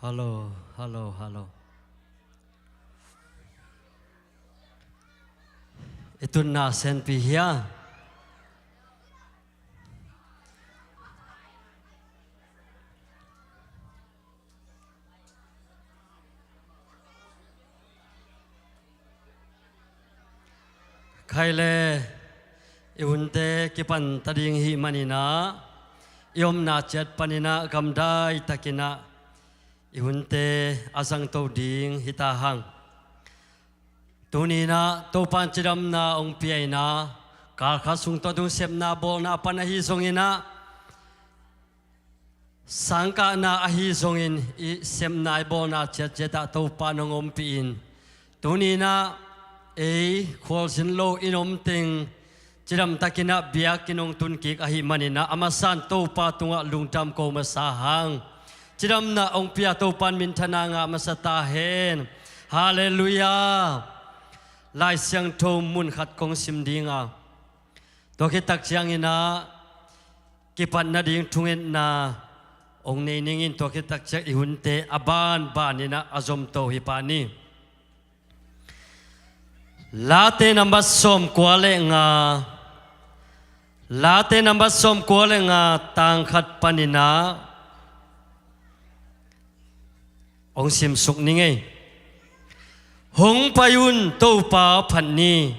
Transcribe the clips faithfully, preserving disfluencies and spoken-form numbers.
Hallo, hallo, hallo. I tutna senpi hia? Khai le, i hunte kipan ta ding hih maninah, i omna ciat paninah gamdai takinah i hunte a zangto ding hita hang. Tuninah Topan cidamna hong pia inah, kalkhat sung tua tung sepna bawlna pan ahi zonginah, sangkahna ahi zongin i sepna i bawlna ciatciatah Topa nong ompih in, tuninah ei khualzin lo in om teng cidamtakinah biakinn hong tunkik ahi maninah, a masan Topa tungah lungdam ko masa hang. Cidamna hong pia Topan minthana ngah masa ta hen. Halleluiah. Lai Siangtho mun khat kong sim dinga, tua khit tak cianginah kipat nading thungetna hong nei ningin, tua khit tak ciang i hunte a banbaninah a zomto hi pah ni. Late nambat sawmkua le nga, Late nambat sawmkua le nga, tang khat paninah hong simsuk ning ei. Hong pai un, Topa phat ni.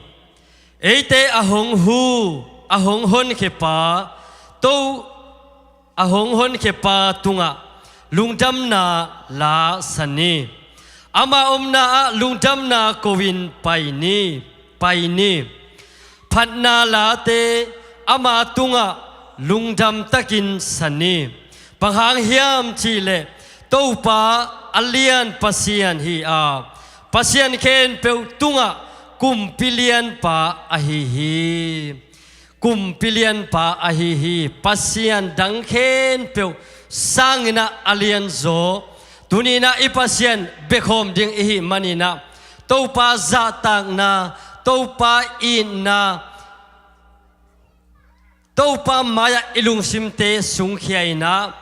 Eite a hong hu, a hong honkhia pa, To a hong honkhia pa tungah lungdamna la sa ni. Ama omna ah lungdamna ko-in pai ni, pai ni. Phatna late ama tungah lungdam takin sa ni. Bang hang hiam cihleh Topa a lian Pasian hi a, pasian khempeuh tungah kumpi lianpa ahi hi. Kumpi lianpa ahi hi. Pasian dang khempeuh sanginah a lianzaw. Tuninah i Pasian biakhawm ding i hih maninah, Topa zahtakna, Topa itna, Topa mai-ah i lungsimte sungkhia inah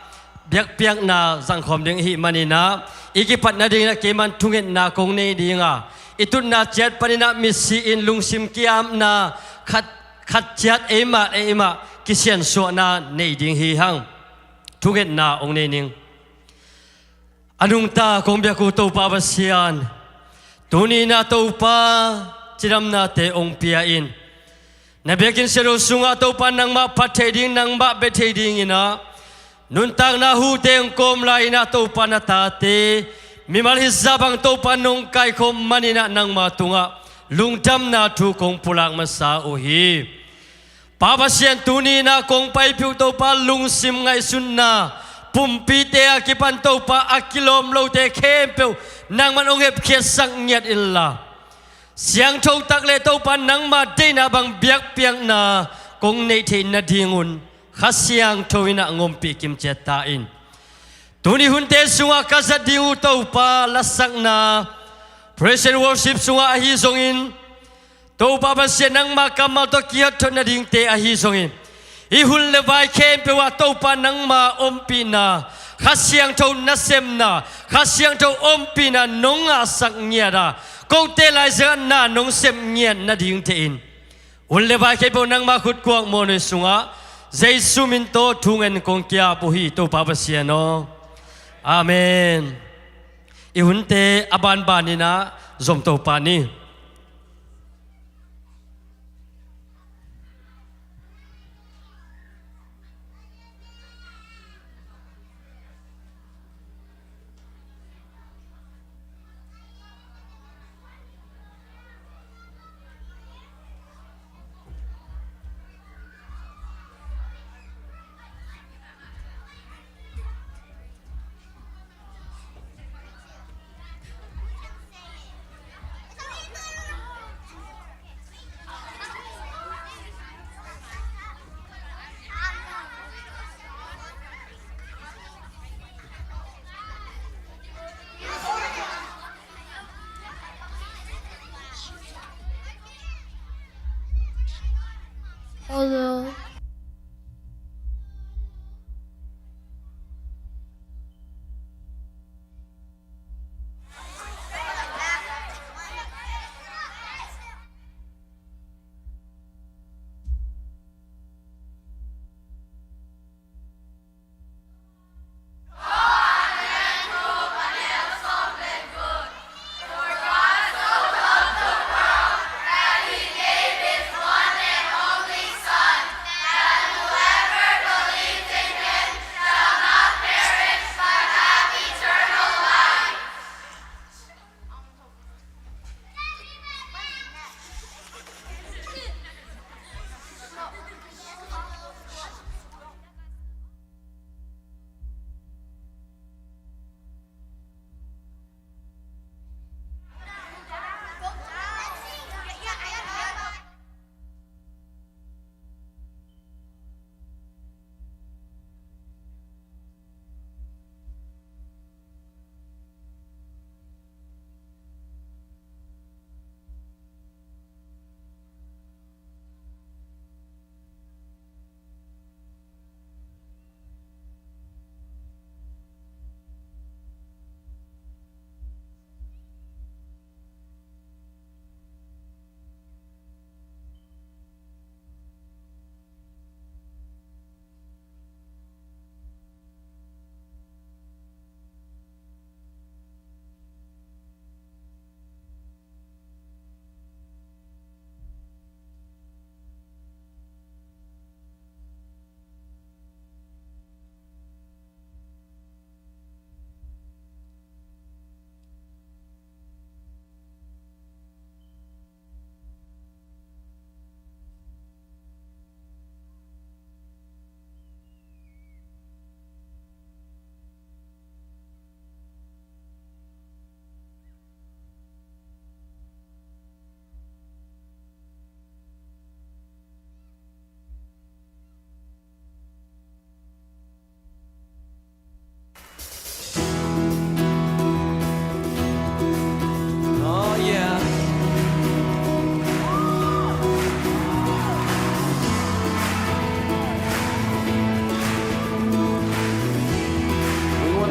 biakpiakna zangkhawm ding i hih maninah, i kipat nadinginah keiman thungetna kong nei dinga, i tutna ciat paninah misi-in lungsim kiamna khat, khat ciat eimah le eimah kisiansuahna nei ding hi hang. Thungetna hong nei ning. A nungta kong biak uh Topa Pasian, tuninah Topa cidamnate hong pia in. Na biakinn siathum sungah Topa nangmah phat thei ding, nangmah bia thei dinginah nuntakna hute hong kawm lai-inah Topa na tate mimal hizah bang Topa nong kaikhawm maninah nangma tungah lungdamna thu kong pulak masa uh hi. Pa Pasian, tuninah kong paipih uh Topa lungsim ngaihsutna, pumpite a kipan Topa a kilawm lote khempeuh nangman hong hepkhiatsak ngiat inla, siangtho tak le Topa nangma deihna bang biakpiakna kong neih theih nadingun Kha Siangtho inah hong ompih kimciat ta in. Tuni hunte sungah ka zat ding uh Topa lasakna, praise and worship sungah ahi zongin, Topa Pasian nangma kammal tawh kihotthot nadingte ahi zongin, i hun le vai khempeuh ah Topa nangma ompihna, Kha Siangtho nasemna, Kha Siangtho ompihna nong ngahsak ngiat a, kote laiziangah na nong sep ngiat nadingte in, hun le vai khempeuh nangma khutkuak mawhna sungah Jesu min tawh thungen kong ki-ap uh hi Topa Pasian aw. Amen. I hunte a banbaninah zomto pah ni.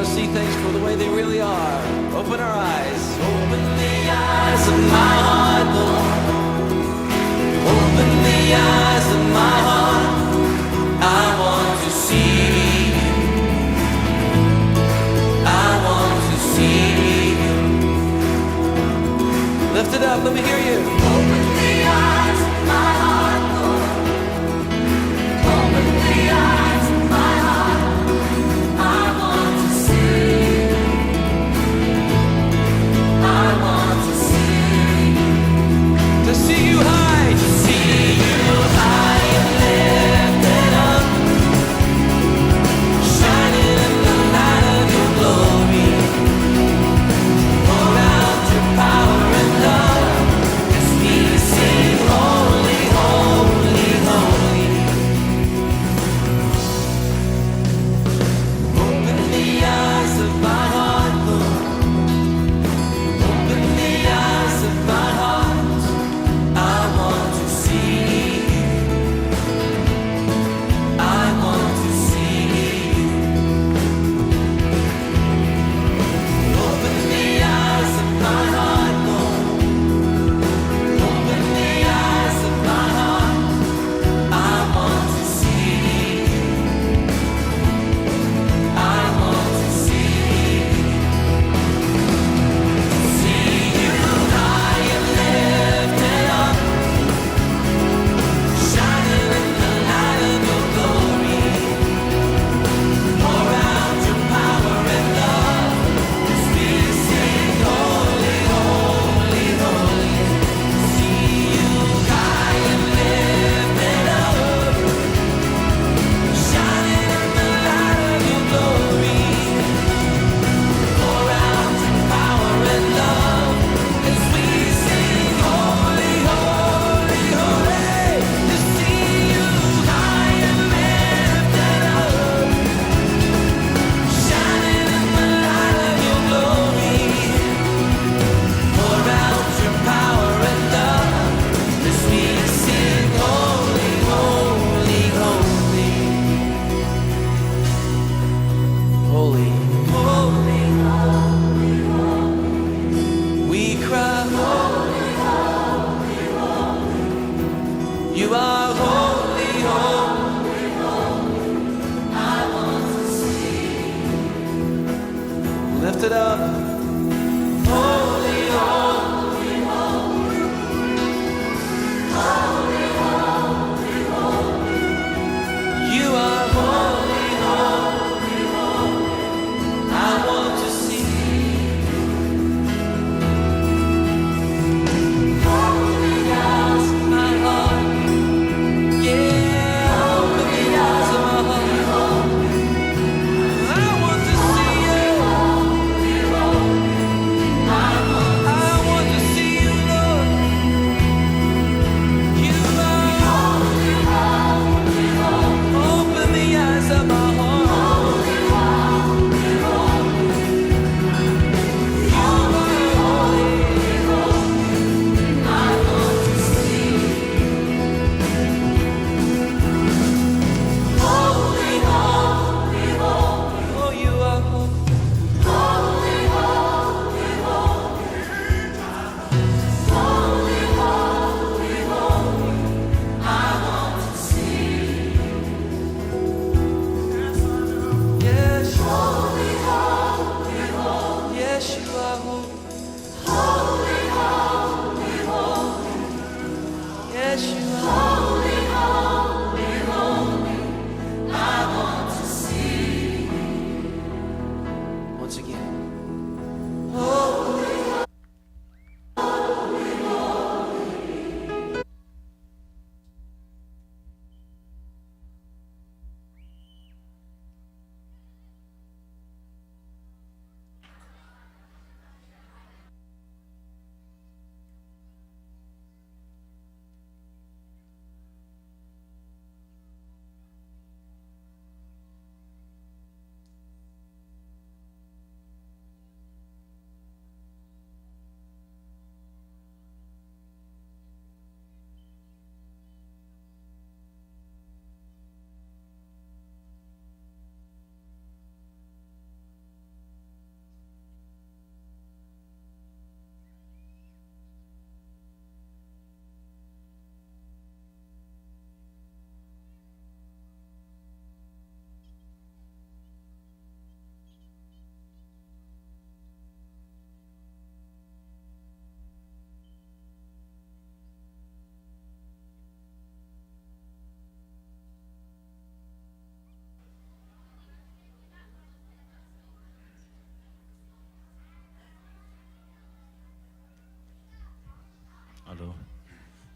See things for the way they really are. Open our eyes. Open the eyes of my heart, Lord. Open the eyes of my heart. I want to see you. I want to see you. Lift it up, let me hear you. Open the eyes of my heart, Lord. Open the eyes of my heart. I want to see you. I want to see you. To see you high. To see you high and lifted up. Shining in the light of your glory. Pour out your power and love as we sing, "Holy, holy, holy." Open the eyes of my heart, Lord. Open the eyes of my heart. I want to see you. I want to see you. Open the eyes of my heart, Lord. Open the eyes of my heart. I want to see you. I want to see you. See you high and lifted up. Shining in the light of your glory. Pour out your power and love as we sing, "Holy, holy, holy." See you high and lifted up. Shining in the light of your glory. Pour out your power and love as we sing, "Holy, holy, holy." To see you high and lifted up, shining in the light of your glory. Pour out your power and love as we sing, "Holy, holy, holy." Holy, holy, holy. We cry, "Holy, holy, holy." You are holy, holy, holy. I want to see. Lift it up. Holy, holy, holy. Holy, holy, holy. You are holy, holy, holy. I want to see you. Open the eyes of my heart. Yeah, open the eyes of my heart. I want to see you. I want to see you, Lord. You are holy. Open the eyes of my heart. You are holy. I want to see you. Holy, holy, holy. Oh, you are holy. Holy, holy, holy. Holy, holy, holy, I want to see you. Yes. Holy, holy, holy. Yes, you are holy. Holy, holy, holy. Yes, you are. Holy, holy, holy, I want to see you. Once again. Holy, holy.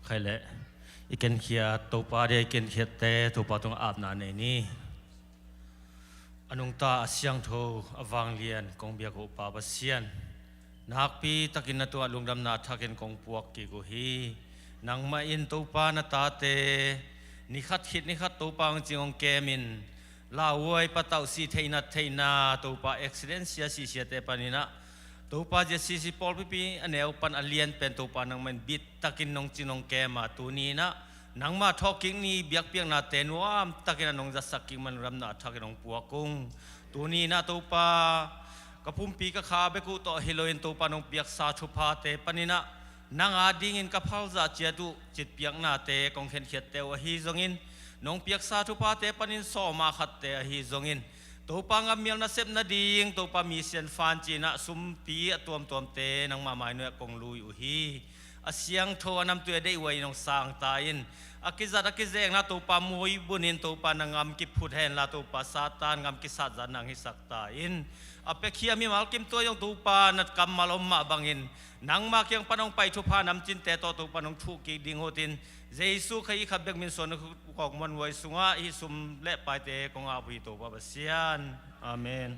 Khai leh i kenkhiat Topa dia i kenkhiatte Topa tungah apna nei ni. A nungta a siangtho a vanglian kong biak uh Pa Pasian, nakpi takin na tungah lungdamna thakin kong puak kik uh hi. Nangmah in Topa na tate nikhat khit nikhat Topa hong cing hong kemin, lauhuai patauh, sih theihna theihna, Topa accident sia sihsiate paninah Topa zia sisi pawlpipi a neu pan a lian pen Topa nangmah in bit takin nong cing nong kem a, tuni inah nangmah thawhkik ni biakpiaknate nuam takin a nong zatsak kik man lungdamna thakin hong puak ung. Tuni inah Topa, ka pumpi ka kha bek uh tawh hi loin Topa nong piaksa thuphate paninah nang adingin ka phalzah ciat uh citpiaknate kong khenkhiatte uh ahi zongin, nong piaksa thuphate panin sawma khatte ahi zongin, Topa ngammial nasep nading Topa mi sianfan cinah sumpi a tuamtuamte nangmah mainuiah kong lui uh hi. A siangtho a namtui a deih uh a in hong sang ta in, a kizat a kizekna Topa muibunin Topa na ngam kiphut henla Topa Satan ngam kisat zat nang hisak ta in, a piakhia mimal kimtuai zong Topa na kammal om mah bangin nangma kiang pan hong pai thupha namcinte tawh Topa nong thuh kik ding uh tin, Jesu Khazih khat bek min suan kawkmuan huai sungah hih sum le paite kong ap uh hi Topa Pasian. Amen.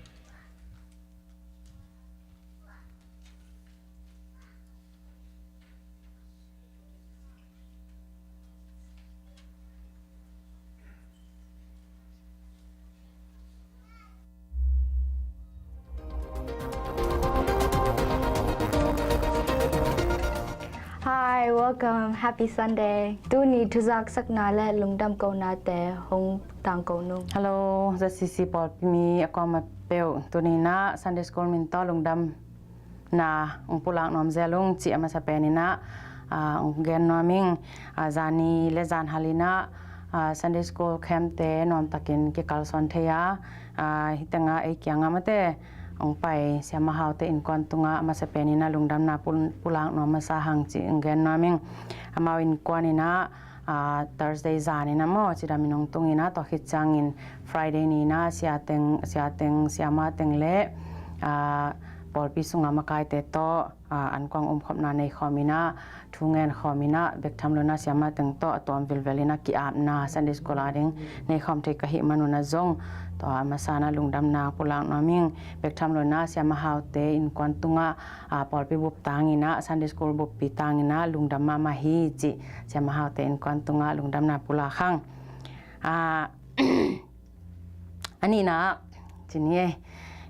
Hi, welcome. Happy Sunday. Tuni thuzaksakna le lungdam konate hong tangko nung. Hello, Z C C pawlpi mi a kuamah peuh. Tuni inah Sunday School min tawh lungdam na hong pulak nuam zel ung cih a masa pen inah, ah, hong gen nuam ing. Ah, zani le zanhal inah, ah, Sunday School camp-te nuamtakin kikalsuan thei a, ah, hih tengah ei kiangah mate hong pai Siama Haute innkuan tungah a masa pen inah lungdamna pul-, pulak nuam masa hang cih hong gen nuam ing. Amau innkuan inah, ah, Thursday zan inah maw cidamin hong tung inah, tua khit ciangin Friday ni inah siateng, siateng, siama teng le, ah, pawlpi sungah makaite tawh, ah, ankuang umkhopna neikhawm inah, thu ngenkhawm inah, bek tham lo inah siama teng tawh a tuam vilvel inah ki-apna Sunday School ading neikhawm thei ka hih man un ah zong, tua a masa inah lungdamna pulak nuam ing. Bek tham lo inah Siama Haute innkuan tungah, ah, pawlpi bup tang inah, Sunday School buppi tang inah lungdam mahmah hi cih Siama Haute innkuan tungah lungdamna pulak hang. Ah, a nihna, ci ni e,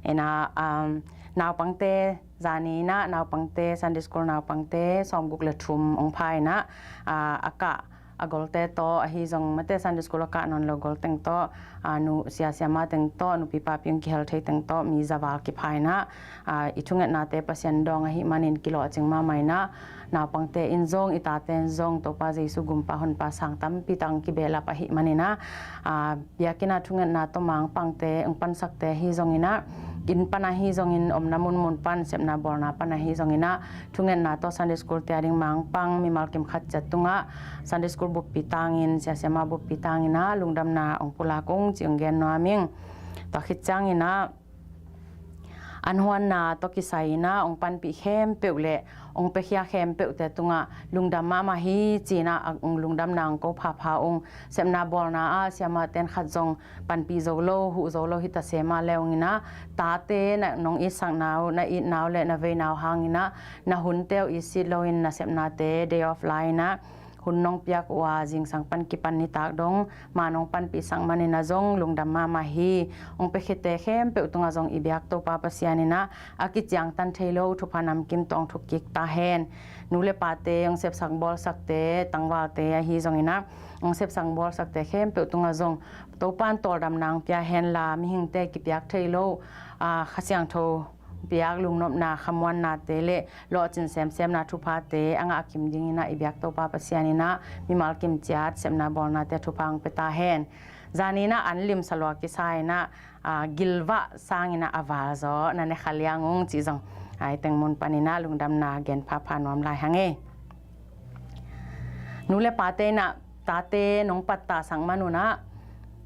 inah, um, naupangte, zani inah naupangte, Sunday School naupangte sawmguk le thum hong pha inah, ah, a kah a golte tawh ahi zong mate, Sunday School a kah nawn lo gol teng tawh, ah, nu sia siama teng tawh, nupi papi hong kihel thei teng tawh mi zaval kipha inah, ah, i thungetnate Pasian dawng ahih manin kilawhcing mahmah inah, naupangte in zong, i tate in zong Topa Jesu gumpa honpa sang tampi tak hong kibehlap ahih man inah, ah, biakinn ah thungetna tawh mangpangte hong pansakte ahi zong inah, inn pan ahi zongin, omna munmun pan, sepna bawlna pan ahi zong inah, thungetna tawh Sunday School-te ading mangpang mimal kim khat ciat tungah Sunday School buppi tangin, sia siama buppi tang inah lungdamna hong pulak ung cih hong gen nuam ing. Tua khit ciang inah an huanna tawh kisai inah hong panpih khempeuh le hong piakhia khempeuhte tungah lungdam mahmah hi ci inah, ah, hong lungdamna hong ko phapha ung. Sepna bawlna ah siamate in khat zong panpih zo lo, huh zo lo hi ta se mah le hong inah, tate na nong itsakna uh, na itna uh le na veina uh hang inah, na hunte uh itsit loin na sepnate day off la inah, hun nong piak uh a zingsang pan kipan nitak dong ma nong panpihsak man inah zong lungdam mahmah hi. Hong piakhiate khempeuh tungah zong i biak Topa Pasian inah a kiciangtan thei lo thupha namkim tawh hong thuk kik ta hen. Nu le pate, hong sepsak bawlsakte, tangvalte ahi zong inah, hong sepsak bawlsakte khempeuh tungah zong Topa in tawldamna hong pia henla, mihingte kipiak thei lo, ah, Kha Siangtho piak lungnopna, khamuannate le lawhcin semsemna thuphate a ngah kim ding inah i biak Topa Pasian inah mimal kim ciat sepna bawlnate thupha hong pia ta hen. Zani inah an limsa lua kisa inah, ah, gilvah sang inah a val zaw na ne kha liang ung cih zong, ah, ei teng mun pan inah lungdamna gen phapha nuam lai hang e. Nu le pate inah tate nong pattahsak man un ah,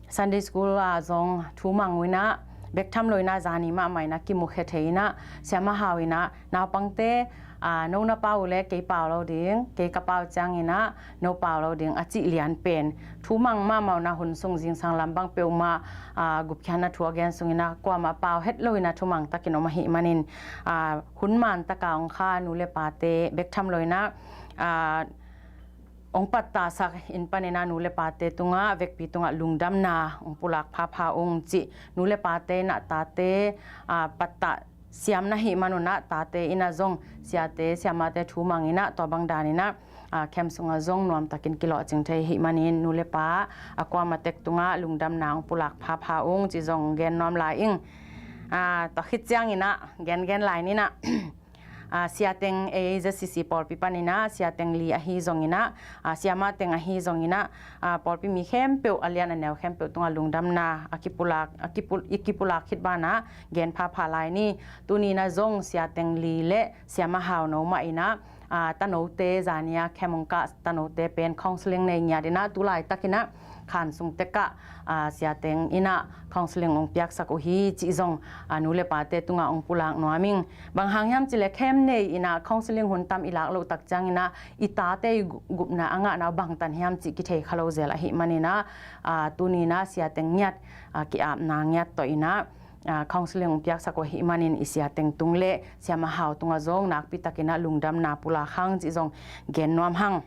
Sunday School ah zong thu mang uh inah, bek tham lo in ah zani mahmah in ah kimukhia thei in ah, Siama Hau in ah naupangte, aa, no na pau uh leh kei pau lo ding, kei ka pau ciangin ah no pau lo ding a cih lian pen thumang mahmah un ah, hun sung zingsang lam bang peuhmah, aa, gupkhiatna thu a gen sungin ah kuamah pau het lo in ah thumang takin om ahih manin, aa, hun man taka hong kha nu le pate bek tham lo in ah, aa, hong pattahsak in panin ah nu le pate tungah, vekpi tungah lungdamna hong pulak phapha ung cih, nu le pate in ah tate, aa, pattah siam na hih man un ah tate in ah zong siate siamate thumang in ah tua bang dan in ah, aa, camp sungah zong nuamtakin kilawhcing thei ahih manin nu le pa a kuamah tek tungah lungdamna hong pulak phapha ung cih zong gen nuam lai ing. Aa, tua khit ciangin ah gengen lai ni in ah, aa, siateng, ei, Z C C pawlpi panin ah siateng li ahi zongin ah, aa, siama teng ahi zongin ah, aa, pawlpi mi khempeuh, a lian a neu khempeuh tungah lungdamna a kipulak, a kipul-, i kipulak khit banah gen phapha lai ni. Tuni in ah zong siateng li le Siama Hau no mah in ah, aa, tanote, zani a camp hong kah tanote pen counselling nei ngiat in ah, tu laitakin ah khan sung tekah, aa, siateng in ah counselling hong piaksak uh hi cih zong, aa, nu le pate tungah hong pulak nuam ing. Bang hang hiam cih leh camp nei in ah counselling hun tam i lak loh tak ciangin ah i tate i gu-, gupna a ngahna uh bangtan hiam cih kithei kha lo zel ahih manin ah, aa, tuni in ah siateng ngiat, aa, ki-apna ngiat tawh in ah, aa, counselling hong piaksak uh ahih manin i siateng tung le Siama Hau tungah zong nakpi takin ah lungdamna pulak hang cih zong gen nuam hang.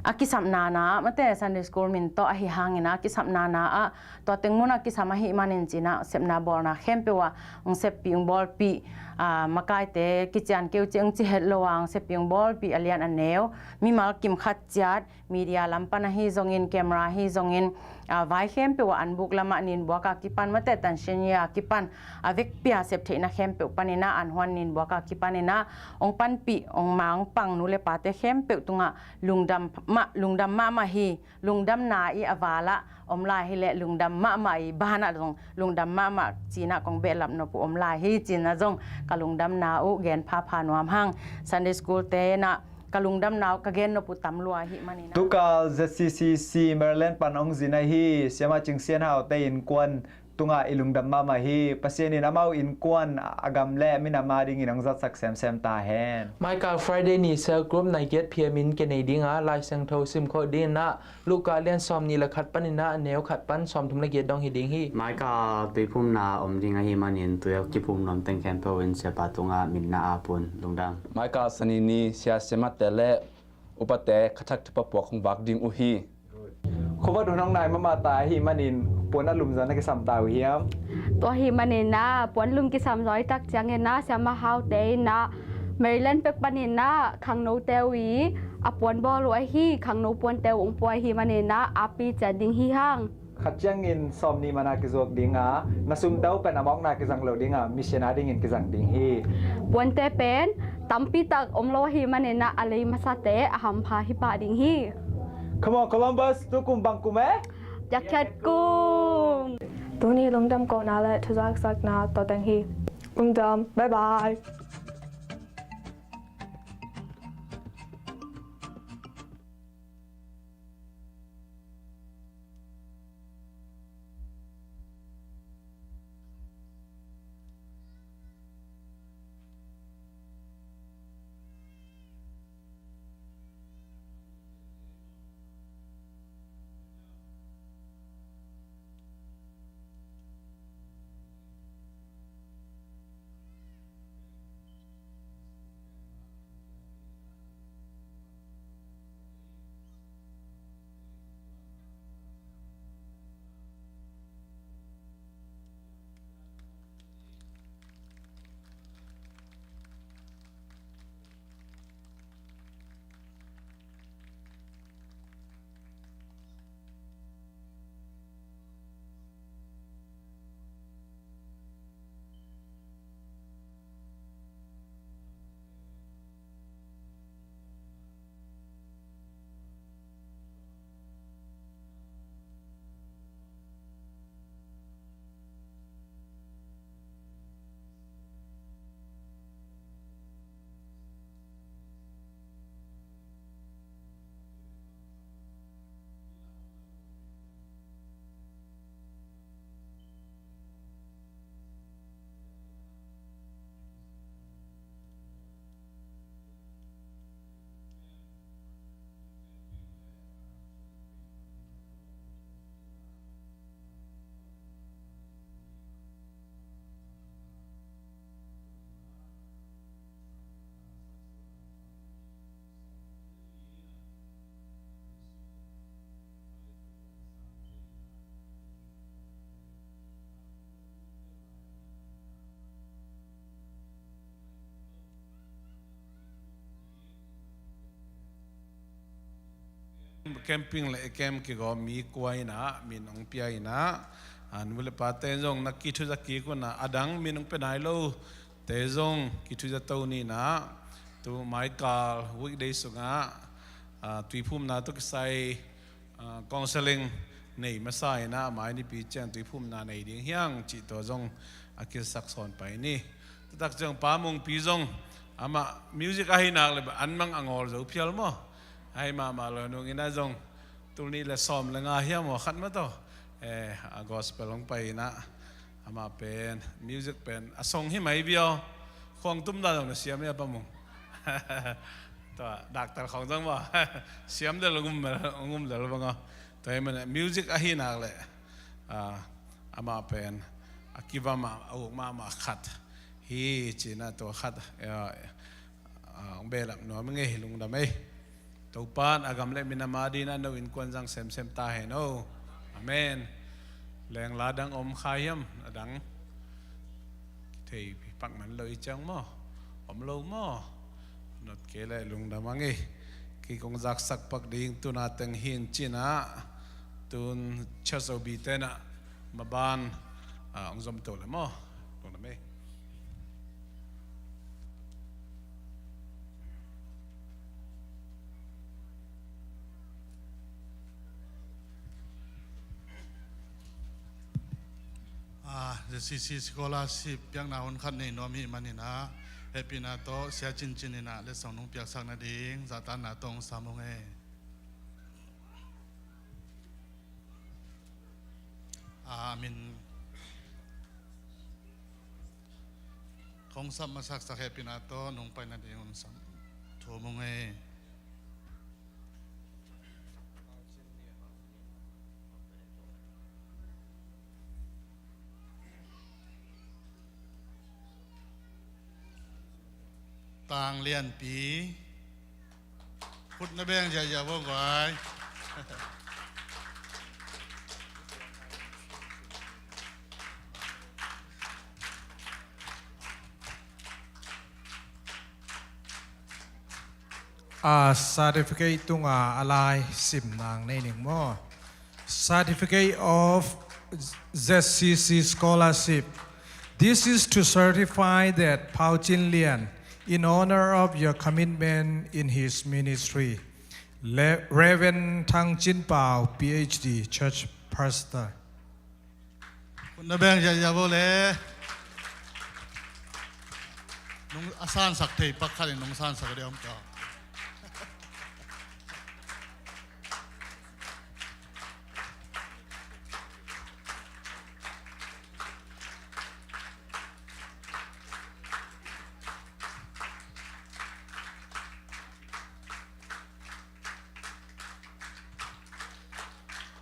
A kisapna na ah, mate, Sunday school min tawh ahi hangin ah, a kisapna na ah, tua teng mun ah kisam ahih manin ci-in ah, sepna bawlna khempeuh ah hong seppih, hong bawlpih, aa, makaite kician keu ci, hong ci het lo ah hong seppih, hong bawlpih, a lian a neu, mimal kim khat ciat, media lam pan ahi zongin, camera ahi zongin, aa, vai khempeuh ah anbuk lamah ninbuak a kipan, mate, tansinya a kipan, a vekpi a sep theihna khempeuh panin ah, an huan ninbuak a kipanin ah hong panpih, hong ma hong pang nu le pate khempeuh tungah lungdam mah, lungdam mahmah hi. Lungdamna i a val ah om lai hi leh, lungdam mahmah i banah zong lungdam mahmah ci-in ah kong behlap nop uh om lai hi, ci-in ah zong ka lungdamna uh gen phapha nuam hang. Sunday school te in ah ka lungdamna uh ka gen nop uh tam lua ahih manin ah. Tukal Z C C C Maryland pan hong zin ahi Siama Cing Sian Hau te innkuan tungah i lungdam mahmah hi. Pasian in amau innkuan, a gam le minam a dingin hong zatsak semsem ta hen. Michael, Friday ni cell group nine thirty P M in ka nei ding a, Lai Siangtho sim khawh dingin ah Luka lian sawmnih le khat panin ah a neu khat pan sawmthum le giat dong hi ding hi. Michael, tuiphumna om ding ahih manin tui a kiphum nuam teng khempeuh in Siapa tungah minna ap un. Lungdam. Michael, Sani ni sia siamate le upate khathak thupha puak hong vak ding uh hi. Khuavak hun hong nai mahmah ta ahih manin puan a lumza na kisam ta uh hiam? Tua ahih manin ah puan lum kisam zaw i tak ciangin ah Siama Hau te in ah Maryland pek panin ah khangnote uh i a puan bawl uh ahi, khangno puante uh hong pua ahih manin ah api ciat ding hi hang. Khat ciangin sawmnih man a kizuak ding a, na sumte uh pen a mawkna kizang lo ding a, mission a dingin kizang ding hi. Puante pen tampi tak om lo ahih manin ah a lei masate a hampha hi pah ding hi. Come on, Columbus, tu kum bang kum e? Piakkhiat kum. Tuni lungdam kohna le thuzaksakna tua teng hi. Lungdam. Bye bye. camping le i camp kigawm mi kua in ah min hong pia in ah, a nu le pate zong na kithuza kik un ah, a dang min hong pia nai lote zong kithuza to ni in ah, tu maikal weekday sungah, a, tuiphumna tawh kisai, a, counseling nei masa in ah, mai nipi ciang tuiphumna nei ding hi hang cih tawh zong a kisak sawn pai ni. Taktak ciang Pa Mungpi zong amah music ahih nak leh an mang a ngawl zo phial maw. Ahi mahmah lo, nung in ah zong tul nih le sawm le nga hiam aw khat mah tawh, eh, a gospel hong pai in ah, amah pen music pen a song hi mai viau. Khuang tum dan zong na siam ia Pa Mung. Tua, daktar khawng zong maw. Siam del ngum, ngum del bang aw. Tua hi man music ahih nak leh, ah, amah pen a kiva mah, a uk mahmah khat hi ci in ah, tua khat, eh, a, hong behlap nuam ing ei, lungdam ei. Topa'n a gam le minam adingin a no innkuan zang semsem ta hen aw. Amen. Lengla dang om kha hiam, a dang kithei pak man lo i ciang maw? Om lo maw? Not kei leh lungdam hang ei. Kei kong zaksak pak ding tuna teng hi in ci in ah, tun Chasobi te in ah maban, a, hong zom to leh maw? Lungdam ei. Ah, Z C C scholarship piakna hun khat nei nuam hi manin ah, hehpihna tawh Sia Cincin in ah letsong nong piaksak nading zahtakna tawh hong sam ung ei. A min khong sap masaksak hehpihna tawh nong pai nading hong sam thum ung ei. Tang Lianpi. Khut na beng ziahziah vo guai. A certificate tunga a lai sim nang nei ning maw? Certificate of Z C C scholarship. This is to certify that Pau Cin Lian, in honor of your commitment in his ministry. Le-, Reverend Thang Cin Pau, P H D, Church Pastor. Khut na beng ziahziah vo le. Nong a sansak thei pak khat in nong sansak deuh om ta.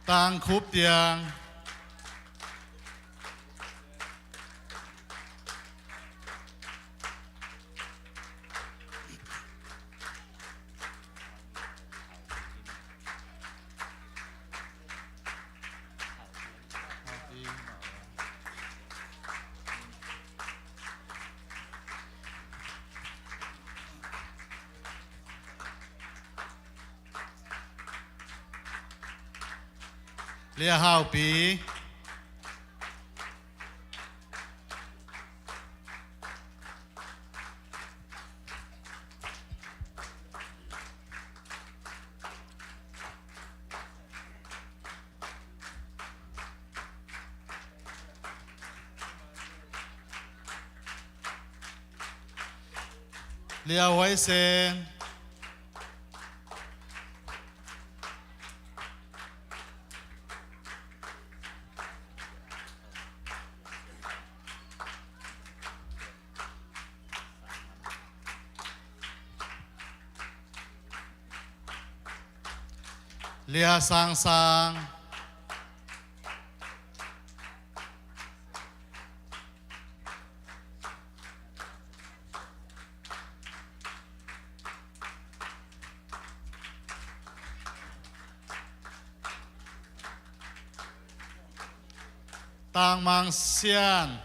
Tang Khup Tiang. Lia Haupi. Lia Huai Sen. Lia Sang Sang. Tang Mang Sian.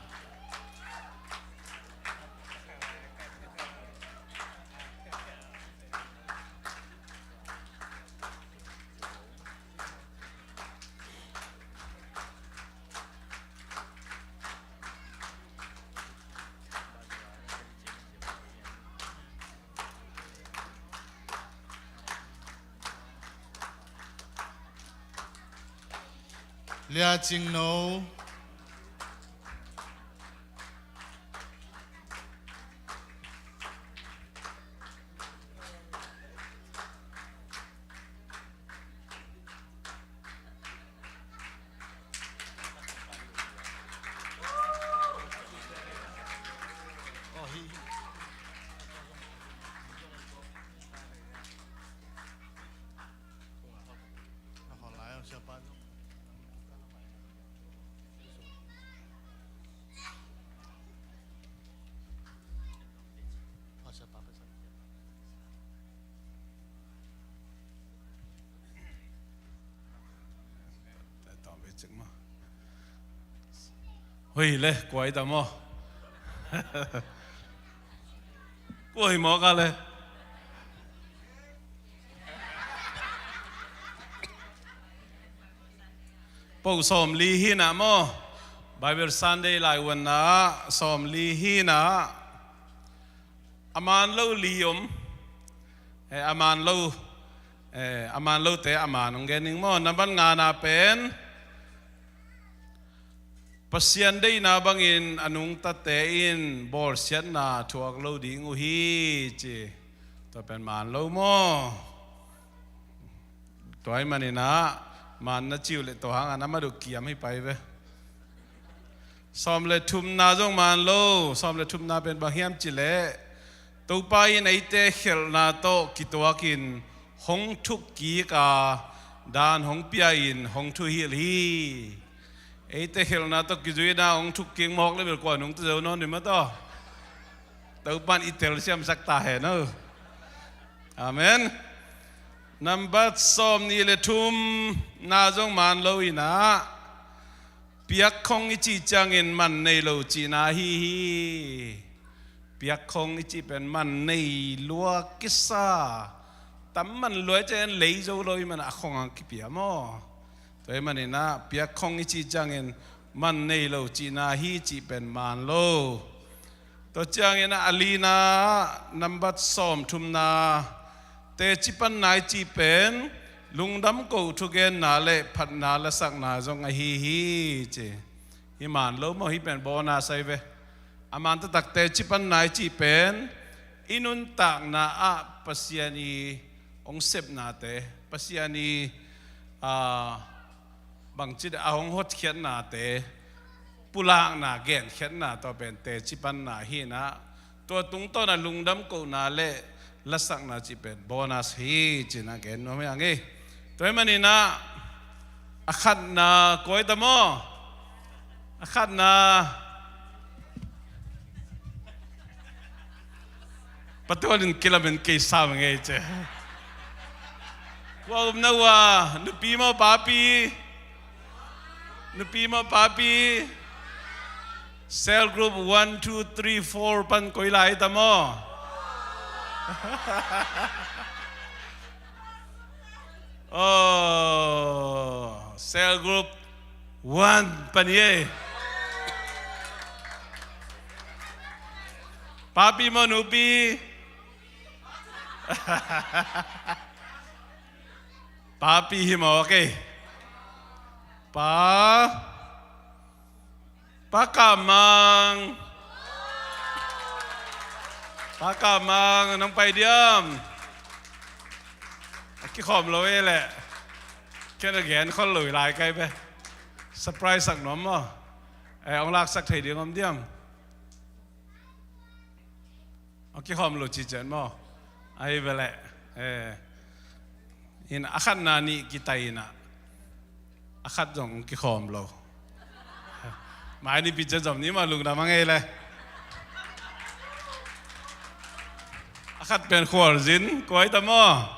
Lia Cing No. Hoi le, kua hi ta maw? Kua hi maw ka le? Po sawmli hi na maw? Bible Sunday lai uanna sawmli hi na. A man lo li om. Eh, a man lo, eh, a man lote a man hong gen ning maw? Nambat ngana pen Pasian deihna bangin a nungtate in bawlsiatna thuak lo ding uh hi ci. Tua pen man lo maw? Tua ahih maninah man na ci uh leh tua hangah na mat uh kiam hi pai ve. Sawm le thumna zong man lo. Sawm le thumna pen bang hiam cih leh Topa in eite khelhna tawh kituakin hong thukkik a, dan hong pia-in hong thuhilh hi. Eite khelhna tawh kizuina hong thukkik mawk le bel kua nungta zo nawn ding maw tawh? Topan i telsiamsak ta hen aw. Amen. Nambat sawmnih le thumna zong man lo inah piakkhong i cih ciangin man nei lo cihna ahi hi. Piakkhong i cih pen man nei lua kisa, tam man lua i ciangin lei zo lo i manah a khong a kipia maw? Tua ahih maninah piakkhong i cih ciangin man nei lo cihna ahi cih pen man lo. Tua ciangin a lina, nambat sawmthumna, teci panna i cih pen lungdam koh thugenna le phatna lasakna zong ahi hi ci. Hi man lo maw? Hi pen bonus ahi ve. A man taktak teci panna i cih pen i nuntakna ah Pasian i hong sepnate, Pasian i, ah, bangci a hong hotkhiatnate, pulakna, genkhiatna, tua pen teci panna hi inah, tua tungtawn a lungdam kohna le lasakna cih pen bonus hi ci-in a gen nuam hi hang hi. Tua ahih maninah a khatna kua hi ta maw? A khatna Patual in kilamen kei sam ngei ce. Kua um na uh a, nupi maw papi? Nupi maw papi? Cell group one, two, three, four pan koi lai ta maw? Oh, cell group one pan hi ei. Papi maw nupi? Papi hi maw, okay. Pa, Pa Kamang. Pa Kamang, nong pai diam? A kikhawm lo ei leh. Ken a gen khol lo lai kai be. Surprise sak nuam maw? Eh, ong laksak thei ding om diam? A kikhawm lo ci cian maw? Ahi ve leh. Eh. In a khatna nih kitai inah a khat zong kikhawm lo. Mai ni pi cian zom ni maw, lungdam a ngei le. A khat pen khualzin, kua hi ta maw?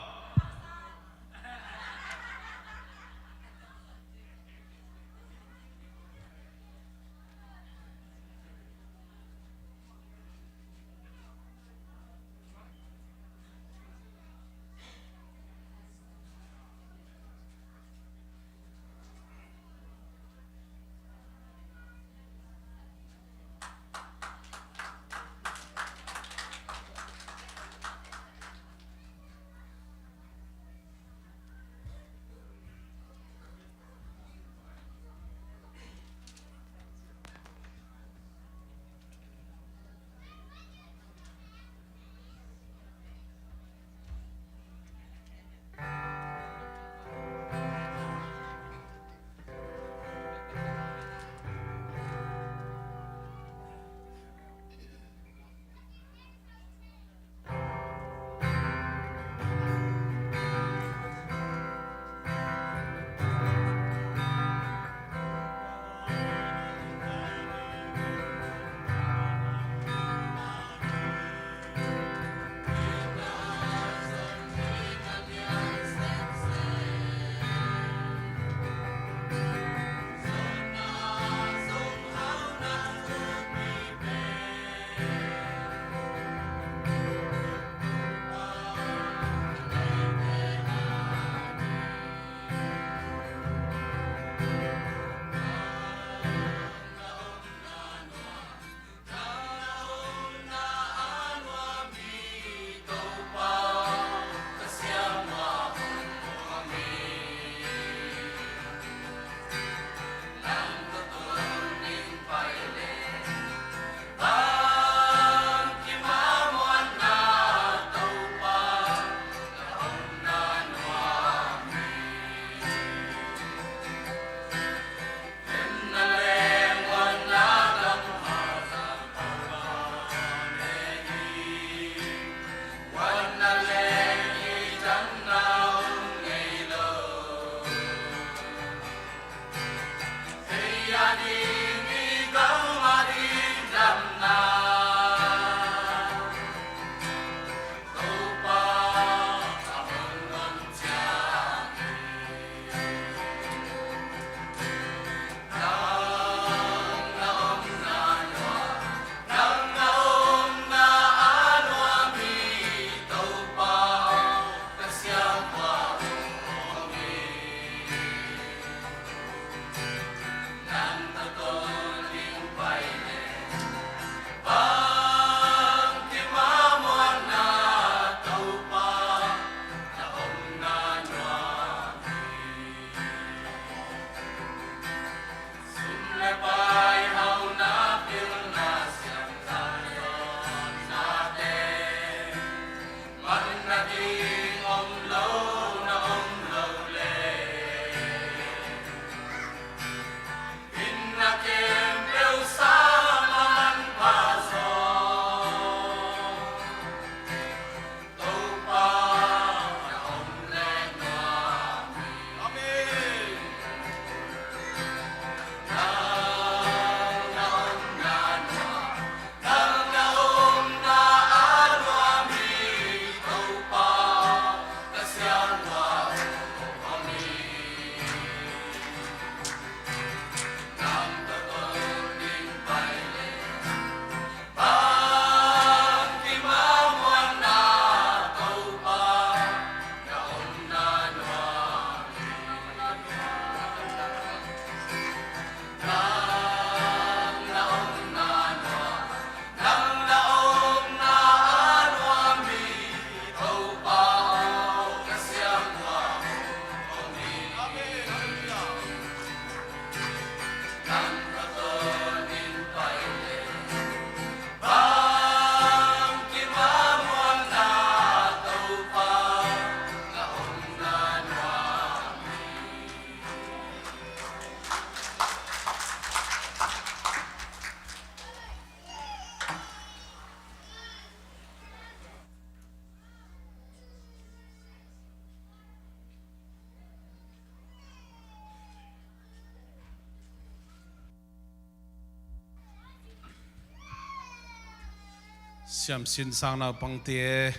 Siamsin sang naupangte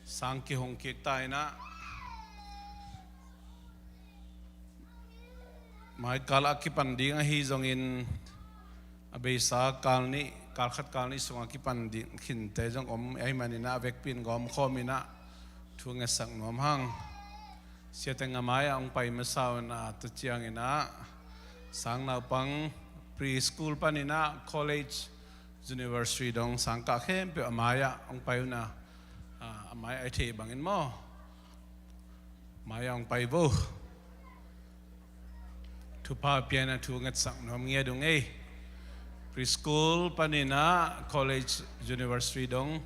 sang kihong kik ta in ah, maikal a kipan ding ahi zongin a beisa kal nih, kal khat kal nih sungah kipan ding khinte zong om ahih manin ah, a vekpi in gawmkhawm in ah thu ngetsak nuam hang. Sia Teng a mai-ah hong pai masa un ah, tua ciangin ah sang naupang, preschool panin ah college, university dong, sangkah khempeuh a mai-ah hong pai un ah, a mai-ah i theih bangin maw, mai-ah hong pai vo. Thupha pia in ah thu ngetsak nuam ngiat ung ei. Preschool panin ah college, university dong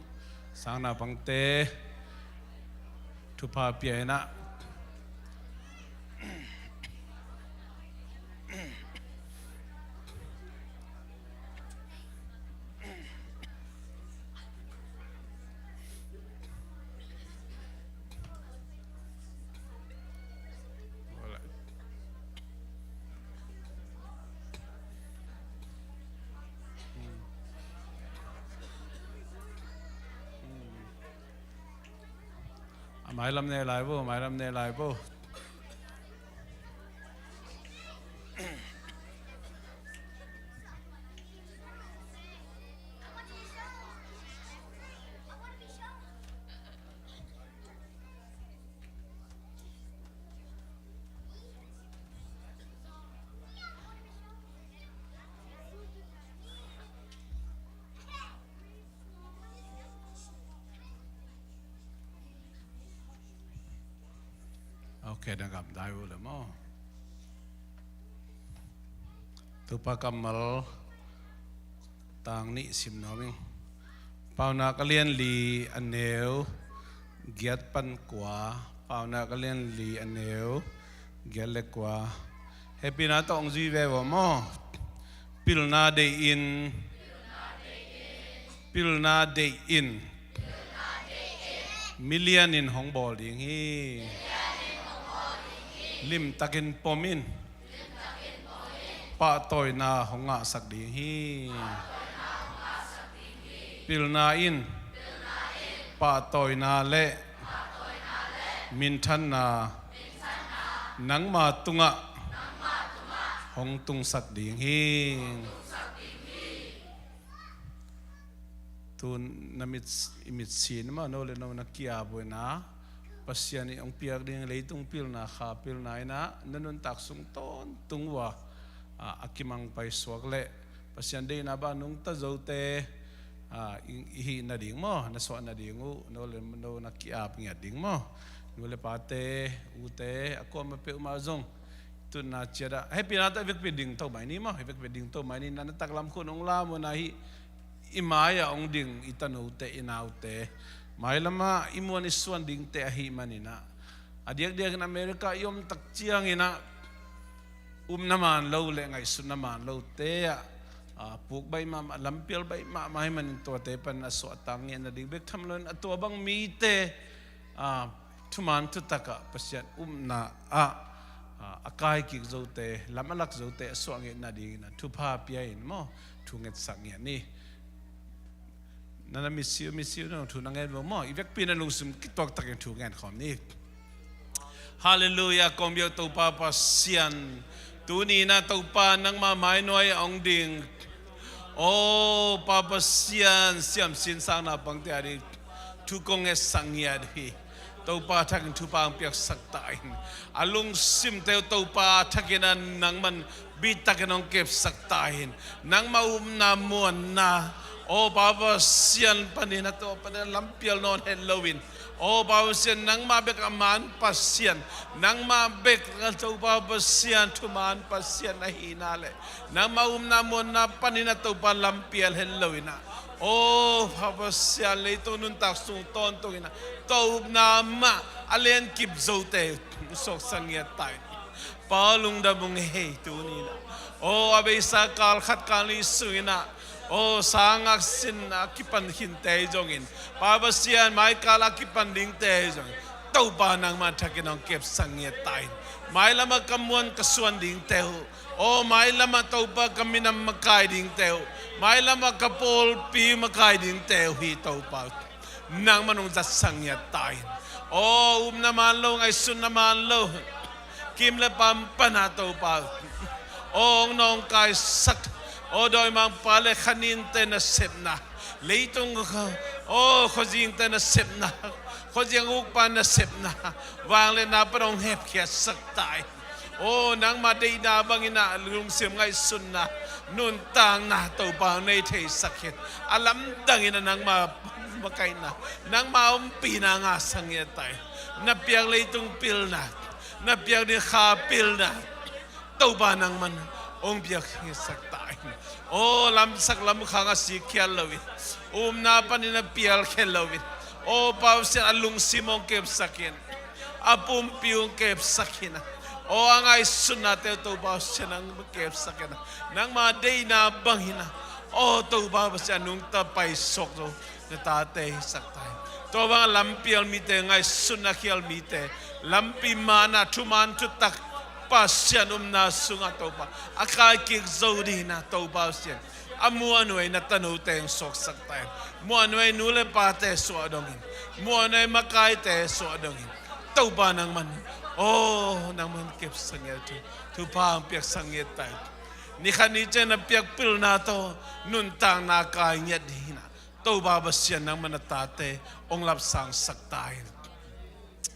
sang naupangte thupha pia in ah. A mailam ne lai vo, mailam ne lai vo. Ok, na gamdai uh le maw. Topa kammal tang nih sim nuam ing. Paunak a lian li a neu giat pan kua. Paunak a lian li a neu giat le kua. Hehpihna tawh hong zui ve vo maw. Pilna deih in. Pilna deih in. Milian in hong bawl ding hi. Limtakin pom in. Pahtawina hong ngahsak ding hi. Pilna in. Pahtawina le minthanna nangma tungah hong tungsak ding hi. Tu na mit, i mitsi na mah no le no na ki-ap uh in ah, Pasian in hong piak ding leitung pilna, kha pilna in ah na nuntak sung tawntung uh a, a, a kimang paisuak leh Pasian deihna bang nungta zote, a, i, i hih nading maw, na suah nading uh no le no na ki-ap ngiat ding maw. Nu le pate, ute, a kuamah peuhmah zong tutna ciat ah hehpihna tawh i vekpi ding to mai ni maw, i vekpi ding to mai ni. Na, na taklam khun hong lam uh na hih, i mai-ah hong ding i tanote, i naute, mailamah i muan i suan dingte ahih manin ah, a diakdiakin America i om tak ciangin ah, upna man lo le ngaihsutna man lote ah, a, puk baih mahmah, lampial baih mahmah ahih manin tuate panin a suahtak ngiat nading bek tham loin, a tua bang mite, a, thuman thutak ah Pasian upna ah, a, a kai kik zote, lam a lak zote a suah ngiat nadingin ah thupha pia in maw, thu ngetsak ngiat ni. Na, na mitsi uh, mitsi uh, na thu na ngen uh maw, i vekpi na lungsim kituak takin thu ngen khawm ni. Halleluiah, kong biak Topa Pasian, tuni in ah Topa nangma mainuai ah hong ding. O Pa Pasian, siamsin sang naupangte a ding thu kong ngetsak ngiat hi. Topa thakin thupha hong piaksak ta in. A lungsimte uh Topa thakin ah nangman bittakin hong kepsak ta in. Nangma upna muanna, o Pa Pasian, panin ah tua panin ah lampial nawn het loin, o Pa Pasian, nangma bek a man Pasian, nangma bek a Topa Pasian, thuman Pasian ahihna le nangma upna muanna panin ah Topa lampial het loin ah, o Pa Pasian, leitung nuntak sung tawntungin ah tua upna mah a lenkip zote suaksak ngiat ta in. Pa lungdam ung ei, tuni in ah, o, a beisa kal khat kal nih sungin ah, o, sangak sin a kipan khinte zongin, Pa Pasian, maikal a kipan dingte zongin, Topa nangma thakin hong kepsak ngiat ta in. Mailamah ka muan ka suan dingte uh, o, mailamah Topa ka minam makai dingte uh, Mailam ah ka pawlpi makai dingte uh hi Topa. Nangman hong zatsak ngiat ta in. Aw, upna man lo, ngaihsutna man lo, kim le pam pana Topa, aw, hong nawngkaisak. Aw, dawimangpa le khaninte nasepna, leitung, aw, khuazingte nasepna, khuazing ukpa nasepna, vangliatna pan hong hepkhiatsak ta in. Aw, nangma deihna bangin ah lungsim ngaihsutna, nuntakna Topa hong nei theisak hi. A lamdangin ah nangma makaihna, nangma ompihna ngahsak ngiat ta in. Na piak leitung pilna, na piak ding kha pilna Topa nangman hong piaksak ta in. Aw, lamsak lamkhang a sikkhial loin, upna panin a pialkhia loin, aw, Pa Pasian, a lungsim hong kepsak in, a pumpi hong kepsak in. Aw, a ngaihsutnate uh Topa Pasian, nang kepsak in. Nangma deihna bangin ah, aw, Topa Pasian, nungta paisuak zo na tate hisak ta in. Tua bang a lampial mite, ngaihsutna khial mite, lampi man ah thuman thutak Pasian upna sungah Topa a kaikik zo dingin ah Topa Pasian, a muanhuai na tanote hong suaksak ta in. Muanhuai nu le pate suah dongin, muanhuai makaite suah dongin, Topa nangman, aw, nangman kepsak ngiat thu, thupha hong piaksak ngiat ta in. Ni khat ni ciang na piak pilna tawh nuntakna kai ngiat dingin ah Topa Pasian, nangman na tate hong lapsangsak ta in.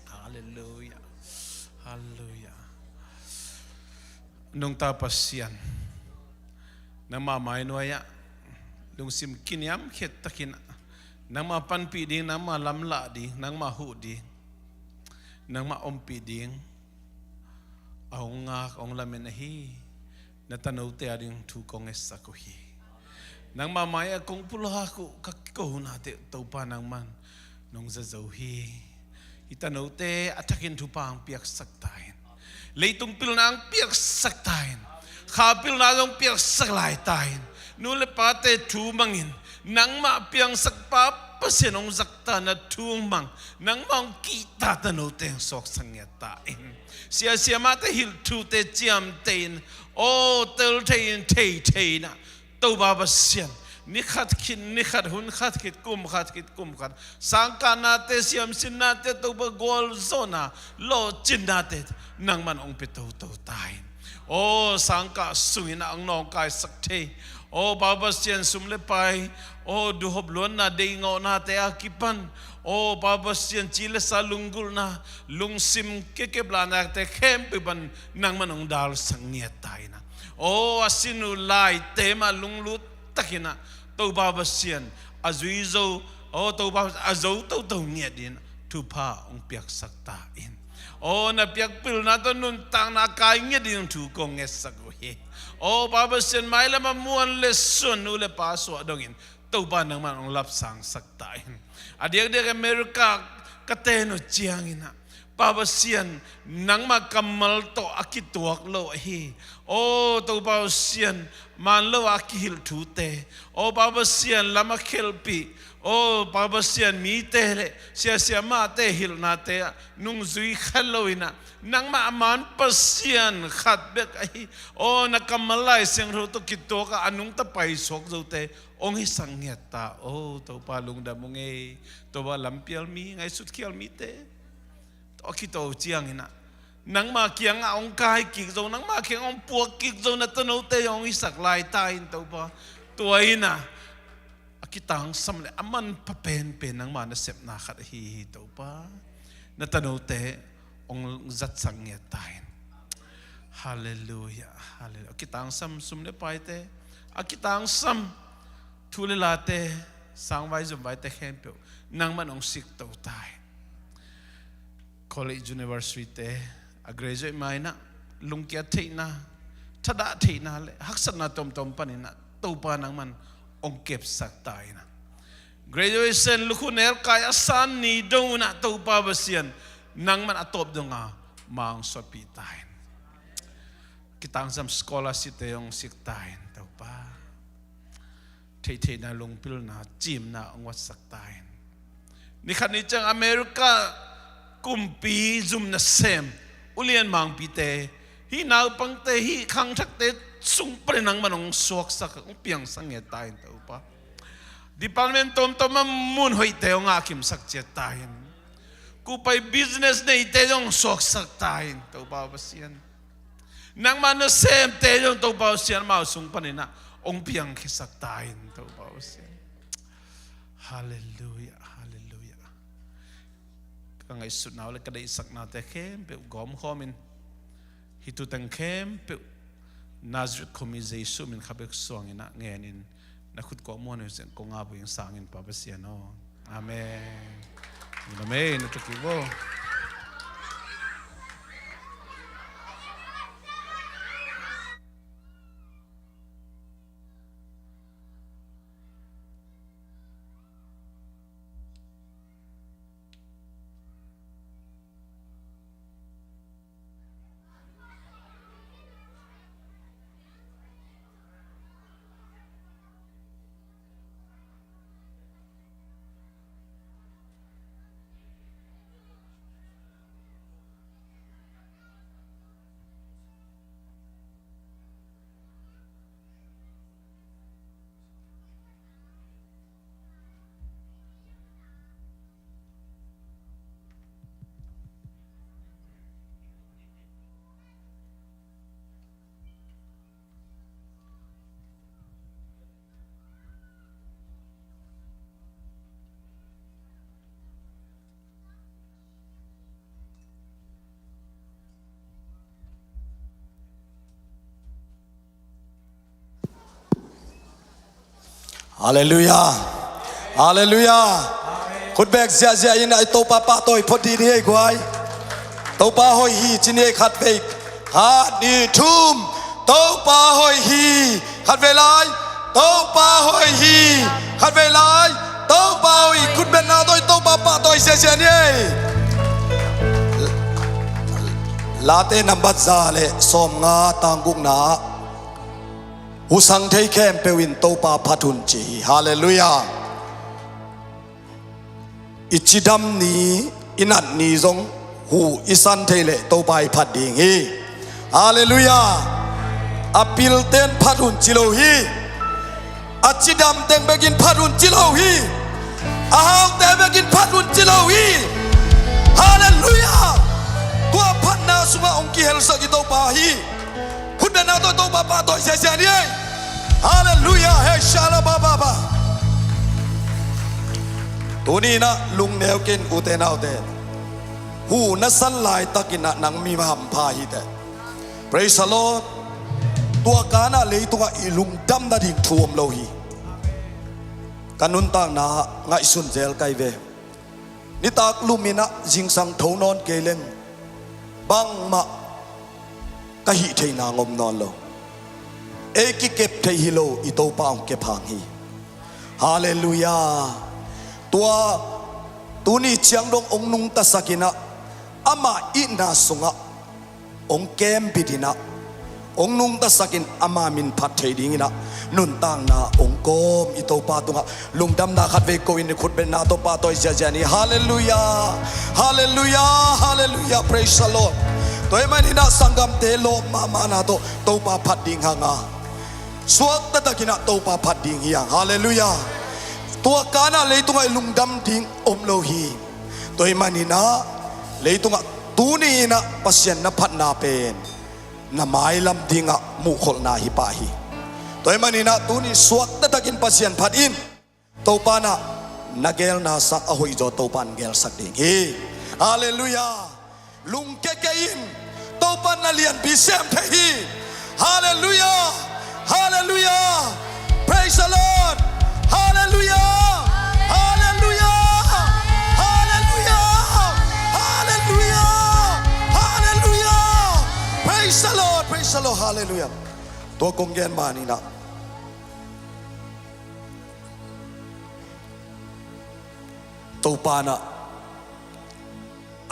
Halleluiah. Halleluiah. Nungta Pasian, nangma mainuai ah lungsim kiniamkhiat takin ah nangma panpih ding, nangma lamlah ding, nangma huh ding, nangma ompih ding a hong ngak, a hong lamen ahi na tanote a ding thu kong ngetsak uh hi. Nangma mai-ah kong pulak uh ka kikonate Topa nangman nong za zo hi. Hih tanote a thakin thupha hong piaksak ta in. Leitung pilna hong piaksak ta in. Kha pilna zong piaksak lai ta in. Nu le pate thu mangin, nangmah piangsak Pa Pasian hong zakta na thu mang, nangmah hong kihta tanote hong suaksak ngiat ta in. Sia siamahte hilh thute ciamteh in, aw, tel thei in, thei thei in ah Topa Pasian, ni khat khit ni khat, hun khat khit kum khat khit kum khat, sangkahnate, siamsinnate, Topa gualzawhna, lawhcinnate nangman hong pia toto ta in. Aw, sangkah sungin ah hong nawngkaisak thei, aw, Pa Pasian, sum le pai, aw, duhop luanna, deihngawhnate a kipan, aw, Pa Pasian, ci le sa lunggulhna, lungsim kekep lahnate khempeuh pan nangman hong dalsak ngiat ta in ah, aw, a sin uh laite mah lunglut takin ah Topa Pasian a zui zo, aw, Topa Pasian a zo toto ngiat in thupha hong piaksak ta in. Aw, na piak pilna tawh nuntakna kai ngiat in thu kong ngetsak uh hi. Aw, Pa Pasian, mailam a muan le suan, nu le pa suah dongin Topa nangman hong lapsangsak ta in. A diakdiak America ka ten uh ciangin ah, Pa Pasian, nangma kammal tawh a kituak lo ahi, aw, Topa Pasian, man lo a kihilh thute, aw, Pa Pasian, lam a khelhpih, aw, Pa Pasian, mite le sia siamahte hilhnate ah nungzui kha lo in ah, nangmah a man Pasian khat bek ahi, aw, na kammal Lai Siangtho tawh kituak a, a nungta paisuak zote hong hisak ngiat ta. Aw, Topa, lungdam ung ei. Topa, lampial mi, ngaihsut khial mite tawh a kituak uh ciangin ah, nangma kiangah hong kai kik zo, nangma kiangah hong puak kik zo na tanote hong hisak lai ta in, Topa. Tua in ah a kitangsam le a manpha penpen nangma nasepna khat ahi hi, Topa. Na tanote hong zatsak ngiat ta in. Halleluiah, halleluiah. A kitangsam sum le paite, a kitangsam thu le late, sangvai zumvaite khempeuh nangman hong sikto ta in. College, university te a graduate ma in ah lungkia theihna, thadah theihna le haksatna tomtom panin ah Topa nangman hong kepsak ta in ah, graduation lukhu nelkai a san ni dong un ah Topa Pasian, nangman a tawp donga ma hong suahpih ta in. Kitangsam scholarship te hong sik ta in, Topa. Theihtheihna, lungpilna, cimna hong watsak ta in. Ni khat ni ciang America kumpi zum nasem ulian mangpite, hih naupangte, hih khangthakte sung panin nangman hong suaksak, hong piangsak ngiat ta in Topa. Department tuamtuam ah mun hoihte hong ngahkimsak ciat ta in. Kupai business neite zong suaksak ta in Topa Pasian. Nangma nasemte zong Topa Pasian, amau sung panin ah hong piangkhiasak ta in Topa Pasian. Halleluia, halleluia. Ka ngaihsutna uh le ka deihsaknate khempeuh gawmkhawm in, hih thu teng khempeuh Nazareth khuami Jesu min khat bek suangin ah ngen in, na khut kong muan uh hi ciang kong ap uh ing, sang in Pa Pasian aw. Amen. Amen. Na thuk hi vo. Halleluia. Halleluia. Khut bek ziahziah in a Topa pahtawi phot dih ni ei guai. Topa hoih hi ci ni ei khatvei. Khat, nih, thum. Topa hoih hi. Khatvei lai. Topa hoih hi. Khatvei lai. Topa hoih hi. Khut beng na tawh Topa pahtawi ziahziah ni ei. Late nambat za le sawmnga, tang gukna ah, husang thei khempeuh in Topa phat un ci hi. Halleluia. I cidam ni, i nat ni zong hu i san thei leh Topa i phat ding hi. Halleluia. A pilten phat un ci lo hi. A cidam teng bekin phat un ci lo hi. A haute bekin phat un ci lo hi. Halleluia. Tua phatna sungah hong kihelsak i Topa hi. Khut beng na tawh Topa pahtawi ziahziah ni ei. Halleluia. Hei, shala ba ba ba. Tuni in ah lungneu kei in, ute naute. Hu na san laitakin ah nang mi hampha hi teh. Praise the Lord. Tua kan ah leitungah i lungdam nading thu om lo hi. Ka nuntakna ah ngaihsun zel kai ve. Nitak lum in ah zingsang tho nawn kei leng bangmah ka hih theihna hong om nawn lo. Ei kikep theih hi lo, i Topa hong kep hang hi. Halleluia. Tua tuni ciang dong hong nungtasak in ah, amah itna sungah hong kembit in ah, hong nungtasak in ama min phat thei ding in ah nuntakna hong kawm i Topa tungah lungdamna khatvei ko in, i khut beng na tawh pahtawi ziahziah ni. Halleluia. Halleluia. Halleluia. Praise the Lord. Tua ahih manin ah sanggamte lawp mahmahna tawh Topa phat ding hang a, suak taktakin ah Topa phat ding hi hang. Halleluia. Tua kan ah leitungah i lungdam ding om lo hi. Tua ahih manin ah leitungah tuni in ah Pasian na phatna pen na mailam dingah muhkholhna hi pah hi. Tua ahih manin ah tuni suak taktakin Pasian phat in. Topa in ah na geelna sang a hoihzaw Topa in gelsak ding hi. Halleluia. Lungke kei in. Topa in na lianpi sem thei hi. Halleluia. Halleluia. Praise the Lord. Halleluia. Halleluia. Halleluia. Halleluia. Halleluia. Praise the Lord. Praise the Lord. Halleluia. Tua kong gen ma ni in ah, Topa in ah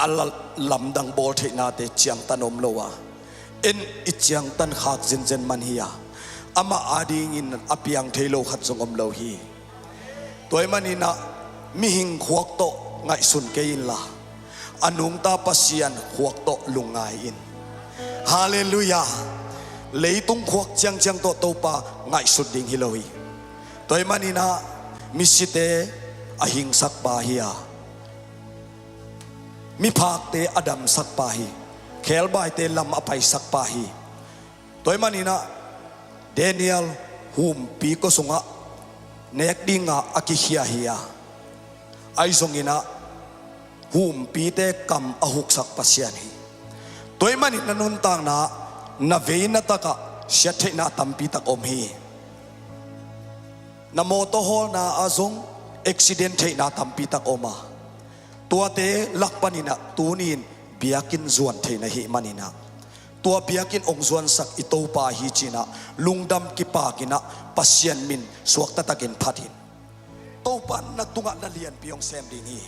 a la-, lamdang bawl theihnate ciangtan om lo a, en i ciangtan khak zenzen man hi a, amah adingin a piang thei lo khat zong om lo hi. Tua ahih manin ah mihing khuak tawh ngaihsun kei inla, a nungta Pasian khuak tawh lungngai in. Halleluia. Leitung khuak ciangciang tawh Topa ngaihsut ding hi lo hi. Tua ahih maninah misite a hingsak pa hi a, miphakte a damsak pa hi, khebaite lam a paisak pa hi. Tua ahih maninah Daniel humpi kua sungah nek dingah a kikhia hi a, ahi zonginah humpite kam a huksak Pasian hi. Tua ahih manin na nuntakna, na veina takah siattheihna tampitak om hi. Na mawtaw hawlna ah zong accident theihna tampitak om a, tuate lak paninah tuni-in biakinn zuan theihna hih maninah, tua biakinn hong zuansak i Topa hi cinah lungdam kipakinah Pasian min suakta takin phat in. Topa na tungah na lianpi hong sem ding hi.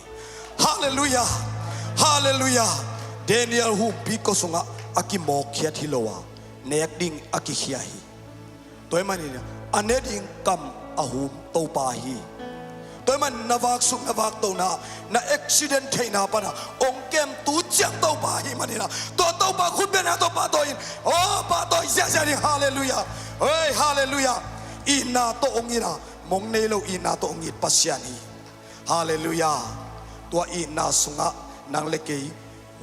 Halleluiah. Halleluiah. Daniel humpi kua sungah a kimawkkhiat hi lo a, nek ding a kikhia hi. Tua ahih manin a ne ding kam a hum Topa hi. Tua ahih manin na vaksuk na vaktohna, na accident theihna pana hong kem tu ciang Topa hi maninah, tua Topa khutbetna tawh pahtawi in. Aw, pahtawi ziahziah ding. Halleluiah. Hei, halleluiah. Itna tawh hong itna, mong nei lo itna tawh hong it Pasian hi. Halleluiah. Tua itna sungah nang le kei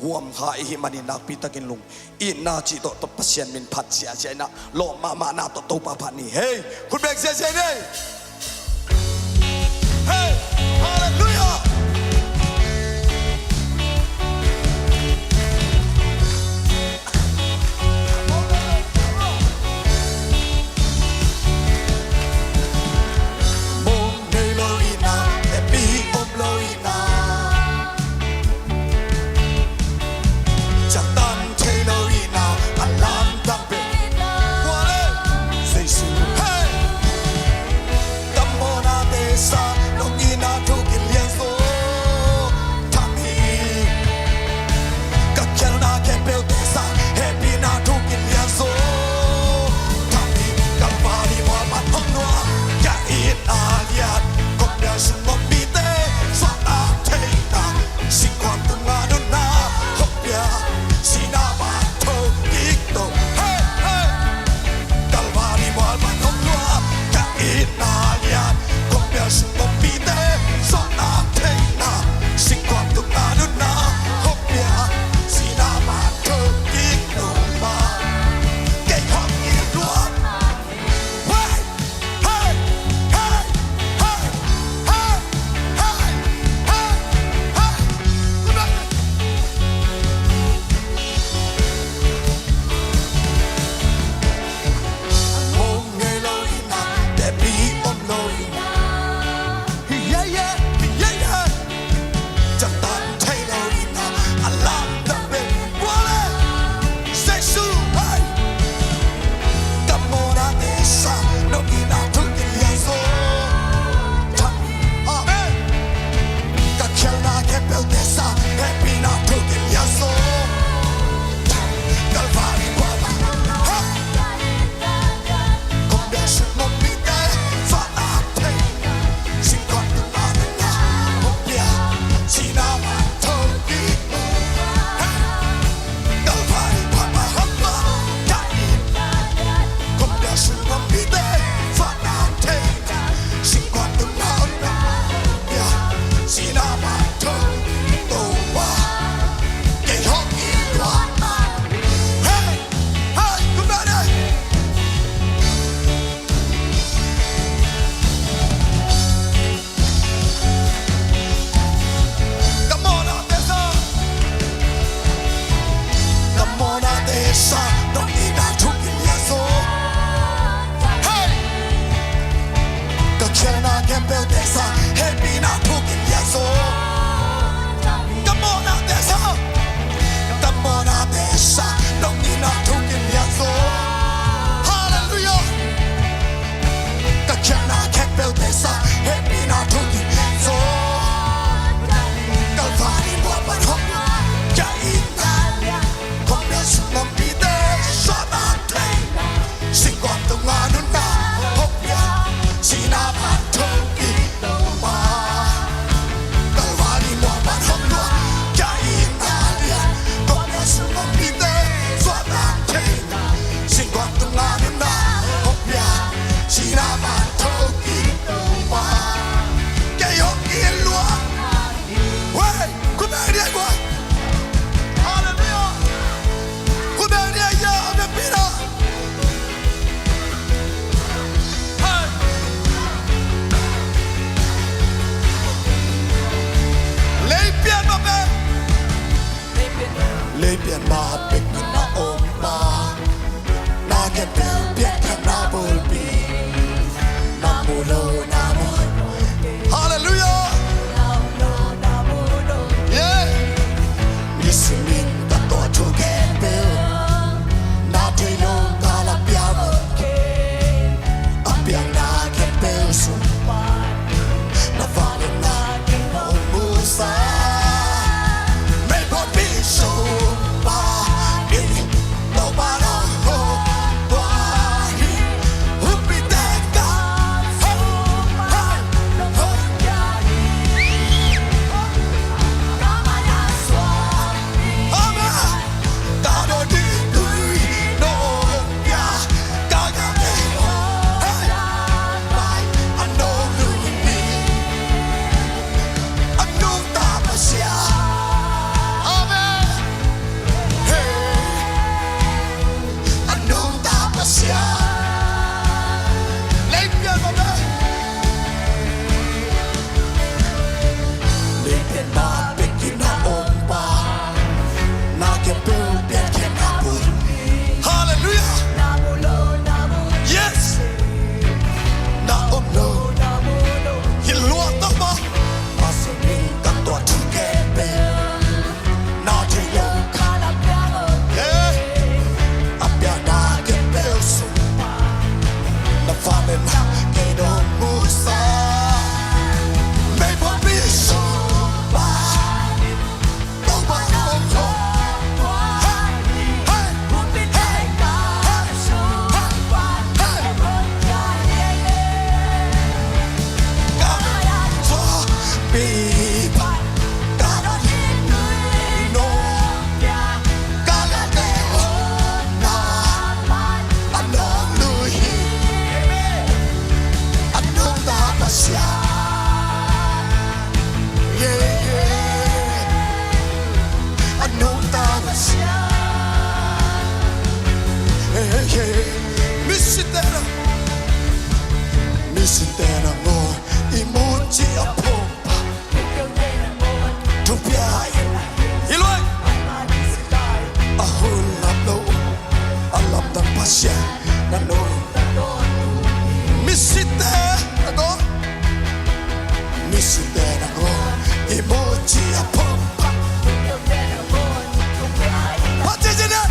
huam kha i hih manin nakpitakin lung, itna cih tawh, tawh Pasian min phat ziahziah inah, lawp mahmahna tawh Topa phat ni. Hei, khut beng ziahziah ni. Hei, halleluiah. Mong nei lo itna, happy om lo itna, ciangtan thei lo itna, a lamdang pen kua le? Jesu. Hei. Leipian ma pekin na ompa, na khempeuh piankhiatna bulpi, na mu lo na mu. Halleluiah. Yeah. Nisimin ka tuah thu khempeuh, na thei lo ka la pia mawk hi. A piakna khempeuh sung pan, na vangliatna kei hong musak. Meipon mi sung pan in, Topa nong hong tua hi. Humpite ka sung pan, hong tua hi. Amen. Halleluiah. Yes. Na om lo, hi lua tawh maw. Pasian min ka tuah thu khempeuh, na thei lo ka la pia mawk hi. A piakna khempeuh sung pan, na vangliatna kei hong musak. Meipon mi sung pan, Topa nong hong tua hi. Hey, hey, hey, hey, hey. Misite nangawn i muci a phungpha, thupia in i luai. A hun lam lo, a lamdang Pasian na nungta. Misite nangawn, misite nangawn i muci a phungpha. Pasian na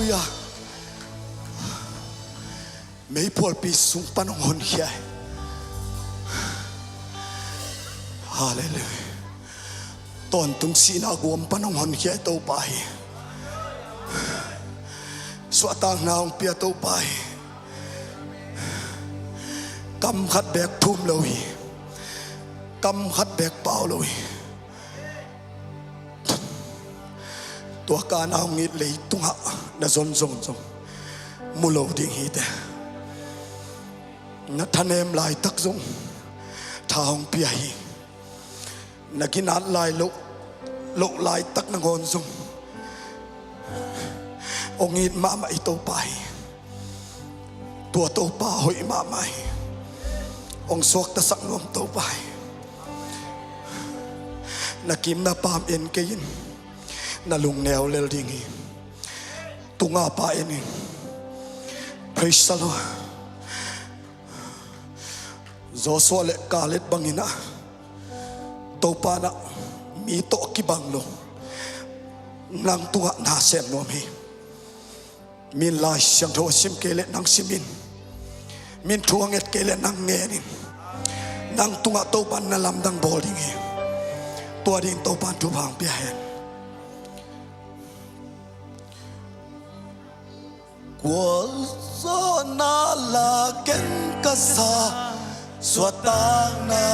Halleluiah. Meiphualpi sung pan hong honkhia hi. Halleluiah. Tawntung sihna guam pan hong honkhia hi Topa hi. Suahtakna hong pia Topa hi. Kam khat beek thum lo hi. Kam khat beek pau lo hi. Tua kana hong it leitungah na zon zong zong mu lo ding hi te. Na thanem laitak zong tha hong pia hi. Na ginat lai loh, loh laitak nangawn zong hong it mahmah hi Topa hi. Tua Topa hoih mahmah hi. Hong suaktasak nuam Topa hi. Na kim na pam en kei in. Na lungneu lel ding hi. Tunga pa en in. Praise the Lord. Joshua le Caleb bangin ah Topa in ah mi tawh kibang lo nang tungah na sem nuam hi. Min Lai Siangtho a sim kei leh nang sim in. Min thu a nget kei leh nang ngen in. Nang tungah Topa in na lamdang bawl ding hi. Tua dingin Topa in thupha hong pia hen. Gualzawhna la ken ka sa, suahtakna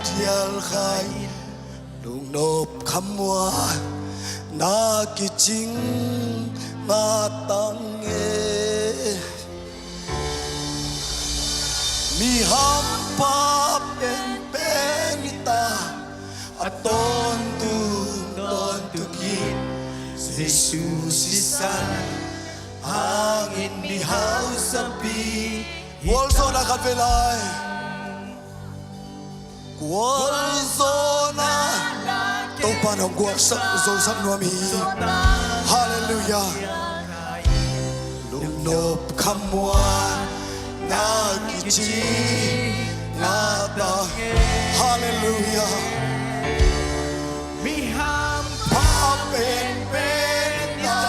dial kha in, lungnop khamuanna kicing ngatang e. Mi hampha penpen hi ta, a tawntung tawntung in Jesu sisan hangin mi hausapi. Gualzawhna khat vei lai. Gualzawhna. Topa in hong gualsak zosak nuam hi. Halleluiah. Lungnop khamuanna kicing ngatang. Halleluiah. Mi hampha penpen na,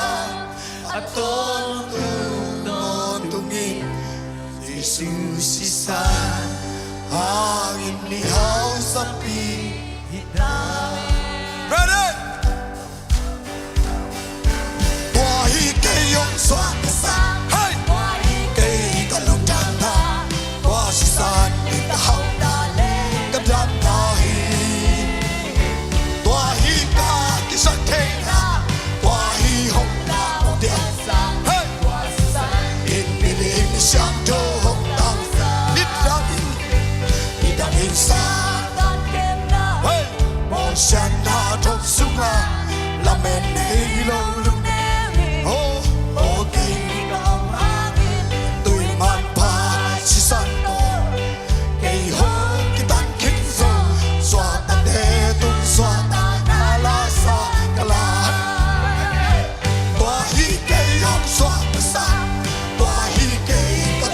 a tawntung tawntung in Jesu sisan hangin mi hausapi hi ta. Ready? Tua hi kei hong suaktasak. Hey! Tua hi kei ka lungdamna. Tua sisan in ka hauhna le ka damna hi. Tua hi ka kisaktheihna. Tua hi hong lau dia. Hey! Tua sisan in milim misiangtho hong tangsa. Nidang in, nidang in Satan kemna. Hey! Bawlsiatna thong sungah lamen nei lo lungneu hi. Oh, oh, kei ka om hangin tui manpha sisan tawh kei hong kitan khin zo. Suahtakte tung suahtakna la sa ka la. Tua hi kei hong suaktasak. Tua hi kei ka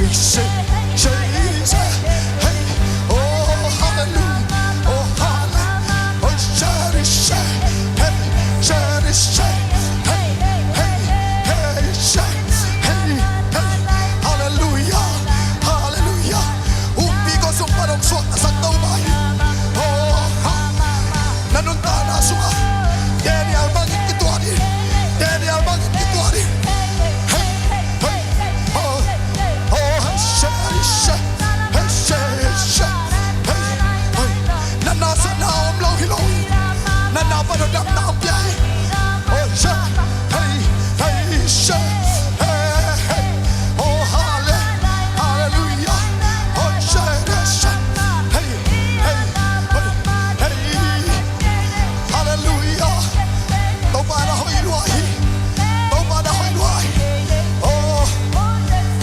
Hey, Jesus. Hey. Oh, hallelujah. Oh, hallelujah. Oh, Jesus. Hey, Jesus. Hey, hey, hey, Jesus. Hey, hey. Hallelujah. Hallelujah. Upi ko sung padong suak na sa tau mai. Oh, ha. Na nuntakna sungah Daniel bangin kituat hi. Daniel bangin kituat hi. Hei, hei, hei, oh, oh, hei, she, she, hei, she, she, hei, hei. Na nasepna om lo hi lo hi. Na napan damna om pia hi. Oh, she, hei, hei, she, hei, hei. Oh, halle-, hallelujah. Oh, she, she, hei, hei, hei, hei. Hallelujah. Topa na hoih lua hi. Topa na hoih lua hi. Oh.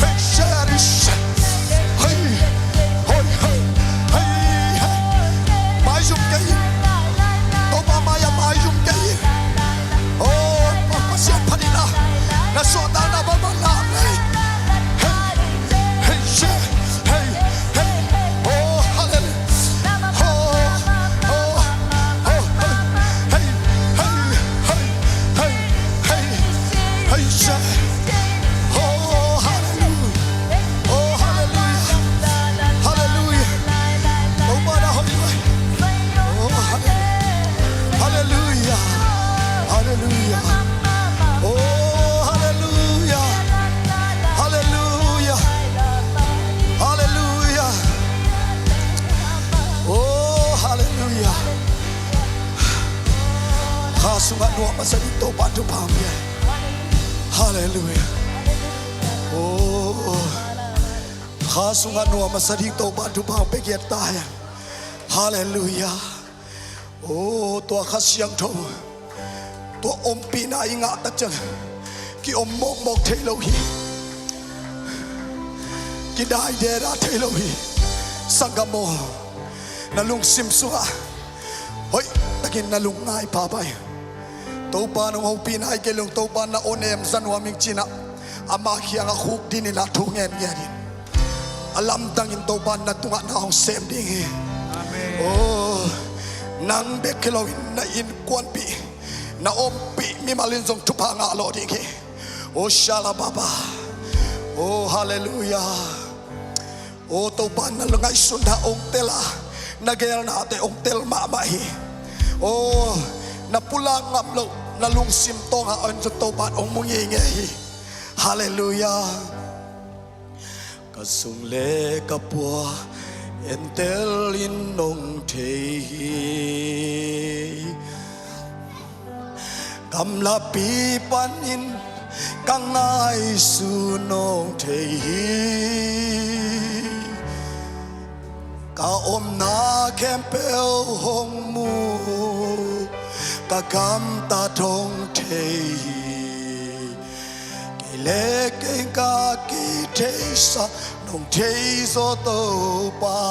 Hey, cherish. Hey. Hoi, hey. Hey, hey. Maizum kei in. Topa mai-ah maizum kei in. Oh, Pa, Pasian phat in ah. Na suahtakna bangbang na nei. Hey. Hey, she. Hey, hey, oh, hallelujah. Oh, oh, oh, hey, hey, hey, hey, hey, hey, she-, oh, hallelujah. Oh, hallelujah. Hallelujah. Oh, mana hoy, hoy. Oh, hallelujah. Hallelujah. Hallelujah. Oh, hallelujah. Hallelujah. Hallelujah. Oh, hallelujah. Kha sungah nuam masa ding Topa thupha hong pia. Hallelujah. Oh. Kha sungah nuam masa ding Topa thupha hong pia kiat ta hen. Hallelujah. Oh, tua Kha Siangtho, tua ompihna i ngah tak ciang ki-om mawkmawk thei lo hi. Kidai deda thei lo hi. Sanggam aw, na lungsim sungah hoih takin na lungngai pha pai. Topa nong hopih nai kei lung, Topa na onem za nuam ing ci-in ah, ama kiangah khukdin in ah thu ngenngen in. A lamdangin Topa na tungah na hong sem ding hi. Amen. Oh, nang bek hi loin na innkuanpih, na ompih mimal in zong thupha ngah lawh ding hi. Oh, shalababa. Oh, hallelujah. Oh, Topa na ngaihsutna hong tel a, na geelnate hong tel mahmah hi. Oh, na pulak ngam loh na lungsim tawngah a on zong Topa hong mu ngeingei hi. Hallelujah. Ka sung le ka pua entel in nong thei hi. Gamlapi panin ka ngaihsun nong thei hi. Ka omna khempeuh hong mu, ka gamtat hong thei hi. Kei le kei ka kitheihsa nong thei zaw Topa.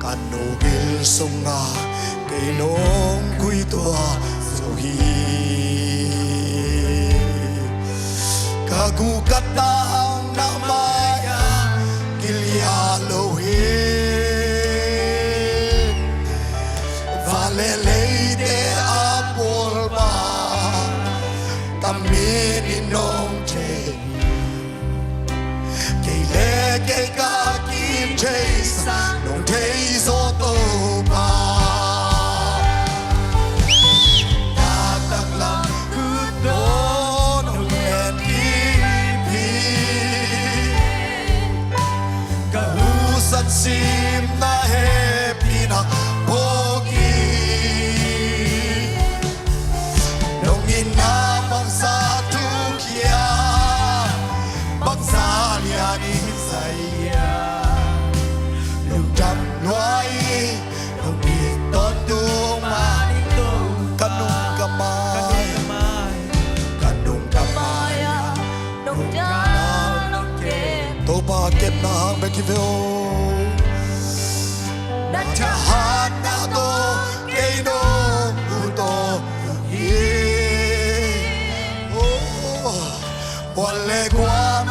Ka nu bil sungah kei nong khuituah zo hi. Ka gu ka tang na mai-ah kiliah lo hi. Van le leite a pualpa ka min in nong thei. Kei le kei ka kitheihsa nong thei zaw Topa. Taktak lam khut tawh nong letkip hi. Ka husan simna hehpihna phawk hi. Nong itna bangzah thuk hiam, bangzah lian in zai hiam. Lungdam lua hi, nong it tawntung mah ning Topa. Ka nung ka mai, ka nung ka mai-ah nong dal nong kem. Topa kepna hang bek hi ve aw. Na thahatna tawh kei nong ut aw hi. Oh, mual le kua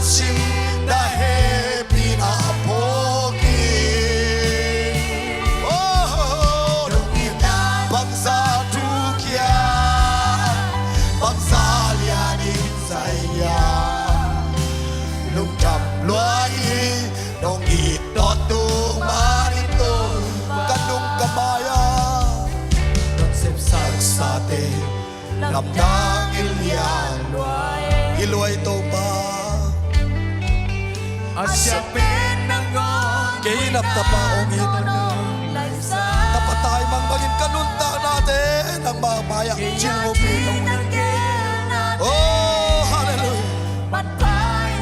Sim na hehpihna phawk hi. Oh, nong itna bangzah thukhia, bangzah lianin zai hiam. Lungdam lua hi, nong it tawntung manin Topa, ka nung ka mai-ah nong sepsaksate lamdang in lian lua hi. Hi lua hi Topa. A sia pen nangawn kei na tapa hong it, tapa taimang bangin ka nuntaknate nangmah mai-ah cing hopih. Oh, hallelujah.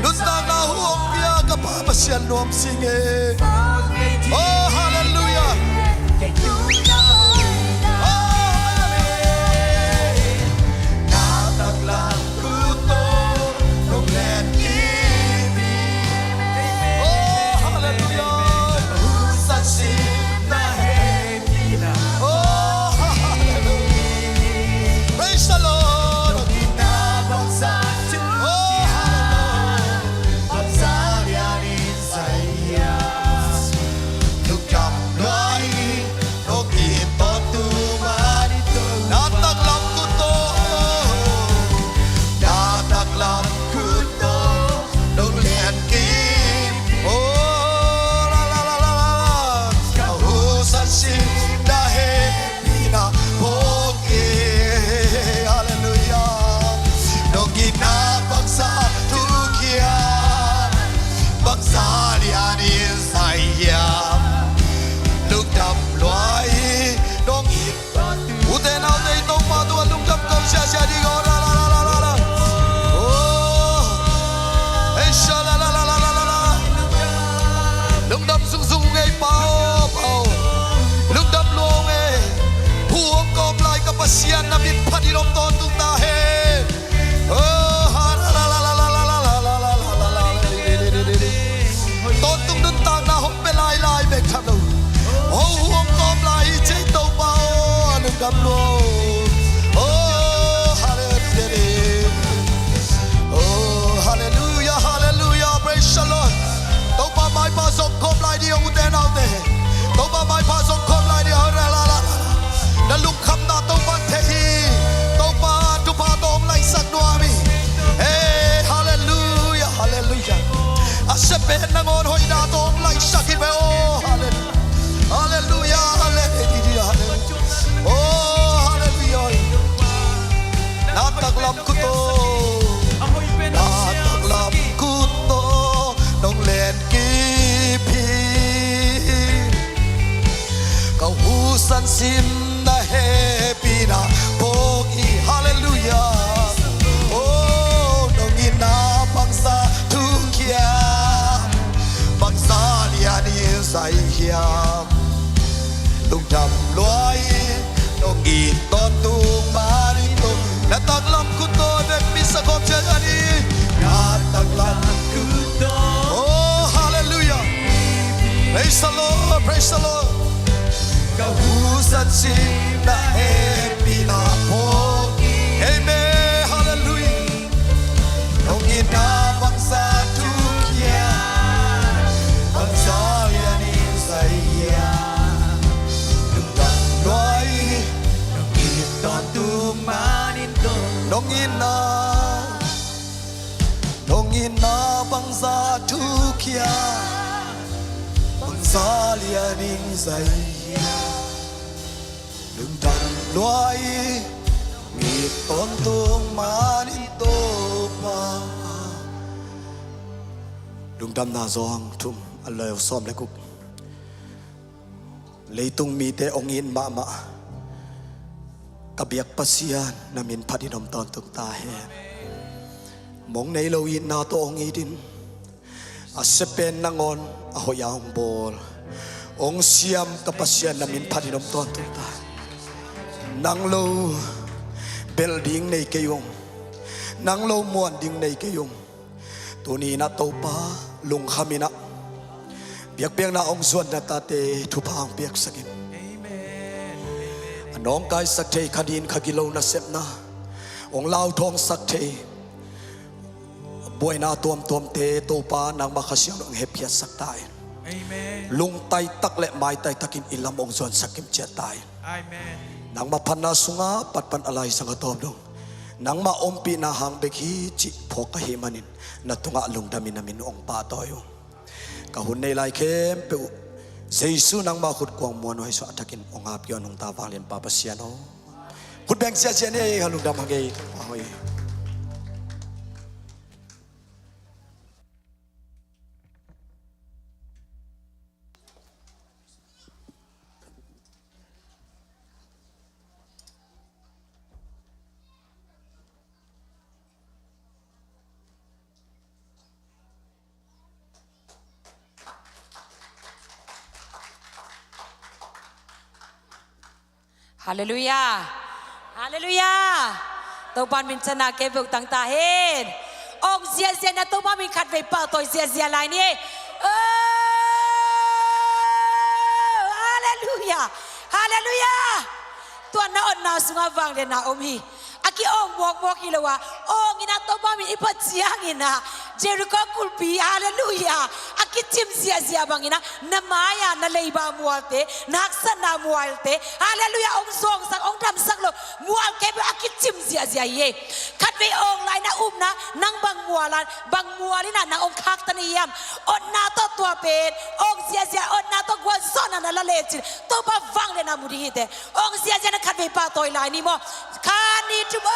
Nuntakna huh hong pia ka Pa Pasian nuam sing e. Oh, hallelujah. Oh, hallelujah. Na taklam khut tawh nong len kip hi. Oh, hallelujah. Husan sim na hehpihna. Oh, hallelujah. Praise the Lord. Oh, hallelujah. Lungdam lua hi, nong it tawntung manin Topa. Na taklam khut tawh, na taklam khut tawh nong len kip. Oh, la, la, la, la, la. Ka husan sim na hehpihna phawk hi. Hallelujah. Nong itna bangzah thukhia, bangzah lianin zai hiam. Lungdam lua hi, nong it. Ute naute, i Topa tungah lungdam ko siasia ding aw, la, la, la. Oh. Ei, sha, la, la, la. Lungdam zungzung ung ei Pa aw, Pa aw. Lungdam lua ung ei. Huh hong kawm lai ka Pasian, na min phat in om tawntung ta hen. Oh, ha, la, la, la. Tawntung nuntakna hong pia lailai bek tham lo. Oh, huh hong kawm lai hi ci ei Topa aw, lungdam lua. Oh, hallelujah. Oh, hallelujah, hallelujah. Praise the Lord. Topa maipha zong khawm lai ding aw, ute naute. Topa maipha zong khawm lai ding aw. La, la, la, la. Na lungkhamna Topa thei hi. Topa thupha tawh hong laihsak nuam hi. Hey, hallelujah, hallelujah. A sia pen nangawn hoihna tawh hong laihsak hi ve aw. Hallelujah. Hallelujah, hallelujah, hallelujah. Oh, hallelujah. Na taklam khut tawh, na taklam khut tawh nong len kip hi. Ka husan sim na hehpihna phawk hi. Hallelujah. Oh, nong itna bangzah thukhia, bangzah lianin zai hiam. Lungdam lua hi, nong it tawntung manin Topa. Na taklam khut tawh, vekpi sa khawm ciat a ni. Na taklam khut tawh. Oh, hallelujah. Praise the Lord, praise the Lord. Ka husan sim na hehpihna phawk hi. Amen, hallelujah. Nong itna bangzah thukhia, bangzah lianin zai hiam. Lungdam lua hi, nong it tawntung manin Topa. Nong itna, nong itna bangzah thukhia, bangzah lianin zai hiam. Lungdam lua hi, nong it tawntung manin Topa. Lungdamna zawng thum, a leu sawm le guk. Leitung mite hong it mahmah ka biak Pasian, na min phat in om tawntung ta hen. Mong nei lo itna tawh hong it in. A sia pen nangawn a hoih a hong bawl, hong siam ka Pasian, na min phat in om tawntung ta. Nang lo belh ding nei kei ung. Nang lo muan ding nei kei ung. Tuni in ah Topa lungkham in ah biakpiakna hong zuan na tate thupha hong piaksak in. A nawngkaisak thei, kha din kha gilo nasepna hong lauthawngsak thei, a Buaina tuamtuamte Topa nangmah Kha Siangtho in hong hepkhiatsak ta in. Amen. Lungtai tak le maitai takin i lam hong zuansak kimciat ta in. Amen. Nangmah phatna sungah patpan a laizang a tawp dong nangmah ompihna hang bek hi cih phawk ahih manin na tungah lungdamin na min hong pahtawi ung. Ka hun nei lai khempeuh Jesu nangmah khut kuang muanhuai suah a takin hong apkiaw nungta vanglian Pa Pasian aw. Khut beng siasia ni ei, ka lungdam hang ei. Halleluiah. Halleluiah. Topan min thang a kei beuh tang ta hen. Ong ziahziah na Topa min khatvei pahtawi ziahziah lai ni. Oh, halleluiah. Halleluiah. Tua na otna sungah vangliatna om hi. A ki-ong mawkmawk hi lo a, ong in a Topa min i phat ciangin a Jericho kulhpi, halleluiah, a kicim ziahziah bangin a na mai-a na leiba mualte, na haksatna mualte, halleluiah, ong zawngsak, ong damsak lo mual kei beuh a kicim ziahziah hi ei. Khatvei ong lai na upna, nang bang mual a, bang mual in a nang ong khaktan na hiam? Otna tawh tua pen ong ziahziah, otna tawh gualzawhna na la lecin Topa vangliatna mu ding hi teh. Ong ziahziah na khatvei pahtawi lai ni maw. Khat, nih, thum. Oh,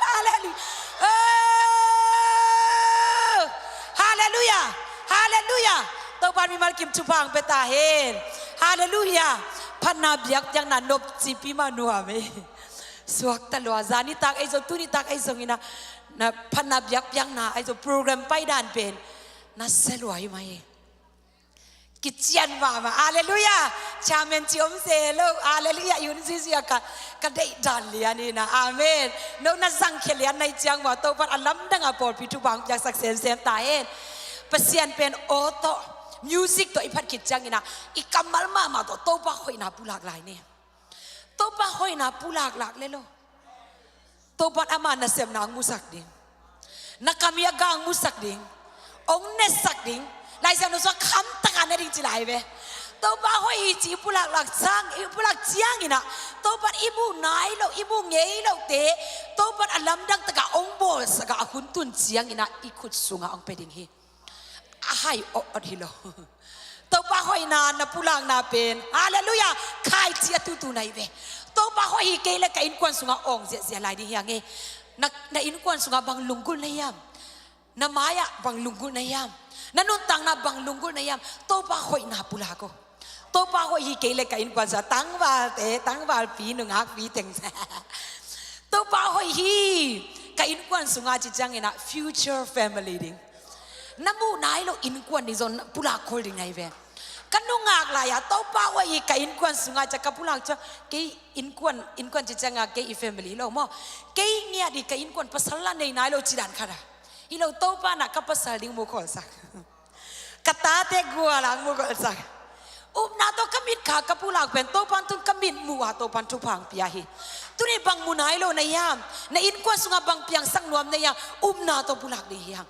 halleluiah. Oh, halleluiah. Halleluiah. Topan mimal kim thupha hong pia ta hen. Halleluiah. Phatna biakpiakna nopcipi mah nuam ei. Suakta lua, zan nitak ei zong, tuni tak ei zong in a, na phatna biakpiakna ei zong, program paidan pen nasia lua hi mah ei. Kician mahmah. Halleluiah. Chairman ci om se lo. Halleluiah. I hun ziahziah ka, ka deih dan lian hi na. Amen. No na zangkhia lian na hih ciang maw, Topan a lamdang a pawlpi thupha hong piaksak semsem ta hen. Pasian pen aw tawh, music tawh i phat khit ciangin a, i kammal mahmah tawh Topa hoihna pulak lai ni. Topa hoihna pulaklak le lo. Topan ama nasepna hong musak ding. Na kam hi a gah hong musak ding. Hong nesak ding. Laisiangtho sungah khamtaka ne ding ci lai ve. Topa hoih hi ci i pulaklak sang, i pulak ciangin a, Topan i muh nai lo, i muh ngei lote Topan a lamdang taka hong bawlsak a, a hun tun ciangin a i khut sungah hong pia ding hi. A hai awh awt hi lo. Topa hoihna na pulakna pen, halleluiah, khaici a tutu na hi ve. Topa hoih hi kei le ka innkuan sungah awng ziahziah lai ding hi hang e. Na, na innkuan sungah bang lunggulh na hiam? Na mai-ah bang lunggulh na hiam? Na nuntakna bang lunggulh na hiam? Topa hoihna pulak aw. Topa hoih hi kei le ka innkuan sungah, tangvalte, tangvalpi, nungakpi teng. Topa hoih hi ka innkuan sungah ci ciangin a future family ding. Na muh nai lo innkuan ding zong pulak khol ding na hi ve. Ka nungak lai-a Topa hoih hi ka innkuan sungah ci a ka pulak ciang, kei innkuan, innkuan ci ciangin a kei i family lo maw. Kei ngiat hi ka innkuan pasal la nei nai lo ci dan khat a. Hi lo, Topa in a ka pasal ding mu kholsak. Ka tate gual a mu kholsak. Upna tawh ka mitkha ka pulak pen Topa in tun ka mit muh a Topa in thupha hong pia hi. Tuni bang mu nai lo na hiam? Na innkuan sungah bang piangsak nuam na hiam? Upna tawh pulak ding hi hang.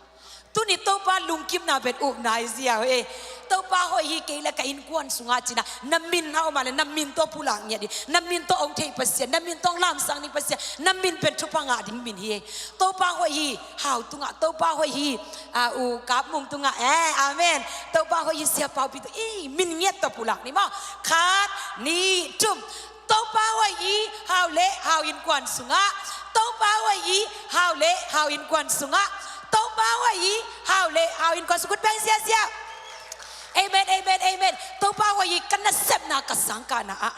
Tuni Topa lungkimna pen upna hi ziau e. Topa hoih hi kei le ka innkuan sungah ci-in a na min a om a le na min tawh pulak ngiat ding. Na min tawh hong thei Pasian, na min tawh hong lamsang ding Pasian, na min pen thupha ngah ding min hi e. Topa hoih hi Hau tungah, Topa hoih hi, a, U Kap Mung tungah, eh, amen. Topa hoih hi Sia Pau Pi tungah, i, min ngiat tawh pulak ni maw. Khat, nih, thum. Topa hoih hi Hau le Hau innkuan sungah. Topa hoih hi Hau le Hau innkuan sungah. Topa hoih hi Hau le Hau innkuan sungah. Khut beng ziahziah. Amen, amen, amen. Topa hoih hi ka nasepna ka sangkahna ah.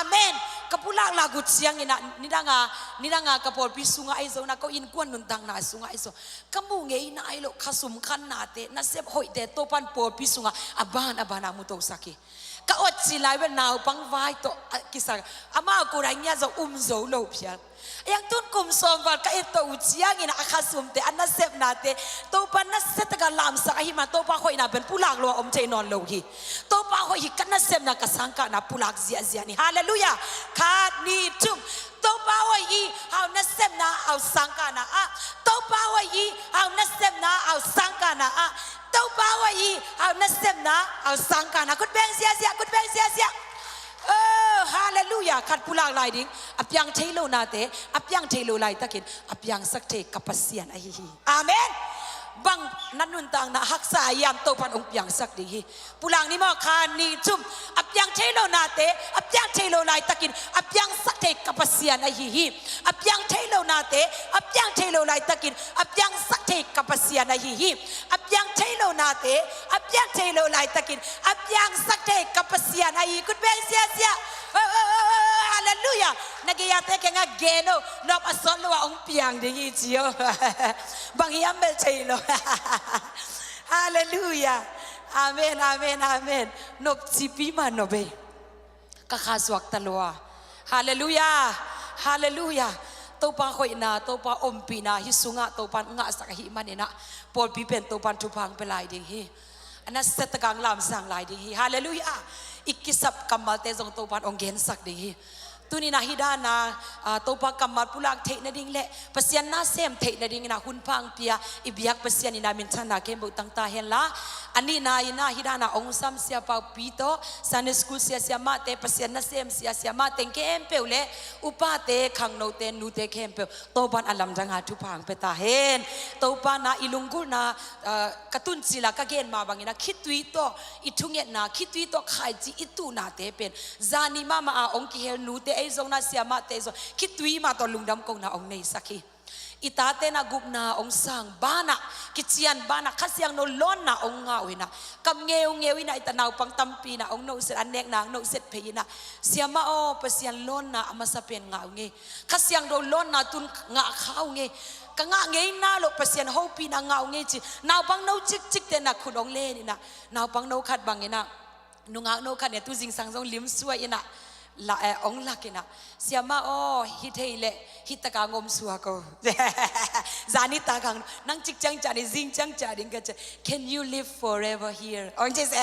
Amen. Ka pulak lak uh ciangin a, nidang a, nidang a ka pawlpi sungah ahi zongin a, ko innkuan nuntakna sungah ahi zong, ka muh ngei nai lo, ka sum khannate, nasep hoihte, Topa'n pawlpi sungah a ban a ban a mu tosak hi. Ka ot cil lai bel naupang vai tawh a kisak, amau ko dai ngiat zong um zo lo phial. Ahi hang tun kum sawm val ka et tawh uh ciangin a, a khasumte, a nasepnate Topa nasia taka lamsak ahih man Topa hoihna pen pulak lo a om thei nawn lo hi. Topa hoih hi ka nasepna ka sangkahna pulak ziahziah ni. Halleluiah. Khat, nih, thum. Topa hoih hi Hau nasepna, Hau sangkahna ah. Topa a, au sangkahna a, Topa hoih hi, au nasepna, au sangkahna. Khut beng ziazia, khut beng ziazia. Oh, halleluiah. Khat pulak lai ding. A piang thei lo nate a piang thei lo laitakin a piangsak thei ka Pasian ahi hi. Amen. Bang na nuntakna haksa a hiam, Topan hong piangsak ding hi. Pulak ni maw? Khat, nih, thum. A piang thei lo nate a piang thei lo laitakin a piangsak thei ka Pasian ahi hi. A piang thei lo nate a piang thei lo laitakin a piangsak thei ka Pasian ahi hi. A piang thei lo nate a piang thei lo laitakin a piangsak thei ka Pasian ahi hi. Khut beng ziazia. Oh, oh, oh, oh, halleluiah. Na gei-ate kiangah gen o, nop a sawt lo a hong piang ding hi ci o. Bang hiam bel thei lo. Halleluiah. Amen, amen, amen. Nop cipi mah nop ei. Ka kha suak ta lua. Halleluiah. Halleluiah. Topa hoihna, Topa ompihna hih sungah Topan ngahsak ahih maninah pawlpi pen Topan thupha hong pia lai ding hi. A nasia takin lamsang lai ding hi. Halleluiah. I kisap kammalte zong Topan hong gensak ding hi. Tuninah hih danah, ah, Topa kammal pulak theih nading le Pasian na sem theih nadinginah hun pha hong pia i biak Pasian inah minthanna khempeuh tang ta henla. A nihna inah hih danah hong sam Sia Pau Pi tawh Sunday School sia siamahte, Pasian na sem sia siamahte khempeuh le upate, khangnote, nute khempeuh Topan a lamdanga thupha hong pia ta hen. Topa na i lunggulhna, ah, ka tun cila ka gen mah bangin a khitui tawh i thungetna, khitui tawh khaici i tuhnate pen zani mahmah a hong kihel nute ei zong na siamahte ei zong khitui mah tawh lungdam kohna hong neisak hi. I tate na gupna hong sang banah, kician banah Kha Siangtho lawnna hong ngah uh inah, kam ngeungeu inah i ta naupang tampi inah hong nohset, an nekna hong nohset phei inah, siamah aw, Pasian lawnna a masa pen ngah uh ngei. Kha Siangtho lawnna tun ngah kha uh ngei. Ka ngah ngei na loh Pasian hopihna ngah uh ngei ci. Naupang no cikcikte na khut hong len inah, naupang no khat bang inah, nungak no khat inah tu zingsang zong lim suai inah, la, eh, hong lak inah, siamah aw, hi thei leh hih taka hong om suak o. Zani tak hang nang cik ciangciang ding, zing ciangciang ding ka ci. Can you live forever here? Hong ci se.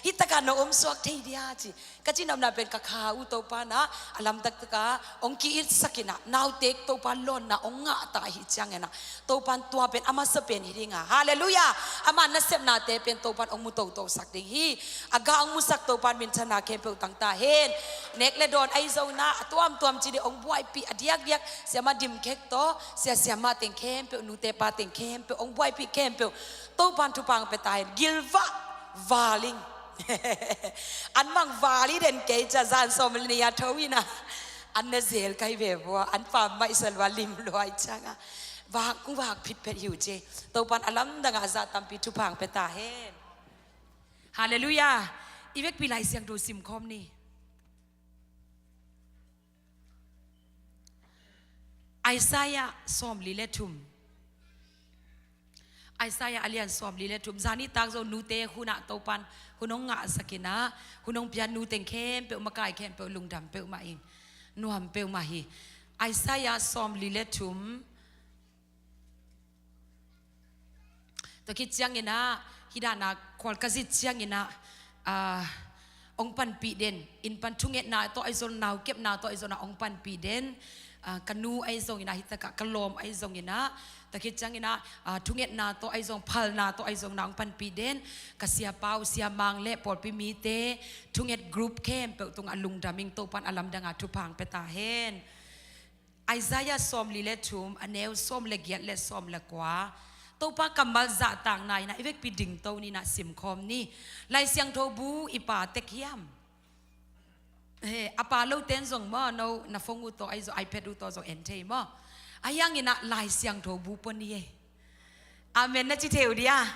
Hih taka na om suak thei dia ci. Ka cinopna pen ka kha uh Topa na a lamdang taka hong ki-itsak inah, naute Topa lawnna hong ngah ta ahih cianginah, Topan tua pen a masa pen hi dinga. Halleluiah. Ama nasepnate pen Topan hong mu totosak ding hi. A gah hong musak Topan minthanna khempeuh tang ta hen. Nek le dawn ahi zong inah, a tuamtuam ci ding hong buaipih a diakdiak, siamah Dim Khek tawh sia siamah teng khempeuh, nute pa teng khempeuh hong buaipih khempeuh Topan thupha hong pia ta hen. Gilvah valing. An mang vali den kei ca, zan sawm le nih a tho inah, an na zel kai ve vua, an pam maih sa lua, lim lua i cianga. Vak, vak phitphet hi uh ci. Topan a lamdanga a zah tampi thupha hong pia ta hen. Halleluiah. I vekpi Lai Siangtho simkhawm ni. Isaiah sawmli le thum. Isaiah a lian sawmli le thum. Zani tak zong nute hunah Topan hun hong ngahsak inah, hun hong pia nuteng khempeuh, makai khempeuh lungdam peuhmah ing. Nuam peuhmah hi. Isaiah sawmli le thum. Tua khit cianginah, hih danah khual ka zit cianginah, ah, hong panpih den, inn pan thungetna tawh ahi zong, nau kepna tawh ahi zong inah hong panpih den, ah, ka nu ahi zong inah, hih takah ka lawm ahi zong inah, tua khit cianginah, ah, thungetna tawh ahi zong, phalna tawh ahi zong inah hong panpih den, ka Sia Pau, Sia Mang le pawlpi mite, thunget group khempeuh tungah lungdam ing. Topan a lamdanga thupha hong pia ta hen. Isaiah sawmli le thum, a neu sawm le giat le sawm le kua. Topa kammal zahtakna inah i vekpi dingto ni inah simkhawm ni. Lai Siangtho bu i pa tek hiam? He, a pa lote in zong maw, no na phone uh tawh ahi zong, iPad uh tawh zong en thei maw? Ahi hanginah Lai Siangtho bu pua ni ei. Amen na ci thei uh dia.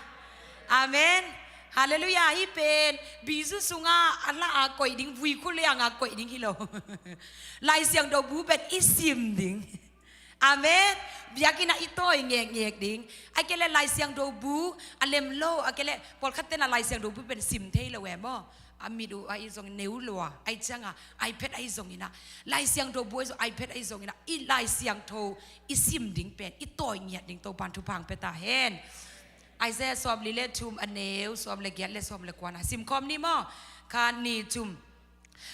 Amen. Halleluiah. Hih pen bizu sungah a lah a koih ding, vui khut liangah koih ding hi lo. Lai Siangtho bu pen i sim ding. Amen. Biakinn ah i tawi ngekngek ding. Ahih kei leh Lai Siangtho bu a lem lo, ahih kei leh pawlkhatte inah Lai Siangtho bu pen sim thei lo e maw. A mit uh ahi zong neu lua, ahih cianga iPad ahi zong inah, Lai Siangtho bu ahi zong, iPad ahi zong inah, i Lai Siangtho i sim ding pen i tawi ngiat ding Topan thupha hong pia ta hen. Isaiah sawmli le thum, a neu sawm le giat le sawm le kua na simkhawm ni maw? Khat, nih, thum.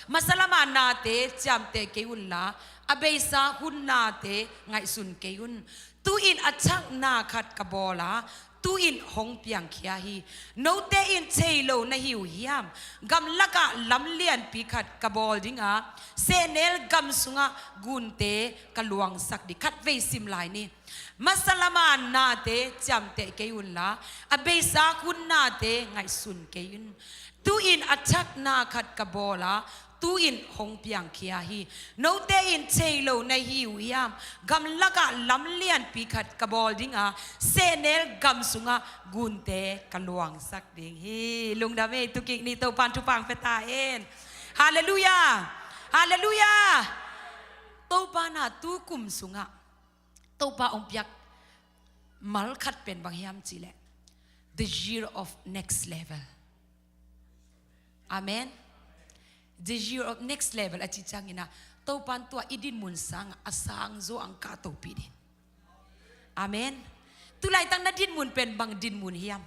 Masa lama nate ciamteh kei unla, a beisa hun nate ngaihsun kei un. Tu-in a thak na khat ka bawl a, tu-in hong piangkhia hi. Note in thei lo na hi uh hiam? Gamlakah lam lianpi khat ka bawl ding a, sehnel gam sungah gunte ka luangsak ding. Khatvei sim lai ni. Masa lama nate ciamteh kei unla, a beisa hun nate ngaihsun kei un. Tu-in a thak na khat ka bawl a, tu-in hong piangkhia hi. Note in thei lo na hi uh hiam? Gamlakah lam lianpi khat ka bawl ding a, sehnel gam sungah gunte ka luangsak ding hi. Lungdam ei, tukik ni. Topa'n thupha hong pia ta hen. Halleluiah. Halleluiah. Topa na tu kum sungah Topa hong piak mal khat pen bang hiam cih leh, the year of next level. Amen. The year of next level a cih ciangin ah, Topa'n tua i dinmun sangah a sangzaw hong kahtohpih ding. Amen. Tulaitak na dinmun pen bang dinmun hiam?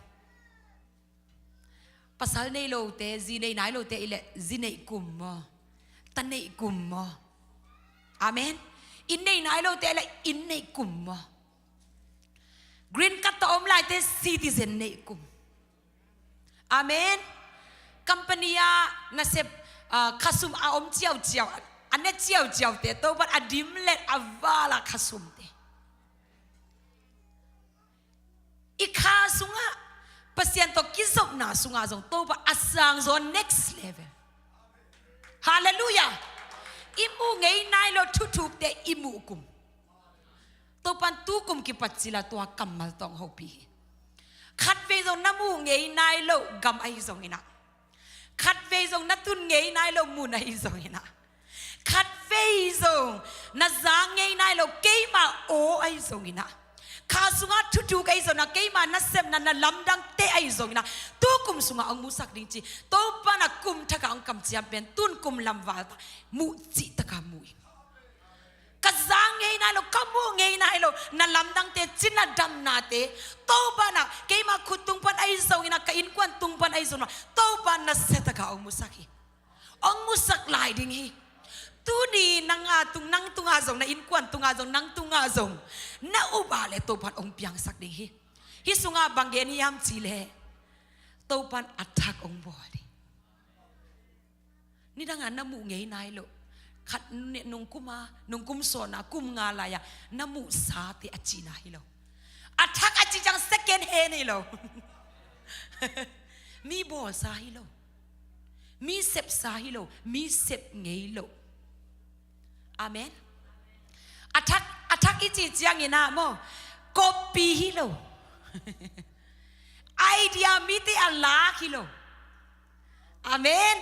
Pasal nei lote, zi nei nai lote i leh zi neih kum maw? Ta neih kum maw? Amen. Inn nei nai lote i leh inn neih kum maw? Green card tawh om laite citizen neih kum. Amen. Company ah nasep, ah, khasum a om ciauciau, a ne ciauciaute, Topa'n a dimlet a val a khasumte, i kha sungah, Pasian tawh kizopna sungah zong Topa a sangzaw, next level. Halleluiah. I muh ngei nai lo thuthukte i muh kum. Topa'n tu kum kipat cil a tua kammal tawh hong hopih hi. Khatvei zong na muh ngei nai lo gam ahi zongin ah, khatvei zong na tun ngei nai lo mun ahi zongin ah, khatvei zong na za ngei nai lo keima aw ahi zongin ah, kha sungah thuthuk ahi zongin ah, keima nasepna na lamdangte ahi zongin ah, tu kum sungah hong musak ding ci. Topa'n a kum thak ah hong kamciam pen tun kum lamval ta muh cihtak a mu ing. Ka za ngei nai lo, ka muh ngei nai lo na lamdangte, cina damnate, Topa'n ah keima khut tung pan ahi zongin ah, ka innkuan tung pan ahi zongin ah, Topa'n nasiatak a hong musak hi. Hong musak lai ding hi. Tuni nang a tung, nang tungah zong, na innkuan tungah zong, nang tungah zong na up a leh Topa'n hong piangsak ding hi. Hih sungah bang gen hiam cih leh, Topa'n a thak hong bawl ding. Nidangah na muh ngei nai lo, khat ne-, nungkum a, nungkum sawn a, kum nga lai-a na muhsate a cihna hi lo. A thak a cih ciang second hand hi lo. Mi bawlsa hi lo. Mi sepsa hi lo. Mi sep ngei lo. Amen. A thak, a thak i cih ciangin ah maw, copy hi lo. Idea mite a lak hi lo. Amen.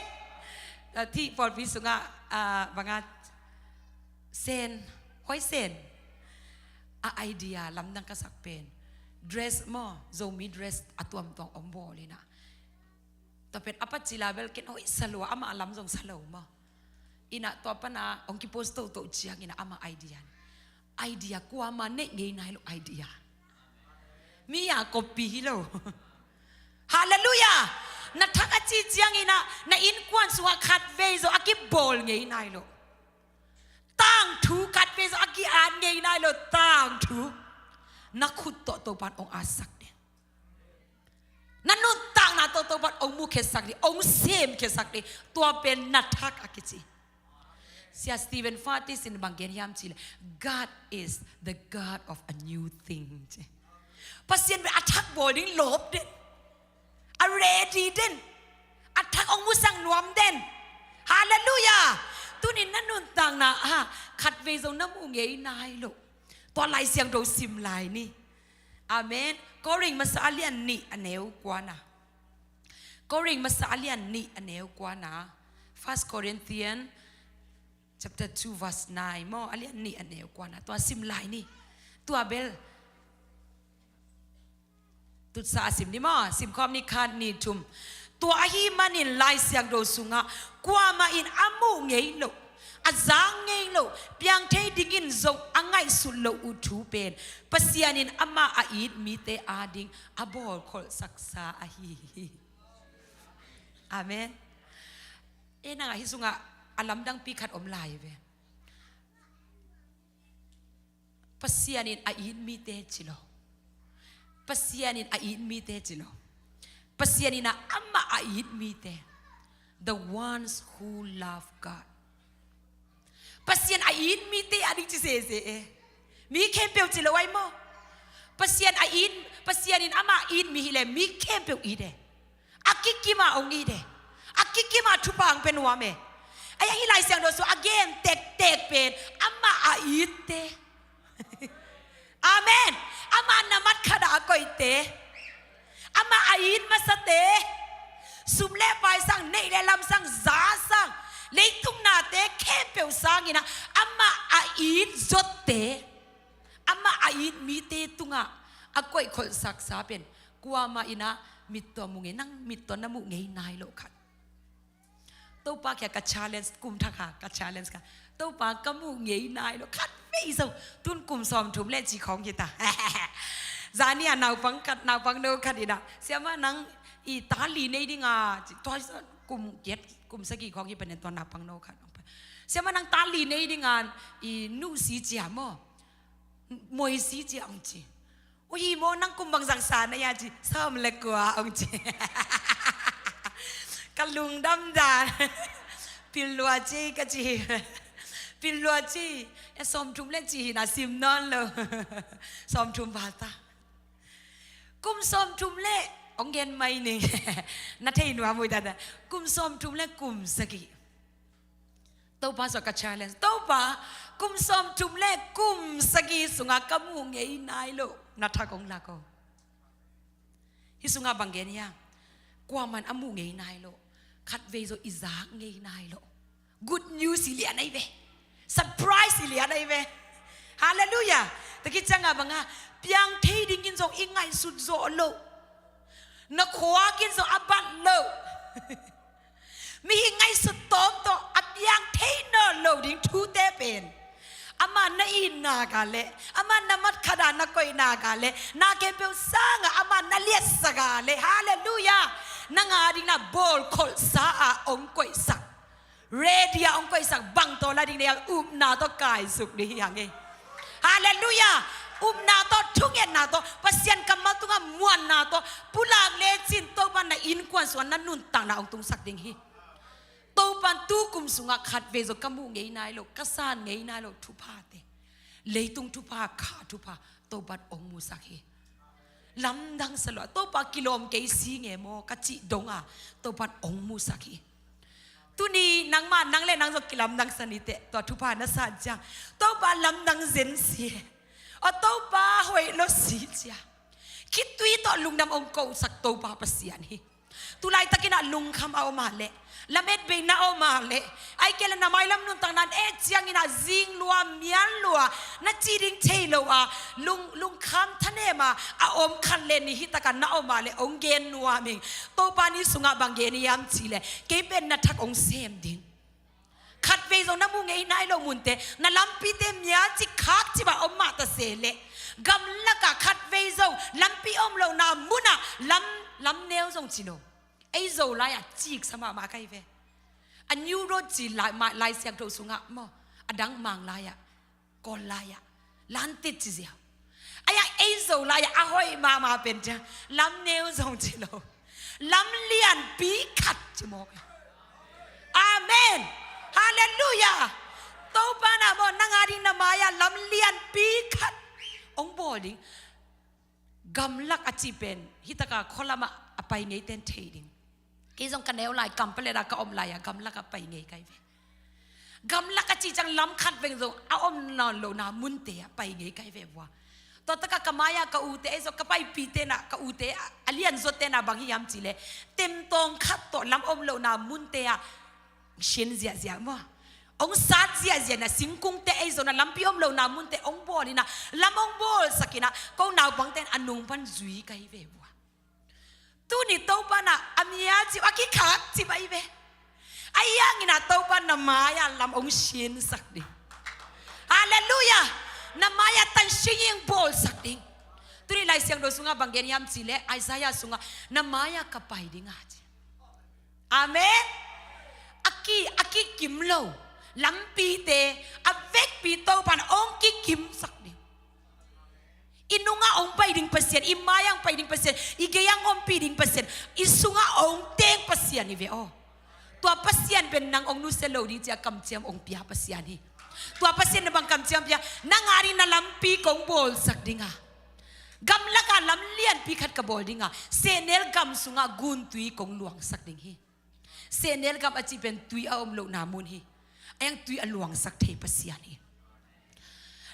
Tua thih pawlpi sungah, ah, bangah Sen, Hoi Sen, a idea lamdang ka sak pen, dress maw, Zomi dress a tuamtuam hong bawl in ah, tua pen a pat cil a bel ken hoih sa lua, amah a lam zong sa lo maw. In ah tua pan a hong kipost toto ciangin ah amah idea, idea kuamah neih ngei nai lo idea. Mi a copy hi lo. Halleluiah. Na thak a cih ciangin ah na innkuan sungah khatvei zong a kibawl ngei nai lo tangthu, khatvei zong a ki-at ngei nai lo tangthu, na khut tawh Topa'n hong atsak ding. Na nuntakna tawh Topa'n hong mukhiatsak ding, hong semkhiatsak ding. Tua pen na thak a kici. Sia Stephen Fatis in bang gen hiam cih leh, God is the God of a new thing, ci. Pasian pen a thak bawl ding lawp den, a ready den, a thak hong musak nuam den. Halleluiah. Tuni na nuntakna ah khatvei zong na muh ngei nai lo, tua Lai Siangtho sim lai ni. Amen. Korin masa a lian nih a neu kuana. Korin masa a lian nih a neu kuana. First Corinthians chapter two verse nine maw, a lian nih a neu kuana. Tua sim lai ni. Tua bel tutsa a sim ni maw, sim khawm ni, khat, nih, thum. Tua ahih manin Lai Siangtho sungah, kuamah in a muh ngei lo, a za ngei lo, piang thei dingin zong a ngaihsut loh uh thu pen Pasian in amah a it mite ading a bawlkholhsaksa ahi hi. Amen. E, nang ah hih sungah a lamdangpi khat om lai ve. Pasian in a it mite ci lo. Pasian in a it mite ci lo. Pasian in a amah a it mite. The ones who love God. Pasian a it mite a ding ci sese e. Mi khempeuh ci lo ai maw. Pasian a it, Pasian in amah it mi hi le mi khempeuh it e. A kikim a ong it e. A kikim a thupha ong pia nuam e. Ahi hang hih Lai Siangtho sung a gen tektek pen amah a itte. Amen. Amah na mat khat a koihte. Amah a it masate. Sum le pai sang, neih le lam sang, za sang, leitung nate khempeuh sangin ah amah a it zotte. Amah a it mite tungah a koih kholhsaksa pen kuamah in ah mittaw mu ngei, nang mittaw na muh ngei nai loh khat. Topa kiang ka challenge, kum thak a ka challenge kha. Topa, ka muh ngei nai lo khat vei zong. Tun kum sawmthum le ci khawng hi ta. Zani a naupang khat, naupang no khat in ah, siamah nang i ta li nei ding a, ci, tua kum giat, kum sagih khawng hi pen tua naupang no khat. Siamah nang ta li nei ding a, i nu si cia maw? Moi si cia ong ci. Uhi maw, nang kum bangzah sa na hia ci, sawm le kua ong ci. Ka lungdam dan. Pil lua ci ka ci. Pil lua ci. E sawmthum le ci hi na sim nawn lo. Sawmthum bata. Kum sawmthum le ong gen mai ning. Na thei nuam uh ta ta. Kum sawmthum le kum sagih. Topa sua ka challenge. Topa, kum sawmthum le kum sagih sungah ka muh ngei nai lo na thak ong lak aw. Hih sungah bang gen hiam? Kuaman a muh ngei nai lo. Khat vei zong i zak ngei nai lo. Good news hi lian ahi ve. Surprise hi lian ahi ve. Hallelujah. Takhi ciangah bangah piang thei dingin zong i ngaihsut zawh lo. Na khuakin zong a bat lo. Mihing ngaihsut tawm tawh a piang thei nawn lo ding thute pen, amah na it nak a le, amah na mat khat a na koih nak a le, na khempeuh sangah amah na liatsak a le, hallelujah, nang a ding na bawlkholhsa a ong koihsak, ready a ong koihsak bang tawh la ding na hiam? Upna tawh kaisuk ding hi hang e. Hallelujah. Upna tawh, thungetna tawh, Pasian kammal tungah muanna tawh pulak lecin Topa na innkuan sungah na nuntakna ong tungsak ding hi. Topa in tu kum sungah khat vei zong ka muh ngei nai lo, ka san ngei nai lo thuphate, leitung thupha, kha thupha, Topa in ong musak hi. Lamdang sa lo a, Topa kilawm kei si nge maw ka cih dong a, Topa in ong musak hi. Tuni nangmah, nang le nang zong kilamdang sa ni teh, tua thupha na san ciang. Topa lamdang zen si e. Aw Topa hoih lo si cia. Khitui tawh lungdam ong kosak Topa Pasian hi. Tulaitakin ah lungkham a om a leh, lametbeina a om a leh, ahih kei leh na mailam nuntakna na et ciangin ah zing lua, mial lua, na cih ding thei lo a, lung, lungkham thanem a a om khat le nih hi takah na om a leh ong gen nuam ing. Topa in hih sungah bang gen hiam cih leh, kei pen na thak ong sem ding. Khat vei zong na muh ngei nai lo munte, na lampite mial cik khak cip a om mah ta se leh, gamlakah khat vei zong lampi om lohna munah lam, lam neu zong ci lo. Ei Zolai ah cik sa mahmah ka hi ve. A New Road ci lai, ma, Lai Siangtho sungah maw, a dang Mang lai ah, Kawl lai ah, Lantit ci ziau. Ahi hang ei Zolai ah a hoih mahmah pen ciang lam neu zong ci lo. Lam lianpi khat ci mawk. Amen. Hallelujah. Topa in ah maw, nang a ding na mai-ah lam lianpi khat ong bawl ding. Gamlak a cih pen hi takah khualamah a pai ngeite in thei ding. Kei zong ka neu lai, Kampala ah ka om lai-ah gamlak ah pai ngei ka hi ve. Gamlak a cih ciang lam khat vei zong a om nawn lohna munte ah pai ngei ka hi ve vua. Tua takah ka mai-ah ka ute, ei zong ka paipite in ah, ka ute a, a lianzaw te in ah bang hiam cih leh, temtawng khat tawh lam om lohna munte ah sin ziahziah maw, ong sat ziahziah in ah, singkungte ei zong in ah lampi om lohna munte ong bawl in ah, lam ong bawlsak in ah, ko naupangte in a nung pan zui ka hi ve vua. Tuni Topa in ah a mial cip a kikhak cip ahi ve. Ahi hangin ah Topa in na mai-ah lam ong sinsak ding. Hallelujah. Na mai-ah tansinging bawlsak ding. Tuni Lai Siangtho sungah bang gen hiam cih leh, Isaiah sungah na mai-ah ka pai ding a ci. Amen. A ki, a kikim lo lampite a vekpi Topa in ong kikimsak ding. I nungah hong pai ding Pasian, i mai-ah hong pai ding Pasian, i gei-ah hong ompih ding Pasian, i sungah hong teng Pasian hi ve aw. Tua Pasian pen nang hong nusia lo ding ci-a kamciam hong pia Pasian hi. Tua Pasian na bang kamciam pia, nang ading na lampi kong bawlsak ding a, gamlakah lam lianpi khat ka bawl ding a, sehnel gam sungah guntui kong luangsak ding hi. Sehnel gam a cih pen tui a om lohna mun hi. A hiang tui a luangsak thei Pasian hi.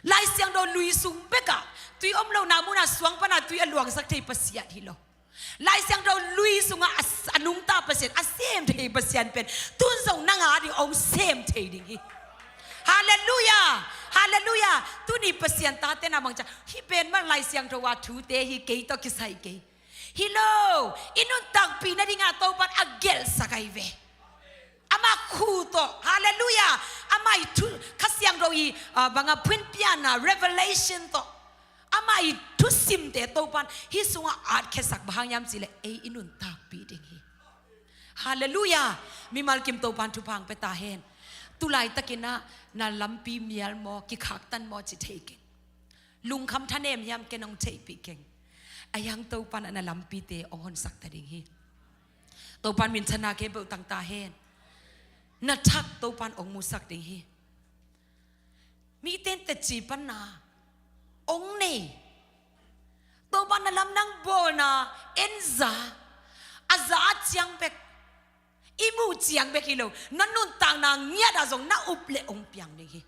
Lai Siangtho lui sung bekah tui om lohna munah suang pana tui a luangsak thei Pasian hi lo. Lai Siangtho lui sungah a, a nungta Pasian, a sem thei Pasian pen tun zong nang ading hong sem thei ding hi. Halleluiah. Halleluiah. Tuni Pasian tate na bang ci-a, hih pen mah Lai Siangtho a thute hi, kei tawh kisai kei. Hi lo, i nuntakpih nadingah Topan a gelhsak ahi ve. Amah khu tawh, halleluiah. Amah i thu, Kha Siangtho i, ah, banga phuinpiakna, revelation tawh, amah i thusimte Topan hih sungah atkhiasak, bang hang hiam cihleh ei i nuntakpih ding hi. Halleluiah. Mimal kim Topan thupha hong pia ta hen. Tulaitakinah na lampi mial maw, kikhaktan maw ci thei keng. Lungkham thanem hiam, ken hong theihpih keng. A hiang Topan ah na lampite hong honsak ta ding hi. Topan minthanna khempeuh tang ta hen. Na thak Topan hong musak ding hi. Mite in teci panna hong nei. Topan na lamdang bawlna en za, a za ciang bek, i muh ciang bek hi lo, na nuntakna ngiat ah zong na up leh hong piang ding hi.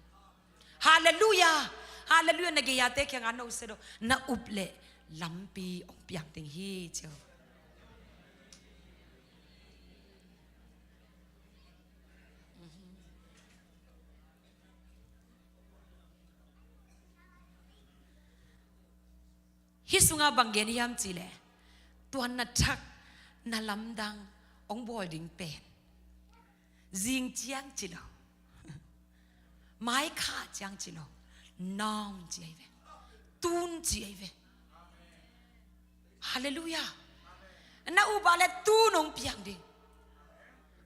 Halleluiah. Halleluiah. Na gei-ate kiangah no sedo, na up leh lampi hong piang ding hi ci-o. Hih sungah bang gen hiam cihleh, tua na thak, na lamdang hong bawl ding pen zing ciang ci lo, mai kha ciang ci lo, nawng ci ahi ve, tun ci ahi ve. Halleluiah. Na up ah leh tun hong piang ding.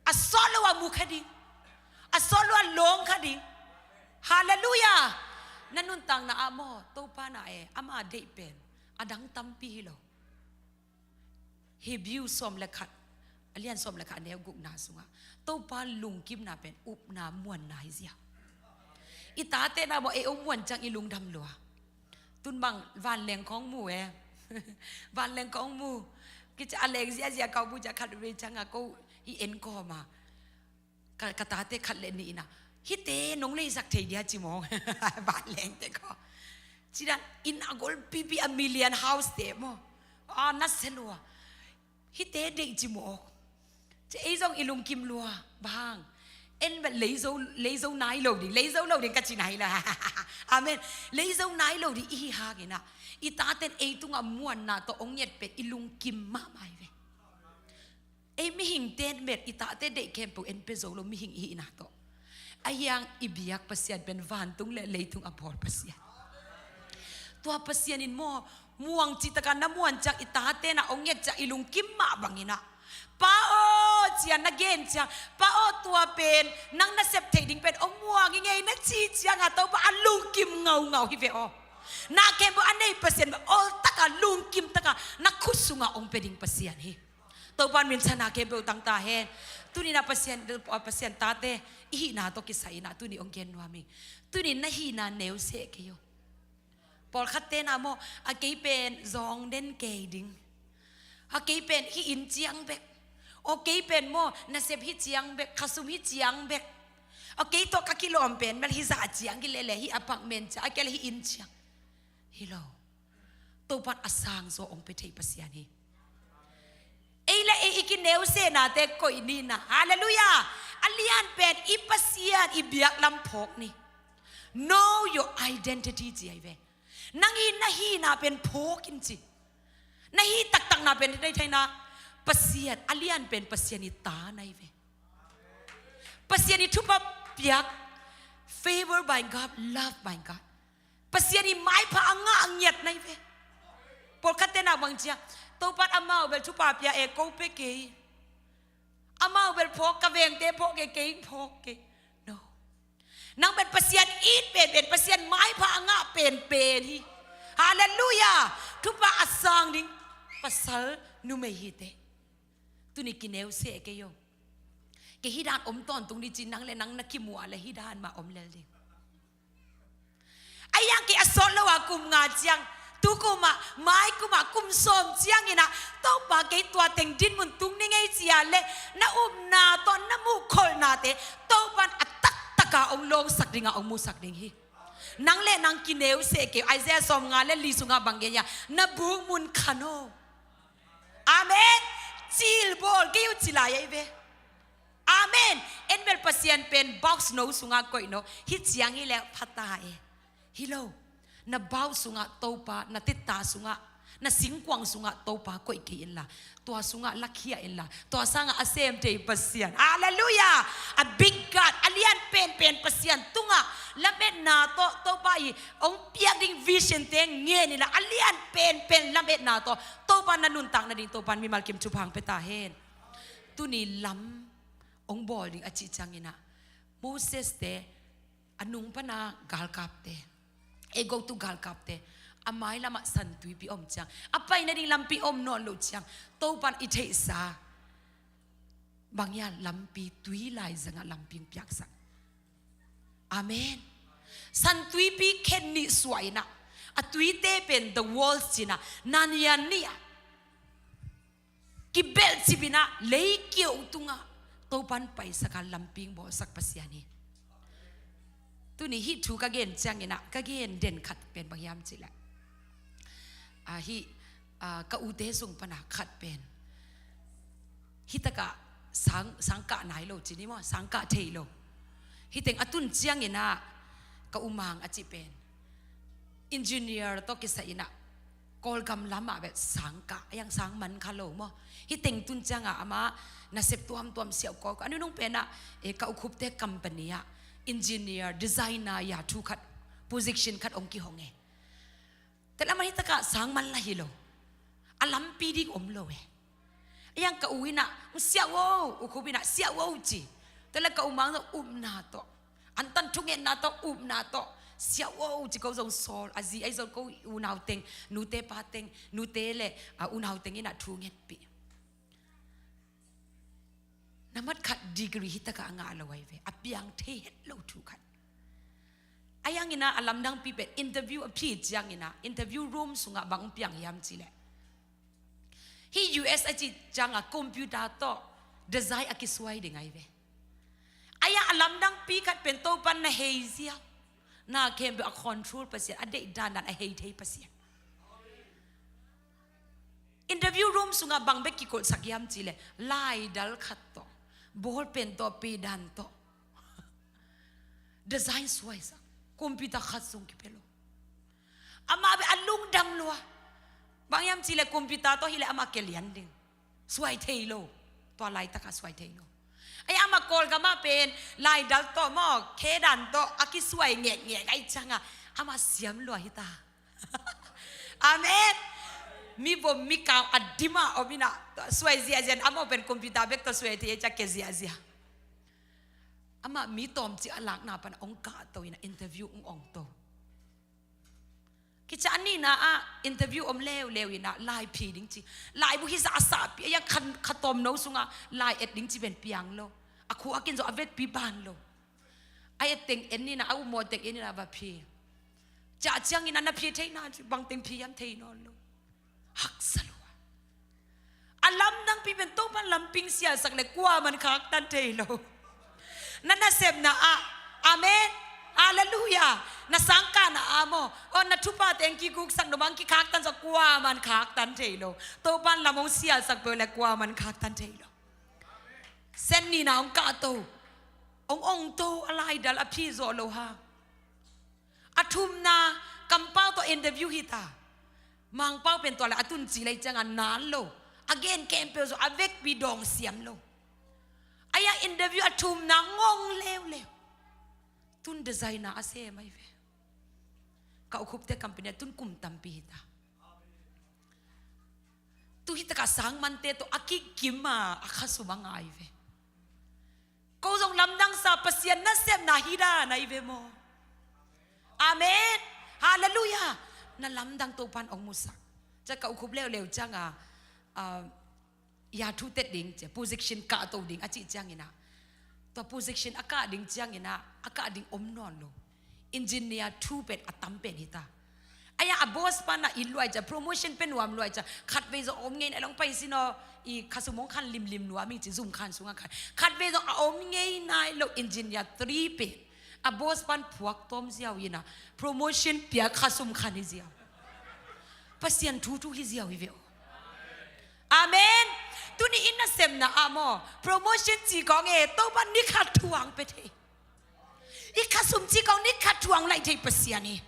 A sawt lo a mu kha ding. A sawt lo a lawng kha ding. Halleluiah. Na nuntakna ah maw, Topa na e, ama deih pen a dang tampi hi lo. Hebrew sawm le khat, a lian sawm le khat, a neu gukna sungah Topa lungkimna pen upna muanna hi zia. I tate na maw, ei hong muan ciang i lungdam lua. Tun bang vanleng khawng mu e. Vanleng khawng mu. Kici a leng ziazia kau bu cia khat vei ciangah ko i en kawm a, ka, ka tate khat le nih inah, hihte nong leisak thei dia ci maw. Vanlengte ko. Ci dan in a golpipi a million house te maw. A na se lua. Hihte deih ci maw. Ci ei zong i lungkim lua. Bang hang. En bel leizo, leizo nai lo ding. Leizo lo ding ka ci nai la. Amen. Leizo nai lo ding i hi hanginah, i taten ei tungah muanna tawh hong nget pen i lungkim mahmah hi ve. Ei mihingte in bel i tate deih khempeuh en pia zo lo, mihing i hihna tawh. A hiang i biak Pasian pen vantung le leitung a bawl Pasian. Tua Pasian in maw, muang cih takah na muan ciang, i tate na hong nget ciang i lungkim mah banginah, Pa aw, cia na gen ciang, Pa aw, tua pen nang na sep theih ding pen hong muang i ngei na ci ciangah Topa a lungkim ngaungau hi ve aw. Na khempeuh a nei Pasian bel awltakah, lungkim takah na khut sungah hong pia ding Pasian hi. Topa in minthanna khempeuh tang ta hen. Tuni na Pasian, Pasian tate i hihna tawh kisai inah tuni hong gen nuam hi. Tuni na hihna neu seh kei aw. Pawlkhatte na maw, a kei pen zawng den kei ding. A kei pen hih inn ciang bek. Aw kei pen maw, nasep hih ciang bek, khasum hih ciang bek. Aw kei tawh ka kilawm pen bel hih zah ciang kilele, hih apartment ciang, a kei le hih inn ciang. Hi lo. Topan a sangzaw hong pia thei Pasian hi. Ei le ei i kineusehnate koih ni na. Halleluiah. A lianpen i Pasian i biaklam phawk ni. Know your identity ci ahi ve. Nang i na hihna pen phawk in ci. Na hih taktakna pen thei thei na. Pasian, a lianpen Pasian i ta na hi ve. Pasian i thupha piak. Favor by God, love by God. Pasian i maipha a ngah a ngiat na hi ve. Pawlkhatte na bang cia, Topan amau bel thupha pia e, ko pe kei. Amau bel phawk, ka vengte phawk e, kei phawk kei. No. Nang bel Pasian it penpen, Pasian maipha a ngah penpen hi. Halleluiah. Thupha a sang ding pasal numei hi teh. Tuni kineu seh kei o. Kei hih dan om tawntung ni ci, nang le nang na kimuh a le hih dan mah om lel ding. Ahi hang kei a sawt lo a kum nga ciang, tu kum ah, mai kum ah, kum sawm ciangin ah, Topa kei tua teng din mun tung ni ngei ci a le, na upna tawh na muhkholhnate Topa'n a taktak a hong lawngsak ding a hong musak ding hi. Nang le nang kineu seh kei o. Isaiah sawmnga le li sungah bang gen hiam? Na buk mun khan o. Amen. Cil bawl kei uh ci lai ahi ve. Amen. En bel Pasian pen box no sungah koih no. Hih ciang hi leh pha ta e. Hi lo. Na box sungah Topa, na tetta sungah, na singkuang sungah Topa koih kei inla, tua sungah lakhia inla, tua sangah a sem thei Pasian. Halleluiah. A big God, a lian penpen Pasian tungah lametna tawh Topa i hong piak ding vision te ngen inla, a lian penpen lametna tawh Topa na nuntak nading Topa'n mimal kim thupha hong pia ta hen. Tuni lam hong bawl ding a cih ciangin ah, Moses te, a nung pana galkapte, Aigupta galkapte, a mailamah San Tuipi om ciang, a pai nading lampi om nawn loh ciang, Topa'n i theihsa bang hiam, lampi tui laizangah lampi hong piaksak. Amen. San Tuipi khen nih suah inah, a tuite pen the walls ci-inah, nanian nih ah kibelhcip inah, leikiu tungah Topa'n paisak a lampi hong bawlsak Pasian hi. Tuni hih thu ka gen ciangin ah, ka gen den khat pen bang hiam cih leh, ah, hih, ah, ka ute sung pana khat pen hih takah sang, sang kah nai lo ci ni maw, sang kah thei lo. Hih teng a tun ciangin ah, ka u Mang a cih pen engineer tawh kisai inah, Kawlgam lamah bel sang kah, a hiang sang man kha lo maw. Hih teng tun ciangah amah nasep tuamtuam siauh kawikawi. A nunung penah, eh, ka u Khupte company ah engineer, designer, ya thu khat, position khat hong kihong e. Tua leh amah hih takah sang man lah hi lo. A lampi ding om lo e. A hiang ka u inah, "Siauh o," u Khup inah, "Siauh o," ci. Tua leh ka u Mang zong upna tawh, antan thungetna tawh, upna tawh, "Siauh o," ci, ko zong sawl, a zi ahi zong ko unau teng, nute pa teng, nute le, ah, unau teng inah thungetpih. Namat khat degree hih takah a ngah lo ahi ve, a piang thei het lo thu khat. A hiang inah a lamdangpi pen interview a phi ciang inah, interview room sungah bang piang hiam cih leh, hih U S a cih ciangah computer tawh design a kisuai ding ahi ve. A hiang a lamdangpi khat pen Topa'n na hei ziau, na khempeuh a control Pasian, a deih dandan a hei thei Pasian. Interview room sungah bang bek kikolhsak hiam cih leh, laidal khat tawh, ballpen tawh, pedan tawh design suaisak, computer khat sung kipia lo. Amah bek a lungdam lua. Bang hiam cih leh computer tawh hi leh amah kia lian ding. Suai thei lo. Tua laitakah suai thei lo. Ahi amah Kawlgam ah pen laidal tawh maw, khedan tawh a kisuai ngekngek ahih ciangah amah siam lua hi ta. Amen. Mi vom mi kau a dim a om inah, suai ziahziah, amau pen computer bek tawh suai thei ahih ciang kia ziahziah. Amah mi tawmcik a lakna pan hong kahto inah interview hong ongto. Kici a nihna ah interview om leuleu inah lai phi ding ci. Laibu hih zah a sahpih, a hiang kha, kha tawmno sungah lai et ding ci pen piang lo. A khu a kin zong a vekpi ban lo. A et teng en inah, a upmawh teng en inah va phi. Ciah ciangin a na phi theihna ci, bang teng phi hiam thei nawn lo. Haksa lua. A lamdangpi pen Topa'n lampi hong sialsak leh kuaman khaktan thei lo. Na nasepna ah, amen, halleluiah, na sangkahna ah maw, aw, na thuphate hong kiguksak, na bang kikhaktan sawh, kuaman khaktan thei lo. Topa'n lam hong sialsak peuh leh kuaman khaktan thei lo. Sen nihna hong kahto, hong ongto, a laidal a phi zawh loh hang. A thumna, kampau tawh interview hi ta. Mangpau pen tua leh a tun cih leh ciangah nal lo. A gen khempeuh zong a vekpi dawng siam lo. A hiang interview a thumna ngong leuleu. Tun designer a sem ahi ve. Ka u Khupte company ah tun kum tampi hi ta. Tu hih takah sang mante tawh a kikim a, a khasum a ngai ve. Ko zong lamdangsa Pasian nasepna hih dan ahi ve maw. Amen. Halleluiah. na lamdang Topan hong musak. Cia ka ukhup leuleu cianga, ah, ya thu tet ding, cia position kahto ding a cih ciangina. Tua position a kah ding ciangina, a kah ding om nawn lo. Engineer thu pen a tam pen hita. Aya a boss pana i luai cia, promotion pen nuam luai cia. Khatvei zong om ngei nai lo, pai sino, i khasum hong khan limlim nuam ing ci, zum khan sunga khan. Khatvei zong a om ngei nai lo, engineer three pen. A boss pan phuak tawm ziau ina, promotion pia khasum khan hi ziau. Pasian thu thu hi ziau hi ve aw. Amen. Tuni in nasepna ah maw, promotion ci kong e, Topan ni khat thuang pe thei. I khasum ci kong ni khat thuang laih thei Pasian hi.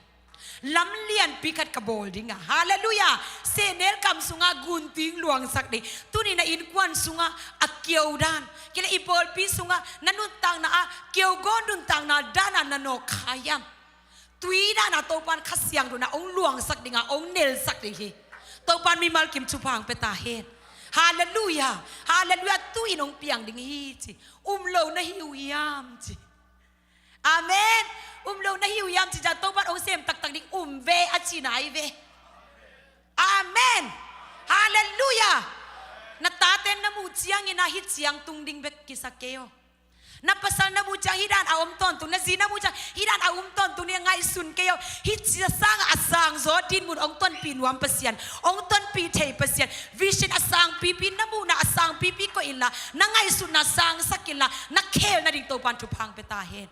Lam lianpi khat ka bawl dinga. Halleluiah. Sehnel kam sunga gunting luangsak ding. Tuni na innkuan sunga a keu dan, kile i pawlpi sunga na nuntakna a keu gaw nuntakna dana na nawk kha hiam? Tui dana Topan Kha Siangtho na hong luangsak dinga hong nelsak ding hi. Topan mimal kim thupha hong pia ta hen. Halleluiah. Halleluiah. Tu-in hong piang ding hi ci. Um lo na hi uh hiam ci. Amen. Um lo na hi uh hiam ci, cia Topan hong sem taktak ding, um ve a ci nai ve. Amen. Halleluiah. Na taten na muh ciangina hih ciang tung ding bek kisa kei aw. Na pasal na muh ciang hih dan a om tawntung, na zi na muh ciang hih dan a om tawntung ni a ngaihsun kei aw. Hih cia sanga a sangzaw dinmun hong tonpih nuam Pasian, hong tonpih thei Pasian. Vision a sangpipi na muhna a sangpipi koih inla, na ngaihsutna sangsak inla, na khelna ding Topan thupha hong pia ta hen.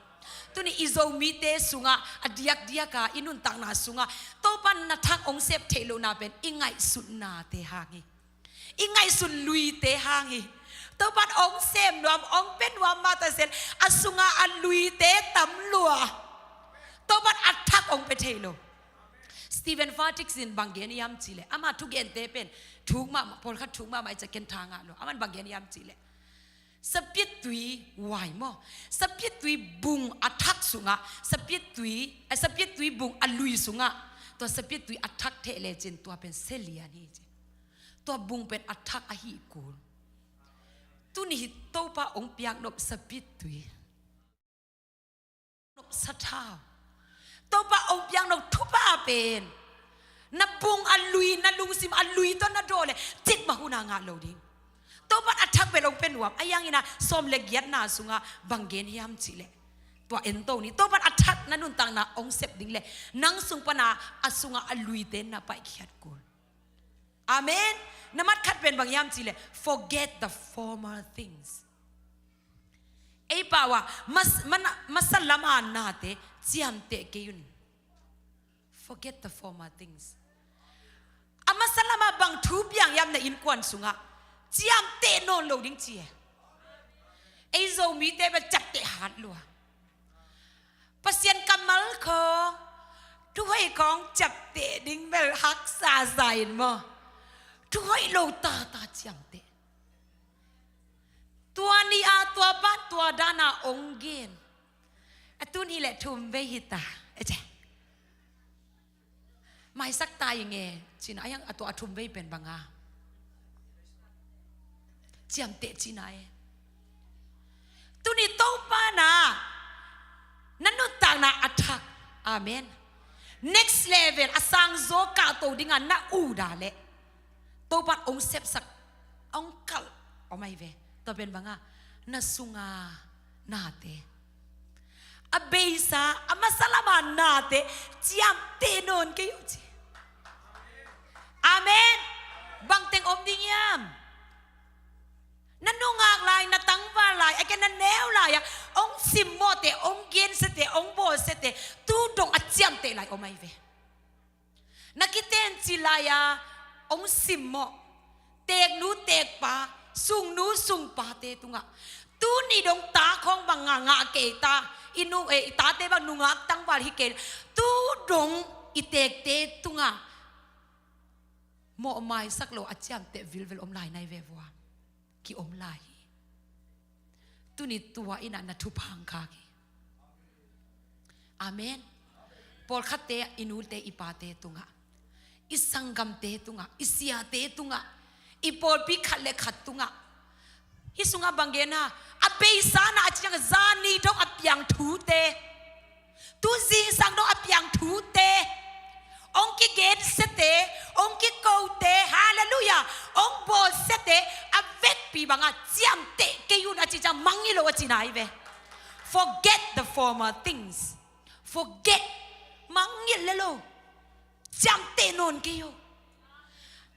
Tuni i Zomite sungah a diakdiaka i nuntakna sungah Topan na thak hong sep theih lohna pen i ngaihsutnate hang hi. I ngaihsut luite hang hi. Topan hong sem nuam, hong pia nuam mah ta sel, a sungah a luite tam lua. Topan a thak hong pia thei lo. Stephen Furtick in bang gen hiam cihleh, ama thugente pen thuk mahmah, pawlkhat thuk mahmah i ca ken tha ngah lo. Aman bang gen hiam cihleh, sapiattui wai maw, sapiattui bung a thak sungah, sapiattui, eh, sapiattui bung a lui sungah, tua sapiattui a thak theh lecin tua pen sia lian hi ci. Tua bung pen a thak ahi kul. Tuni hi Topa hong piak nop sapiattui, nop sathau, Topa hong piak nop thupha pen na bung a lui, na lungsim a lui tawh na daw leh cikmah hun a ngah lo ding. Topan a thak bel hong pia nuam. A hiangin a sawm le giatna sungah bang gen hiam cihleh, tua ento ni, Topan a thak na nuntakna hong sep ding leh nang sung pana a sungah a luite na paihkhiat kul. Amen. Na mat khat pen bang hiam cihleh, forget the former things. Ei pau ah mas-, mana-, masa lama nate ciamteh kei un. Forget the former things. A masa lama bang thu piang hiam na innkuan sungah, ciamteh nawn lo ding ci e. Ei Zomite bel ciapteh hat lua. Pasian kammal khawng, thuhoih khawng ciapteh ding bel haksa sa in maw. Thuhoih lo tata ciamteh. Tua ni-a tua pan tua dana hong gen. A tun hileh thum vei hita. E ce. Maisak ta i nge cina a hiang a tua a thum vei pen banga ciamteh cina e. Tuni Topa na, na nuntakna a thak. Amen. Next level a sangzaw kahto dinga na uda leh Topan hong sepsak, hong kalh om ahi ve. Tua pen banga na sunga nate, a beisa a masa lama nate ciamteh nawn kei uh ci. Amen. Bangteng om ding hiam? Na nungak lai, na tangval lai, a ke na neu lai-ah hong simmawhte, hong gensiate, hong bawlsiate, tu dong a ciamteh lai om ahi ve. Na kitenci lai-a hong simmawh teknu tekpa, sungnu sungpate tungah, tuni dong ta khawng bang ngah, ngah kei ta, i nu, eh, i tate bang nungak tangval hi kei, tu dong i tekte tungah mawhmaisak lo a ciamteh vilvel om lai nai ve vua. Ki-om lai hi. Tuni tua inah na thupha hong khak hi. Amen. Pawlkhatte, i nute, i pate tungah, i sanggamte tungah, i siate tungah, i pawlpi khat le khat tungah, hih sungah bang gen a, a beisa na a ciang zani dong a piang thute, tu zingsang dong a piang thute, Hong kigensiate, hong kikote, halleluiah, hong bawlsiate a vekpi bangah ciamteh kei un a cih ciang mangngilh lo a cihna hi ve. Forget the former things. Forget. Mangngilh le lo. Ciamteh nawn kei o.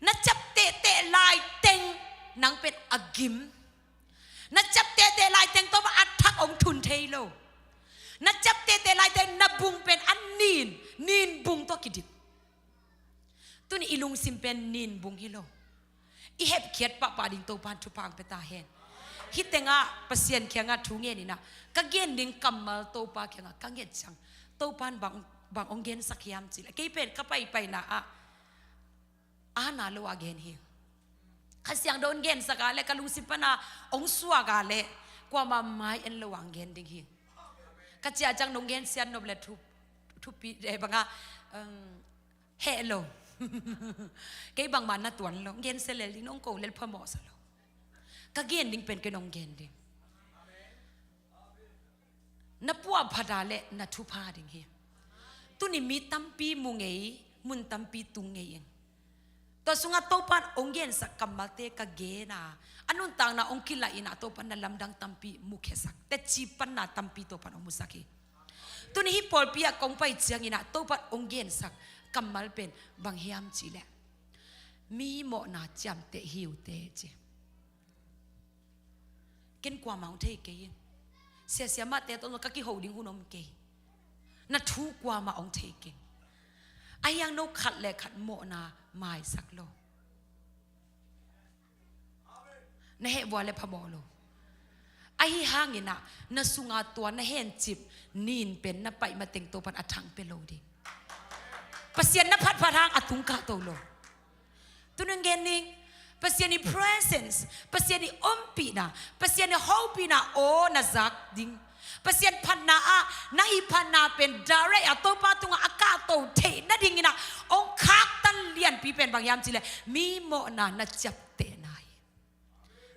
Na ciaptehteh laiteng nang pen a gim. Na ciaptehteh laiteng tawh a thak hong thun thei lo. Na ciaptehteh laiteng na bung pen a nin, nin bung tawh kidip. Tuni i lungsim pen nin bung hi lo. I hepkhiat pahpah ding Topan thupha hong pia ta hen. Hih tengah Pasian kiangah thu ngen inah, ka gen ding kammal Topa kiangah ka nget ciang, Topan bang, bang hong gensak hiam cih leh, kei pen ka paipaina ah, a na lo a gen hi. Kha Siangtho hong gensak a leh, ka lungsim pana hong suak a leh, kuamah mai en lo a hong gen ding hi. Ka ciah ciang nong gensiat nop leh thu, thupi, eh, bangah, um, heh lo. Kei bangmah na tuan lo. Hong gensia lel ding, nong ko lel phamawhsa lo. Ka gen ding pen kei nong gen ding. Na puahphat a leh na thupha ding hi. Tuni mi tampi mu ngei, mun tampi tung ngei ing. Tua sungah Topan hong gensak kammalte ka gen a, a nuntakna hong kilaih inah Topan na lamdang tampi mukhiasak, teci panna tampi Topan hong musak hi. Tuni hih pawlpi ah kong pai ciang inah Topan hong gensak kammal pen bang hiam cih leh, mi mawhna ciamteh hi uh teh ci. Ken kuamah hong thei kei ing. Siasia mahte tawh ka kiho ding hun om kei. Na thu kuamah hong thei kei. Ahi hang no khat le khat mawhna maisak lo. Na heh vua le phamawh lo. Ahi hang inah na sunga tua na hencip nin pen na paih mateng Topan a thang pia lo ding. Pasian na phatphat hang a tung kahto lo. Tuni hong gen ning, Pasian i presence, Pasian i ompihna, Pasian i hopihna aw na zak ding. Pasian phatna ah, nang i phatna pen direct a Topa tungah a kahto theih nading inah hong khaktan lianpi pen bang hiam cih leh, mi mawhna na ciaptehna hi.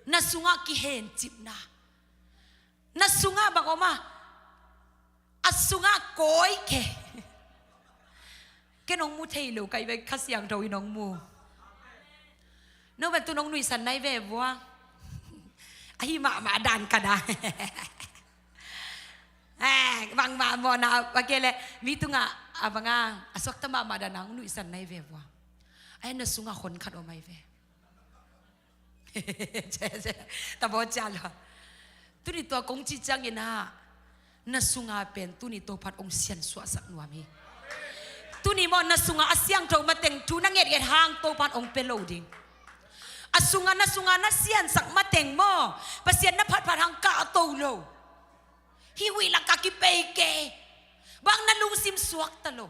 Na sungah kihencipna. Na sungah bang om a, a sungah kawi kei. Ken hong mu thei lo, ka hi ve, Kha Siangtho in hong mu. No bek tu nong nuihsan nai ve vua. Ahi mahmah dan ka dan. Eh, bangmah mawhna a kei leh mi tungah a banga a suakta mahmah dan a hong nuihsan nai ve vua. Ahi na sungah hon khat om ahi ve. Tabaw cia lo. Tuni tua kong cih ciangin ah, na sunga pen tuni Topan hong siansuahsak nuam hi. Tuni maw, na sunga a siangtho mateng thu na ngetnget hang Topan hong pia lo ding. A sunga, na sunga na siansak mateng maw, Pasian na phatphat hang kahto lo. Hih huih lakah kipei kei. Bang na lungsim suakta lo.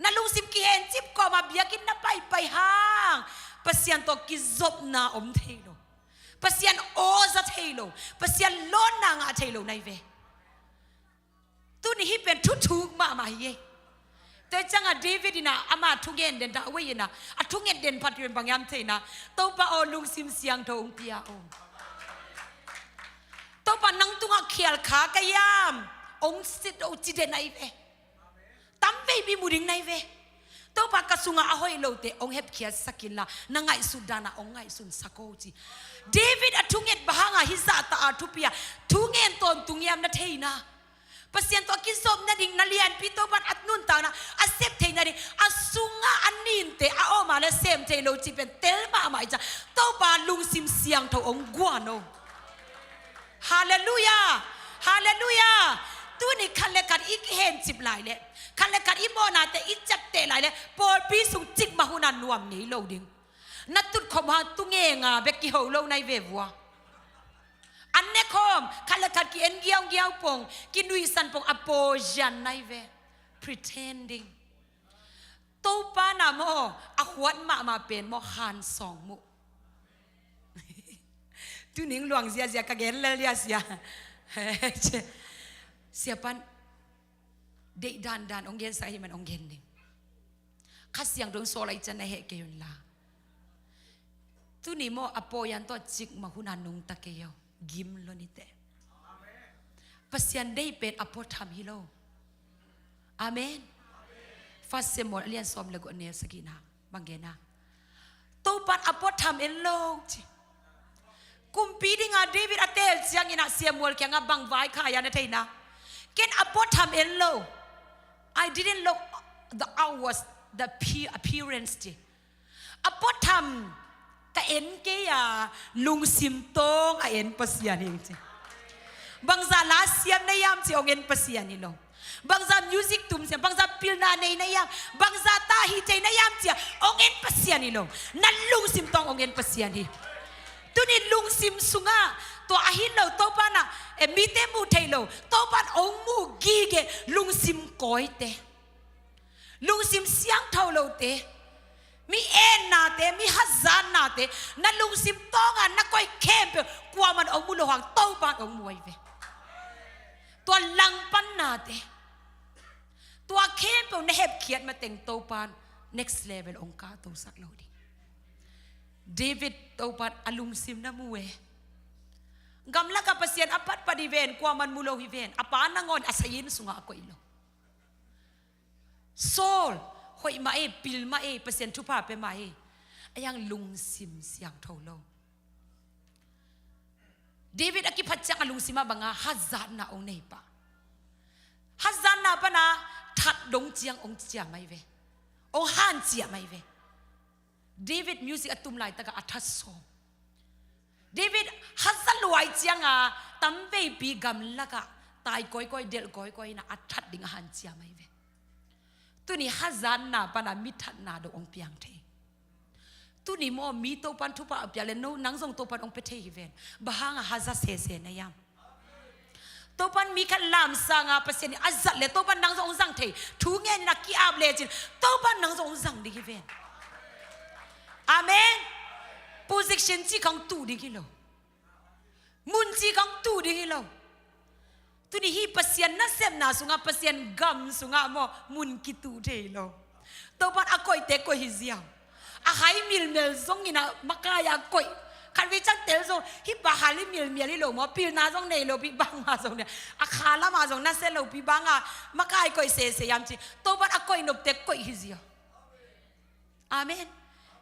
Na lungsim kihencip kawmah biakinn na paipai hang Pasian tawh kizopna om thei lo. Pasian aw za thei lo. Pasian lawnna ngah thei lo nai ve. Tuni hih pen thuthuk mahmah hi ei. Tua ciangah David in ah ama thungen den dah wei in ah a thunget den phat pen bang hiam thei na, Topa aw, lungsim siangtho hong pia aw. Topa nang tungah khial kha ka hiam? Hong sit aw ci den nai ve. Tamvei mi mu ding nai ve. Topa ka sungah a hoih lote hong hepkhiatsak inla, na ngaihsut danah hong ngaihsunsak aw ci. David a thunget bang hangah hih zahta a thupi a thungen tawntung hiam na theihna? Pasian tawh a kizop nading na lianpi Topan a nuntakna a sep theih nading a sungah a ninte a awma le sem thei lo cih pen tel mahmah hi ciang Topa lungsim siangtho hong guan aw. Halleluiah! Halleluiah! Tuni khat le khat i kihencip lai leh, khat le khat i mawhnate i ciapteh lai leh, pawlpi sung cikmah hunah nuam ngei lo ding. Na tutkhop hang tu ngenga bek kiho lo nai ve vua. An nekhawm, khat le khat ki-en giaugiau pong, kinuihsan pong a pawzian nai ve. Pretending. Topa na maw, a khuat mahmah pen maw, hansawng muh. Tuning luang ziazia ka gen lel dia sia. Siapan deih dandan hong gensa hi man hong gen ding. Kha Siangtho hong sawl lai cian na heh kei unla. Tuni maw, a pawian tawh cikmah huna nungta kei aw. Gim lo nite. Pasian deih pen a pawtham hi lo. Amen. First Samuel a lian sawm le guk, a neu sagihna bang gen a, Topan a puatham en lo ci. Kumpi dinga David a teel ciangin ah Samuel kiangah bang vaikhak hiam na theihna, ken a puatham en lo. I didn't look the outwards, the appear- appearance ci. A puatham ka en kei a, lungsim tawng a en Pasian hi ci. Bangzah la siam na hiam ci, hong en Pasian hi lo. Bangzah music tum siam, bangzah pilna nei na hiam, bangzah ta hi thei na hiam ci a, hong en Pasian hi lo. Na lungsim tawng hong en Pasian hi. Tuni lungsim sungah tua a hi lo, Topan ah, eh, mite muh theih lo, Topan hong muh gige lungsim kawite, lungsim siangtho lote, mi ennate, mi hazatnate, na lungsim tawnga na koih khempeuh kuaman hong mu lo hang Topan hong mu ahi ve. Tua langpannate, tua khempeuh na hepkhiat mateng Topan next level hong kahtosak lo ding. David Topan a lungsim na mu e. Gamlaka Pasian a patpat hi ven, kuaman mu lo hi ven. A pa nangawn a sayin sungah a koih lo. Saul, hoih mah e, pil mah e, Pasian thupha pia mah e. A hiang lungsim siangtho lo. David a kiphat ciang a lungsim ah banga hazatna hong nei pah. Hazatna pana that dong ciang hong ciam ahi ve. Hong hanciam ahi ve. David music a tum laitaka a that sawm. David hazat luai cianga tamveipi gamlaka tai kawikawi, delh kawikawi ina a that ding a hanciam ahi ve. Tuni hazatna pana mi thatna dong hong piang thei. Tuni maw mi Topan thupha a piak le no, nang zong Topan hong pia thei hi ven. Bang hanga hazat sese na hiam? Topan mi khat lamsanga Pasian in a zat le Topan nang zong hong zang thei. Thu ngenin a ki-ap lecin Topan nang zong hong zang ding hi ven. Amen. Position cih khong tuh ding hi lo. Mun cih khong tuh ding hi lo. Tuni hih Pasian nasepna sungah, Pasian gam sungah maw mun kituh thei lo. Topan a koihte koih hi ziau. A hai milmel zongin a makai a koih. Khatvei ciang tel zong hih pa hai milmel hi lo maw, pilna zong nei lopi bangmah zong nei. A kha lamah zong nasia lopi banga makai koih sese hiam ci. Topan a koih nopte koih hi ziau. Amen.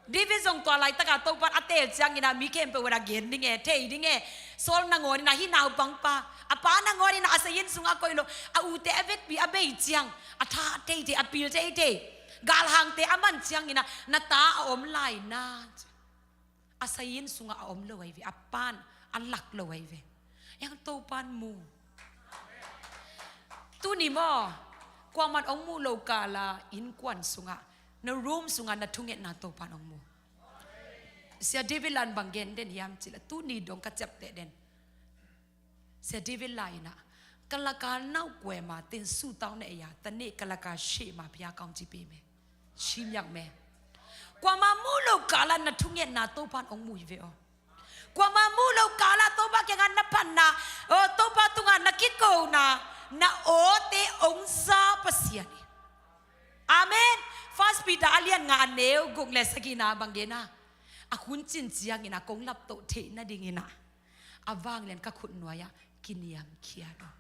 David zong tua laitaka Topan a teel ciangina mi khempeuh a gen ding e, thei ding e. Saul nangawnina hih naupangpa, a pa nangawnina a sayin sungah a koih lo, a ute a vekpi a bei ciang, a tha teitei, a pil teitei, galhangte a man ciangina na ta a om lai na. A sayin sungah a om lo ahi ve, a pan a lak lo ahi ve. Hiang Topan mu. Tuni maw, kuaman hong muh lo kala innkuan sungah, na room sungah na thungetna Topan hong mu. Sia David lan bang gen den hiam cih leh, tuni dong ka ciapteh den. Sia David lai inah, ka laka nau kuai ma ten sutau na ei a, ta ne ka laka sheh ma pia kaung ci pi me. Shim yak me. Kuama mu lo kala na thungetna Topan hong mu hi ve aw. Kuama mu lo kala Topa kiangah na phatna, aw, Topa tungah na kikona, na awte hong za Pasian hi. Amen. First Peter a lian nga a neu guk le sagihna bang gen a, a hun cin ciangin a kong laptoh theih nadingin a, a vanglian ka khut nuai-ah kiniamkhiat uh.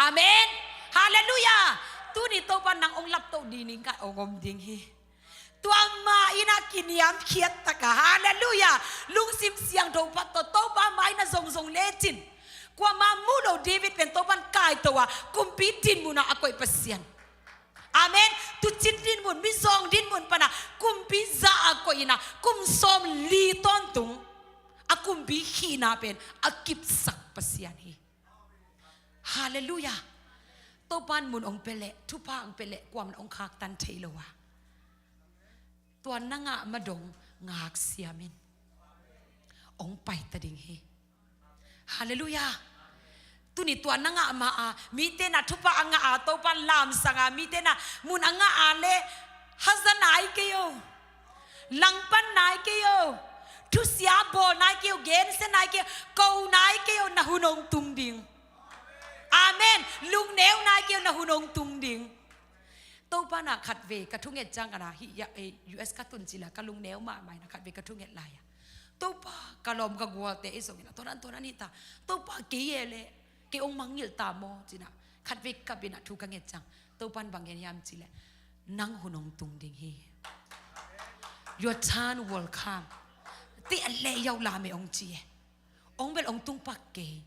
Amen. Halleluiah. Tuni Topa nang hong laptoh dingin ka hong om ding hi. Tua ma-in a kiniamkhiat taka, halleluiah, lungsim siangtho phat tawh Topa ma-in a zongzong lecin. Kuama mu lo David pen Topan kaito a, kumpi dinmun a a koih Pasian. Amen. Tucin dinmun, mizawng dinmun pana kumpi za a koih ina, kum sawm li tawntung a kumpi hihna pen a kipsak Pasian hi. Halleluiah. Topan mun hong pia leh, thupha hong pia leh, kuaman hong khaktan thei lo a, tua na ngah ma dong ngak siamin hong paita ding hi. Halleluiah. Tuni tua na ngah ma a, mite na thupha a ngah a, Topan lamsang a, mite na mun a ngah a le, haza nai kei o, langpan nai kei o, thusia bawl nai kei o, gensia nai kei o, ko nai kei o, na hun hong tung ding. Amen. Lungneu nai kei o, na hun hong tung ding. Topa na khatvei ka thunget ciang kana, hih ya, eh, U S ka tun cila ka lungneu mahmah ina khatvei ka thunget lai a, Topa, ka lawm ka gualte ei zong ina, tuanan tuanan hita. Topa, kei e le, kei hong mangngilh ta maw cina, khatvei kap ina thu ka nget ciang, Topan bang gen hiam cih leh, nang hun hong tung ding hi. Your turn will come. Teh a leh yau lam e hong ci e. Hong bel hong tung pak kei.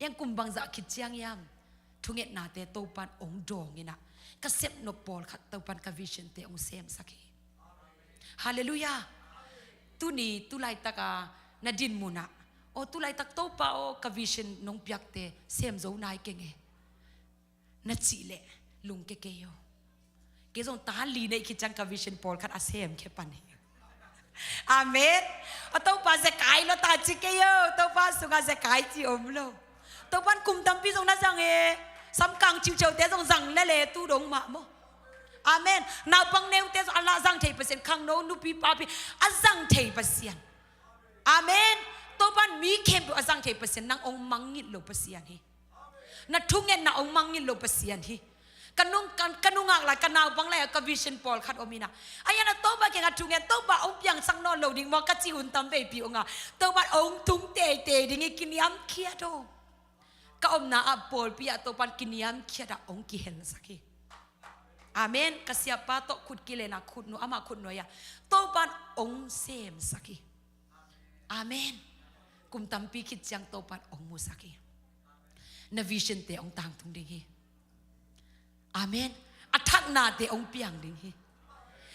Yang kum bangzah khit ciang hiam, thungetnate Topan hong dawng in ah, ka sep nop pawlkhat Topan ka vision te hong semsak hi. Halleluiah. Tuni, tu laitak a na din mun ah, aw tu laitak Topa aw ka vision nong piakte sem zo nai keng e, na cih leh lungke kei o. Kei zong ta li neih khit ciang ka vision pawlkhat a sem khia pan hi. Amen. A Topa zekai lo ta ci kei o. Topa sungah zekai ci om lo. Topan kum tampi zong na zang e. Samkang ciuciaute zong zang lele tu dong mah maw. Amen. Naupang neute zong a lah zang thei Pasian, khangno nupi papi a zang thei Pasian. Amen. Topan mi khempeuh a zang thei Pasian, nang hong mangngilh lo Pasian hi. Na thungetna hong mangngilh lo Pasian hi. Ka nung, ka, ka nungak lai, ka naupang lai a ka vision pawlkhat om in ah, a ian a Topa kiangah thungen, Topa hong piangsak nawn lo ding maw ka ci hun tam veipi hong a, Topa hong tung teitei ding hi, kiniamkhiat o. Ka omna ah pawlpi ah Topan kiniamkhiat ah hong kihelsak hi. Amen. Ka siapa tawh khut kilen ah khut nuai, amah khut nuai ah Topan hong semsak hi. Amen. Kum tampi khit ciang Topan hong musak hi. Na vision te hong tangtung ding hi. Amen. A thaknate hong piang ding hi.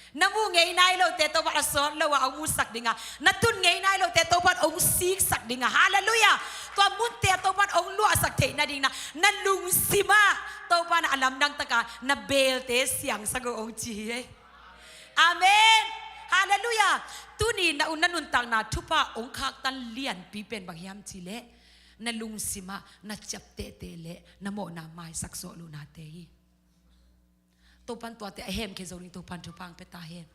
Na mu ngei nai lote Topan a sawt lo ah hong musak ding a, na tun ngei nai lote Topan hong siksak ding a. Halleluiah. Tua munte ah Topan hong luahsak theih nading na, na lungsim ah Topan a lamdang taka na belte siangsak o hong ci hi. Amen. Halleluiah. Tuni na un na nuntakna thupha hong khaktan lianpi pen bang hiam cih leh, na lungsim ah na ciaptehte le na mawhna maisak zawh lohnate hi. Topan tuate a hemkhia zo ding Topan thupha hong pia ta hen.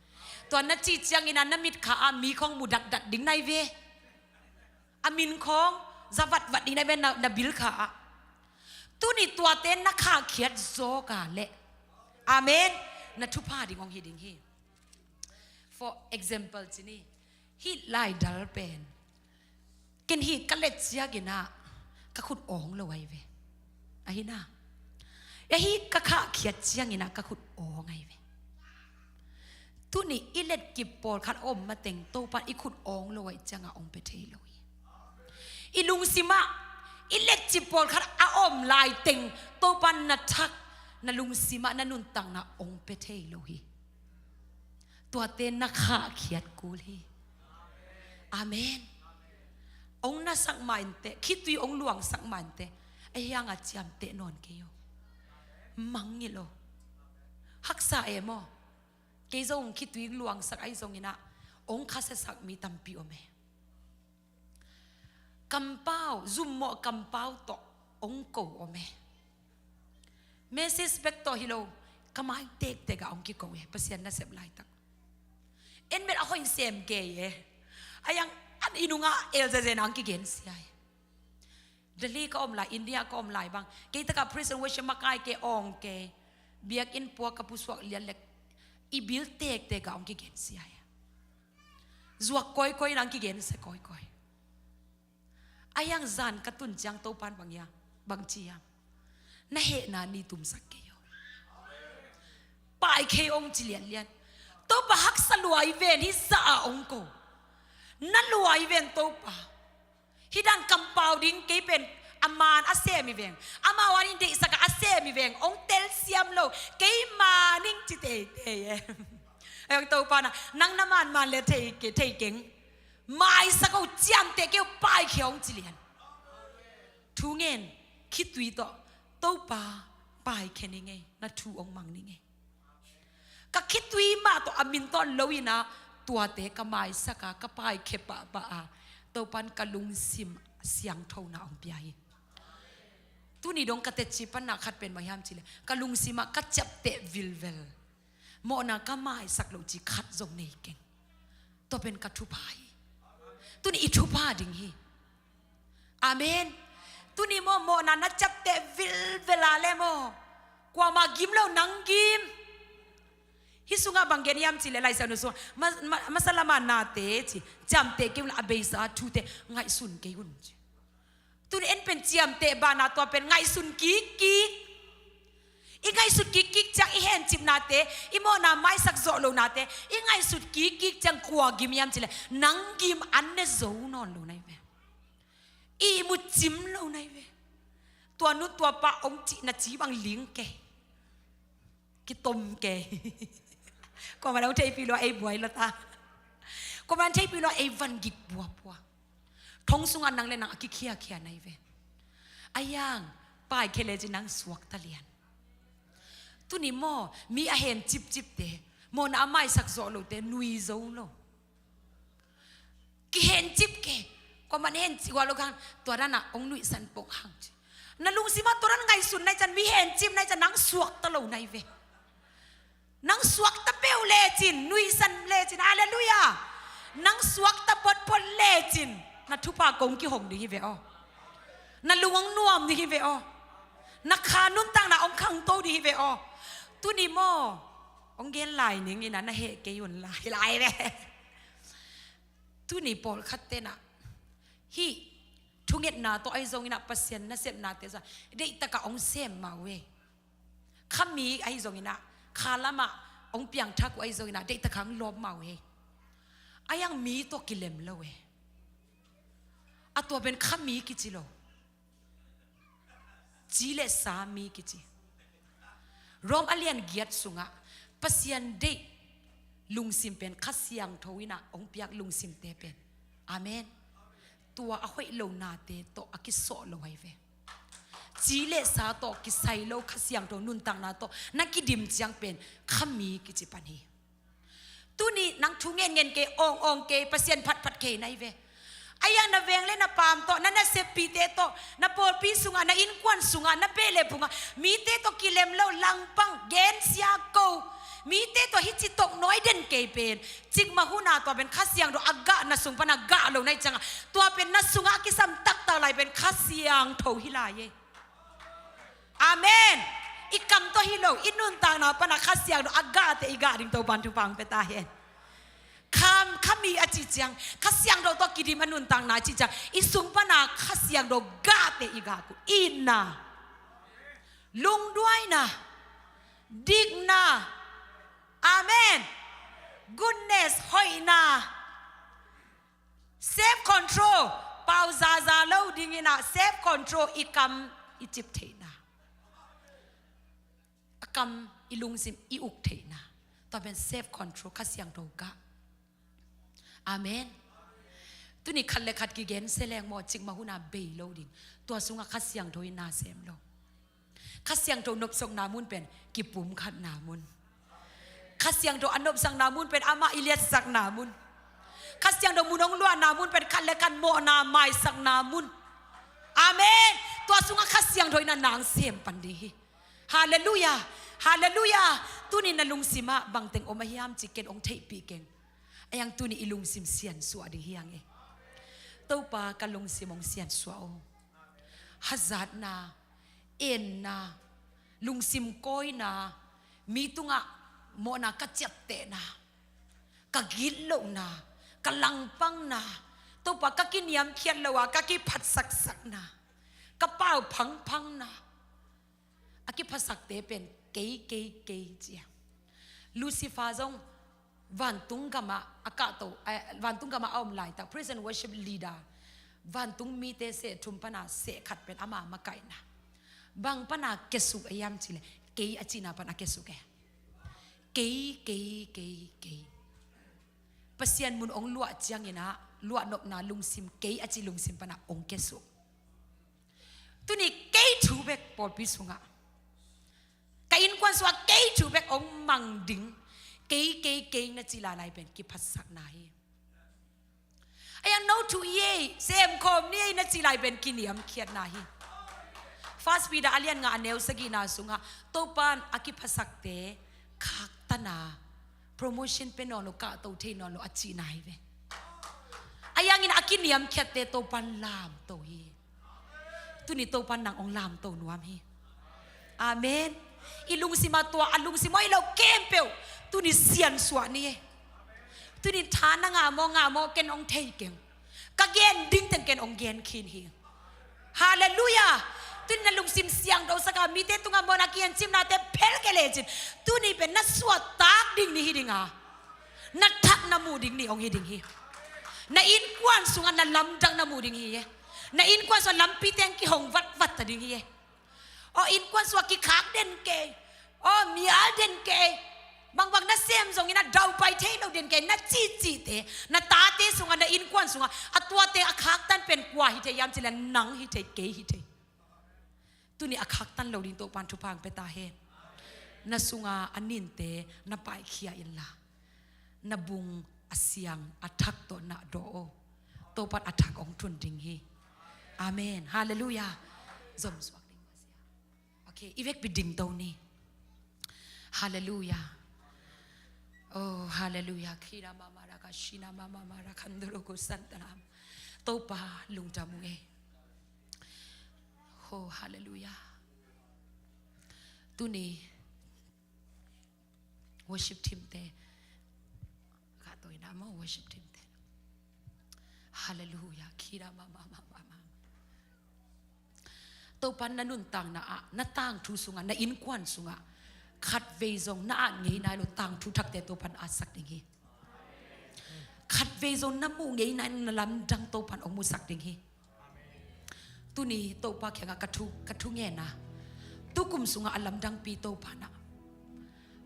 Tua na cih ciangin ah na mitkha ah mi khawng mu datdat ding nai ve. A min khawng za vatvat ding nai ve na, na bilkha ah. Tuni tuate na khahkhiat zawk a leh, amen, na thupha ding hong hi ding hi. For example ci ni, hih laidal pen ken hih ka let ciangin ah ka khut awng lo ahi ve. Ahi na, e hih ka khahkhiat ciangin ah ka khut awng ahi ve. Tuni i letkip pawlkhat a om mateng Topan i khut awng lo ahih ciangah hong pia thei lo hi. I lungsim ah i letkip pawlkhat a om laiteng Topan na thak, na lungsim ah na nuntakna hong pia thei lo hi. Tuate na khahkhiat kul hi. Amen. Hong nasak mah inteh, khitui hong luangsak mah inteh, a hiangah ciamteh nawn kei o. Mangngilh o. Haksa e maw. Kei zong khitui luangsak ahi zongin ah hong khasiasak mi tampi om e. Kampau, zummawh kampau tawh hong ko om e. Message bek tawh hi lo, ka mai tektek ah hong kiko e, Pasian nasep laitak. En bel a hoih sem kei e. A iang an i nungah el zezen ah hong kigensia e. Delhi ka om lai, India ka om lai bang, kei takah praise and worship makai kei, awng kei. Biakinn puak ka pusuak lian lek, i bil tektek ah hong kigensia e. Zuak kawikawi in hong kigensia kawikawi. A iang zan ka tun ciang Topan bang hiam, bang ci hiam? Na hehna ni tumsak kei o. Paikhei hong ci lianlian. Topa haksa lua hi ven, hih zah ah hong ko. Na lua hi ven Topa. Hih dan kampau ding kei pen a man a sem hi veng, amau an in deihsak ah a sem hi veng, hong telsiam lo, keima ning ci teitei e. Hong Topa na, nang na manman le thei ke, thei keng. Maisak o, ciamteh kei o, paikhia hong ci lian. Thu ngen, khitui tawh, Topa, paikhia ning ei, na thu hong mang ning ei. Ka khitui mah tawh a min tawh lo in ah, tuate ka maisak a, ka paikhia pahpah a, Topan ka lungsim siangthona hong pia hi. Tuni dong ka teci panna khat pen bang hiam cih leh, ka lungsim ah ka ciapteh vilvel, mawhna ka maisak loh cih khat zong nei keng. Tua pen ka thupha hi. Tuni i thupha ding hi. Amen. Tuni maw, mawhna na ciapteh vilvel a le maw, kuamah gim lo, nang gim. Hih sungah bang gen hiam cih leh Laisiangtho sungah, ma, ma, masa lamah nate ci, ciamteh kei un la, a beisa a thute ngaihsun kei un ci. Tuni en pen ciamteh banah tua pen ngaihsun kikkik. I ngaihsut kikkik ciang i hencipnate, i mawhna maisak zawh lonate, i ngaihsut kikkik ciang kua gim hiam cileh, nang gim an ne zo nawn lo nai ve. I ihmut cim lo nai ve. Tua nu tua pa hong cih na ci bang ling kei. Kitom kei. Kuaman hong theihpih lo a ei buai lo ta. Kuaman hong theihpih lo a ei van gik buapua. Thong sungah nang le nang a kikhiakhia nai ve. A yang, pai khe le ci nang suakta lian. Tuni maw, mi a hencipcipte, mawhna a maisak zawh lote, nui zo lo. Kihencip kei. Kuaman hencip ua lo khan, tua danah hong nuihsan pong hang ci. Na lungsimah tua dan ngaihsun nai ciang, mi hencip nai ciang, nang suakta lo nai ve. Nang suakta peuh lecin, nuihsan lecin, halleluiah. Nang suakta potpot lecin, na thupha kong kihong ding hi ve aw. Na lung hong nuam ding hi ve aw. Na kha nuntakna hong khangto ding hi ve aw. Tuni maw, hong gen lai ning ina na heh kei un lai lai ve. Tuni pawlkhat tenah hih thungetna tawh ahi zonginah Pasian nasepnate zah deihtakah hong sem mah uh ei. Khami ahi zonginah kha lamah hong piangthak uh ahi zonginah deihtakah hong lawp mah uh ei. A yang mi tawh kilem lo ei. A tua pen khami kici lo. Ci le sa mi kici. Rom a lian giat sungah Pasian deih lungsim pen Kha Siangtho inah hong piak lungsimte pen. Amen. Tua a hoih lo nate tawh a kisawh lo ahi ve. Ci le sa tawh kisai lo Kha Siangtho nuntakna tawh na kidim ciang pen khami kici pan hi. Tuni nang thu ngenngen kei, awngawng kei, Pasian phatphat kei nai ve. A yang na veng le na paam tawh, na naseppihte tawh, na pawlpi sungah, na innkuan sungah, na beh le phungah mite tawh kilem lo langpang, gensia ko. Mite tawh hih ci tawh nawi den kei pen, cikmah huna tua pen Kha Siangtho a gah na sung pana gah lo nai ciangah, tua pen na sungah a kisam taktak lai pen Kha Siangtho hi lai ei. Amen. I kam tawh hi lo, i nuntakna pana Kha Siangtho a gahte i gah ding Topan thupha hong pia ta hen. Kham, khami a cih ciang, Kha Siangtho tawh kidim a nuntakna a cih ciang, i sung pana Kha Siangtho gahte i gah uh. Itna, lungduaina, dikna. Amen. Goodness, hoihna. Self control, pau zaza lo dinginah self control, i kam i cip theihna, a kam i lungsim i uk theihna. Tua pen self control, Kha Siangtho gah. Amen. Tuni khat le khat kigen se leng maw, cikmah huna bei lo ding. Tua sungah Kha Siangtho in na sem lo. Kha Siangtho nopsakna mun pen kipumkhatna mun. Kha Siangtho a nopsakna mun pen amah i liatsakna mun. Kha Siangtho mun hong luahna mun pen khat le khat mawhna maisakna mun. Amen. Tua sungah Kha Siangtho in a nang sem pan ding hi. Halleluiah. Halleluiah. Tuni na lungsimah bangteng om a hiam ci ken hong theihpih keng. A yang tuni i lungsim siansuah ding hi ang e. Topa ka lungsim hong siansuah o. Hazatna, enna, lungsim kawina, mi tungah mawhna ka ciaptehna, ka gitlohna, ka langpangna, Topa ka kiniamkhiat lo a ka kiphatsaksakna, ka pau phangphangna, a kiphasakte pen kei, kei, kei cia. Lucifer zong vantung gamah a kahto, eh, vantung gamah a om laitak, praise and worship leader, vantung mite seh thum pana seh khat pen ama makaihna. Bang pana kiasuk a hiam cileh, kei a cihna pana kiasuk e. Kei, kei, kei, kei. Pasian mun hong luah cianginah luahnopna lungsim, kei a cih lungsim pana hong kiasuk. Tuni kei thu bek pawlpi sungah, ka innkuan sungah kei thu bek hong mang ding. Kei, kei, kei na ci lailai pen kiphatsakna hi. A yang no thu i ei, sem khawm ni ei na ci lai pen kiniamkhiatna hi. First Peter a lian nga a neu sagihna sungah Topan a kiphasakte khaktana, promotion pe nawn lo, kahto thei nawn lo a cihna hi ve. A yangin a kiniamkhiatte Topan lamto hi. Tuni Topan nang hong lamto nuam hi. Amen. I lungsim a tua, a lungsim a i lo khempeuh tuni siansuah ni e. Tuni tha na ngah maw, ngah maw, ken hong thei keng. Ka gen ding teng ken hong gen khin hi. Halleluiah. Tuni na lungsim siangtho saka mite tungah mawhna kiencimnate phelkeh lecin, tuni pen na suahtak ding ni hi dinga, na thak na muh ding ni hong hi ding hi. Na innkuan sungah na lamdang na muh ding hi e. Na innkuan sungah lampite hong kihong vatvat ta ding hi e. Aw, innkuan sungah kikhak den kei. Aw, mial den kei. Bangbang na sem zongin a daupai thei lo den kei, na cihcihte, na tate sungah, na innkuan sungah a tuate a khaktan pen kua hi thei hiam cih leh nang hi thei, kei hi thei. Tuni a khaktan lo ding Topan thupha hong pia ta hen. Na sunga a ninte na paikhia inla, na bung a siang a thak tawh na dawh aw. Topan a thak hong thun ding hi. Amen. Halleluiah. Zom suak ding. Okay, i vekpi dingto ni. Halleluiah. Oh, halleluiah. Kina mama raka shina mama mara kandoro ko santanam. Topa lungdam ung e. Oh, halleluiah. Tuni worship team te. Ka toina mo worship team te. Halleluiah. Kira ma ma ma ma ma. Topan na nuntakna ah, na tangthu sungah, na innkuan sungah khatvei zong na at ngei nai lo tangthu thakte Topan atsak ding hi. Khatvei zong na muh ngei nai lo na lamdang Topan hong musak ding hi. Tuni Topa kiangah ka thu, ka thungetna, tukum sungah a lamdangpi Topa nah,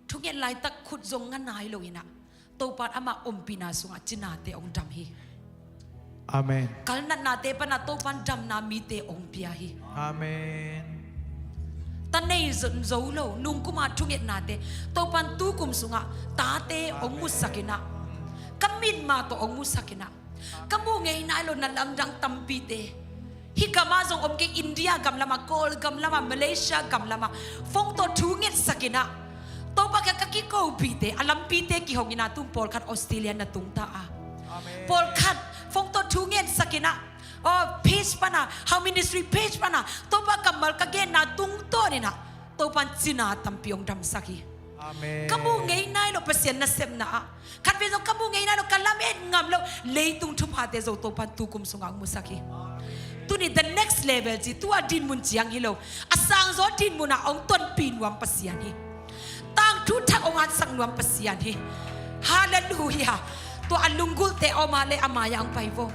thunget laitak khut zong nga nai lo inah, Topa in amah ompihna sungah cinate hong dam hi. Amen. Kalnatnate panah Topa in damna mite hong pia hi. Amen. Ta nei zo, zo lo nungkuma thungetnate Topa in tukum sungah tate hong musak inah, ka mitmah tawh hong musak inah, ka muh ngei nai lo na lamdang tampite, hih gamah zong om kei, India gam lamah, Kawl gam lamah, Malaysia gam lamah phone tawh thu ngetsak inah, Topa kiang ka kikopihte a lampite kihong inah, tum pawlkhat Australia na tungta a. Amen. Pawlkhat phone tawh thu ngetsak inah, oh, page panah, Hau Ministry page panah Topa kammal ka genna tungtawn inah, Topa in cina tampi hong damsak hi. Amen. Ka muh ngei nai lo Pasian nasepna ah, khatvei zong ka muh ngei nai lo, ka lamet ngam lo leitung thuphate zo Topa in tukum sungah hong musak hi. Tuni the next level ci, tua dinmun ciang hi lo, a sangzaw dinmun ah hong tonpih nuam Pasian hi. Tangthu thak hong atsak nuam Pasian hi. Halleluiah. Tua a lunggulhte om a leh a mai-ah hong pai vo.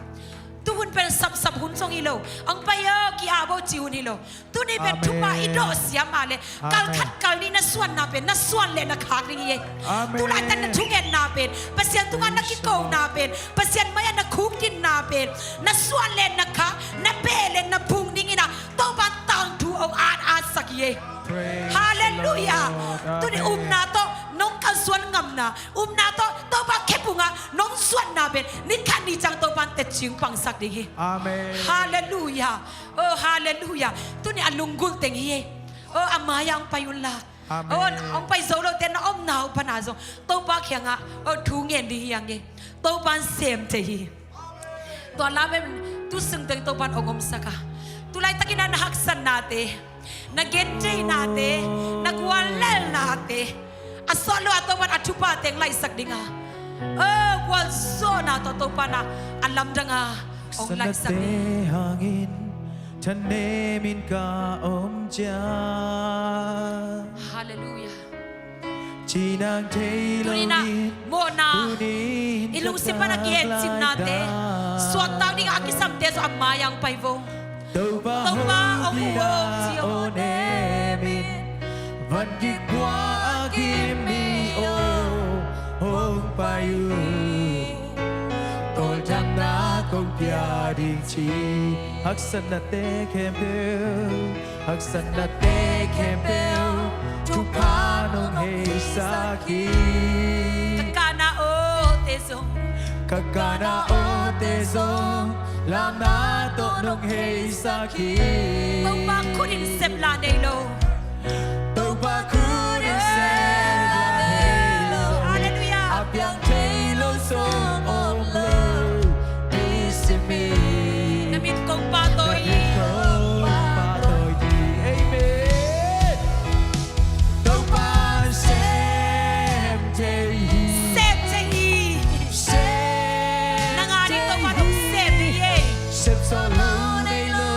Tuhun pen sapsap hun zong hi lo, hong pai o, ki-ap o ci hun hi lo. Tuni pen thupha i dawh siam a leh, kal khat kal nih na suanna pen na suan leh na khak ding hi. Amen. Tulaitak na thungetna pen, Pasian tungah na kikona pen, Pasian mai-ah na khukdinna pen na suan leh na khak, na beh leh na phung ding inah, Topa in tangthu hong at atsak hi. Praise the Lord. Halleluiah. Amen. Tuni upna tawh nong kalsuan ngamna, upna tawh Topa khephungah nong zuatna pen ni khat ni ciang Topa in tetcing pangsak ding hi. Amen. Halleluiah. Oh, halleluiah. Tuni a lunggulh teng hi. Oh, a mai-ah hong pai unla. Amen. Oh, hong pai zo lote na omna uh panah zong Topa kiangah, oh, thu ngen ding hi hang e. Topa in sem thei hi. Tua lam pen tu sung teng Topa in hong omsak a, tulaitakin ah na haksatnate, na gentheihnate, na guallelhnate a sawt lo a Topa in a thupha teng laihsak ding a, oh, gualzawhna tawh Topa in ah a lamdang a hong laihsak ding. Hangin thanem in ka om ciang. Halleluiah. Cinang thei lo in, tuni in ah mawhna, i lungsim pan a kiencinnate suahtak dingah a kisamte zong a mai-ah hong pai vo. Topa hong uh aw, ci aw, nem in. Van gik bua a kim mi aw, hong pai uh. Tawldamna kong pia ding ci. Haksatnate khempeuh, haksatnate khempeuh thupha nong heisak hi. Ka kana awte zong, ka kana awte zong lamna tawh nong heisak hi. Topa khut in sep la nei lo. Topa khut in sep la nei lo. Halleluiah. A piang thei lo zong om lo i si mi. Na mit kong pahtawi hi. Na mit kong pahtawi hi. Amen. Topa in sem thei hi. Sem thei hi. Sem thei hi. Nang a ding Topa in hong sem hi. Sem zawh lo nei lo,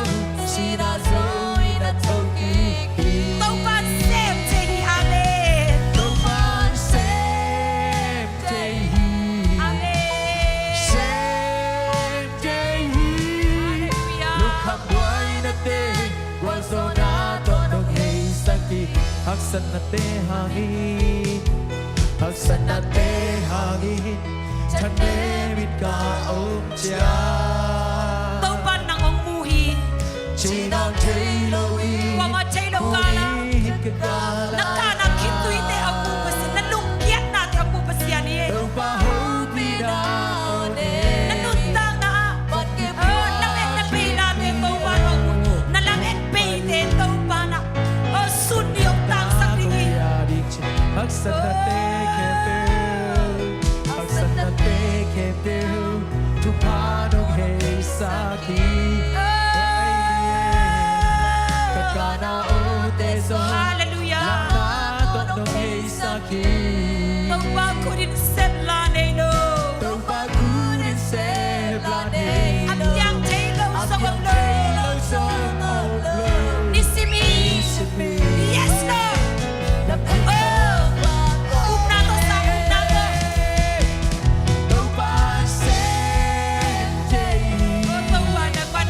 sihna zo in a Haksatnate hangin, haksatnate hangin, thanem in ka om ciat. Topa nang hong mu hi. Ci nang thei lo hi. Kuamah thei lo kal ah. Hoih hing ka kal ah. Na kah na khitui te hong mu Pasian, na lungkiatna te hong mu Pasian hi. Topa hopih na aw ne. Na nuntakna ah. Oh, na lamet na peina te Topa nang hong mu. Na lamet pei te Topa nang. Oh, sun ni hong tangsak ding hi. Haksatnate khempeuh, haksatnate khempeuh, thupha nong heisak hi. Ka kah na awte zong, Hallelujah. Lamna tawh nong heisak hi. Topa khut in sep la nei lo. Topa khut in sep la nei lo. A piang thei lo zong om lo. Nisim hi. Yes, Lord. Oh. Upna tawh sang, upna tawh. Topa sem thei. Oh, Topa nangman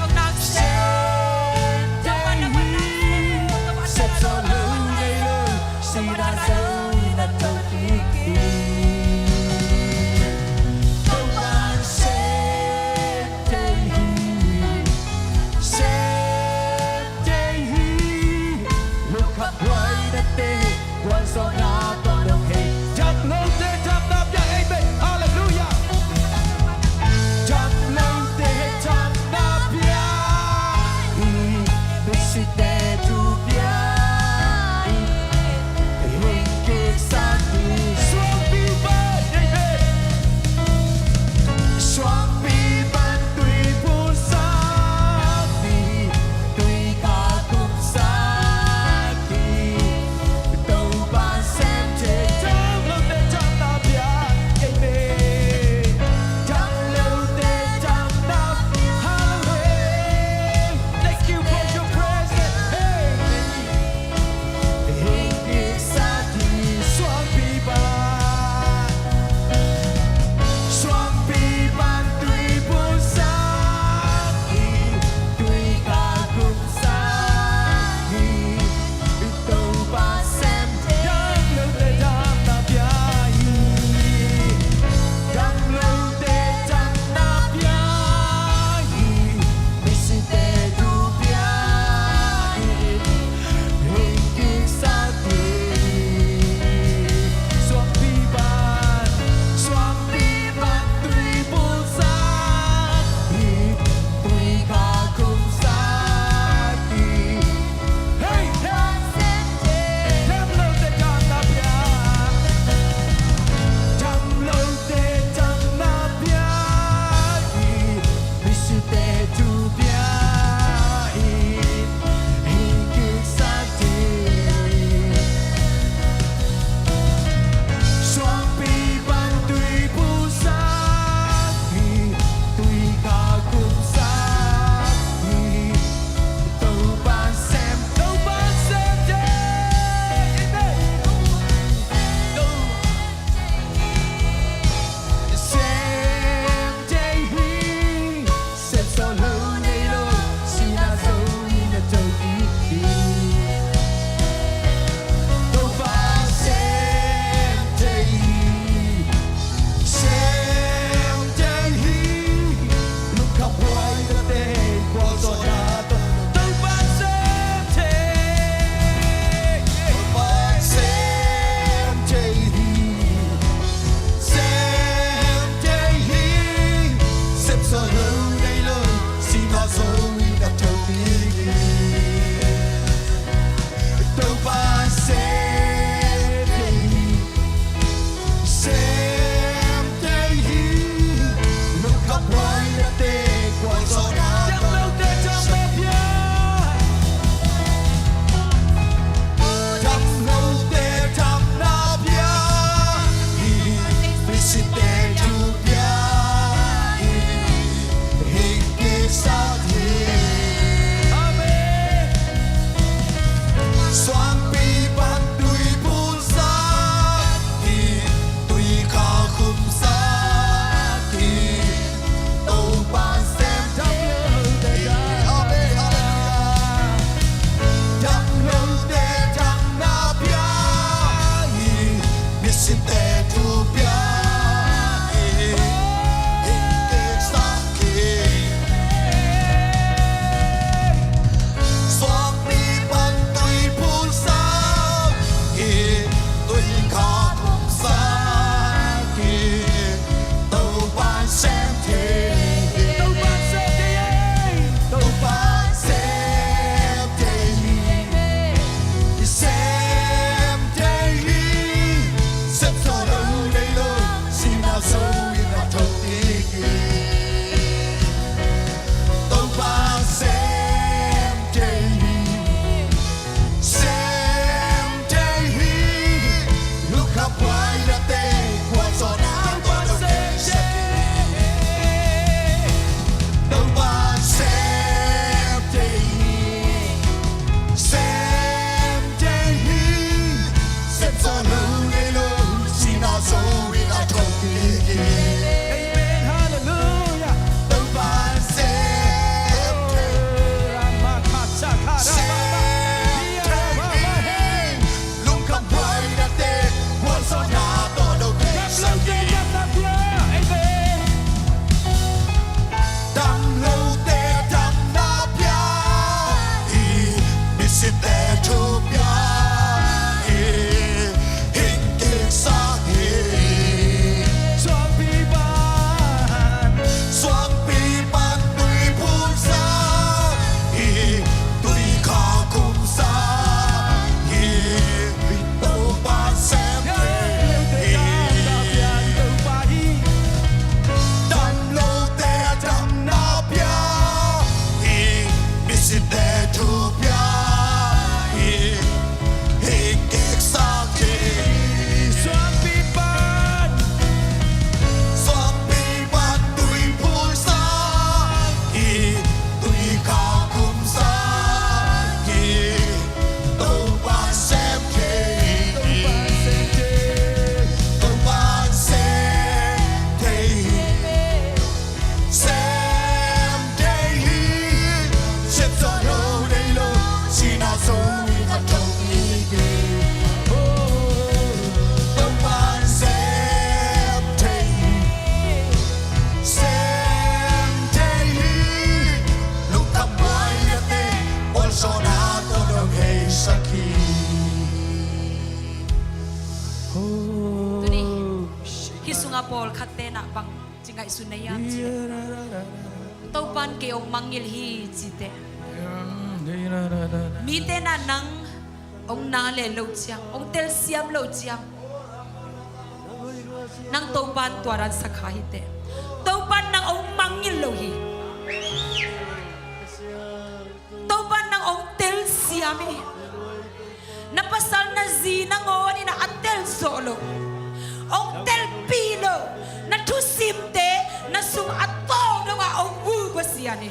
Jesu na hiam ci leh, Topa'n kei hong mangngilh hi ci teh. Mite na nang hong na leh lo ciang, hong telsiam lo ciang, nang Topa'n tua dan sa kha hi teh. Topa'n nang hong mangngilh lo hi. Topa'n nang hong telsiam hi. Na pasal na zi nangawn in a tel zawh lo, hong telpih lo. Na thusimte na sung a tawng dongah hong mu Pasian hi.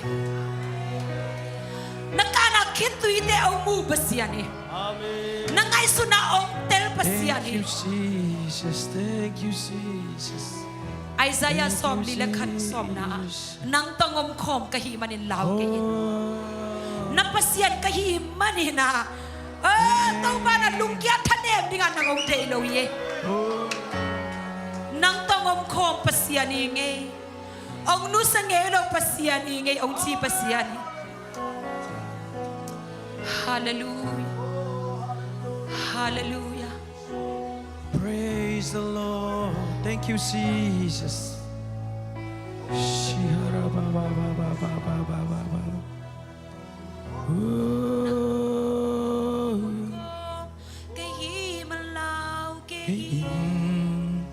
Na kahna khituite hong mu Pasian hi. Na ngaihsutna hong tel Pasian hi. Thank you, Jesus. Thank you, Jesus. Isaiah sawmli le khat sawmna ah, nang tawh hong omkhawm ka hih manin lau kei in. Na Pasian ka hih manin ah, Topa na lungkia thanem dingah nang hong deih lo hi. Nang tawh hong omkhawm Pasian hi ngei, hong nusia ngei lo Pasian hi ngei, hong ci Pasian hi. Halleluiah. Halleluiah. Praise the Lord. Thank you, Jesus. Shihara ba ba ba ba ba ba ba ba ba. Ooh. Ka hih man lau kei in.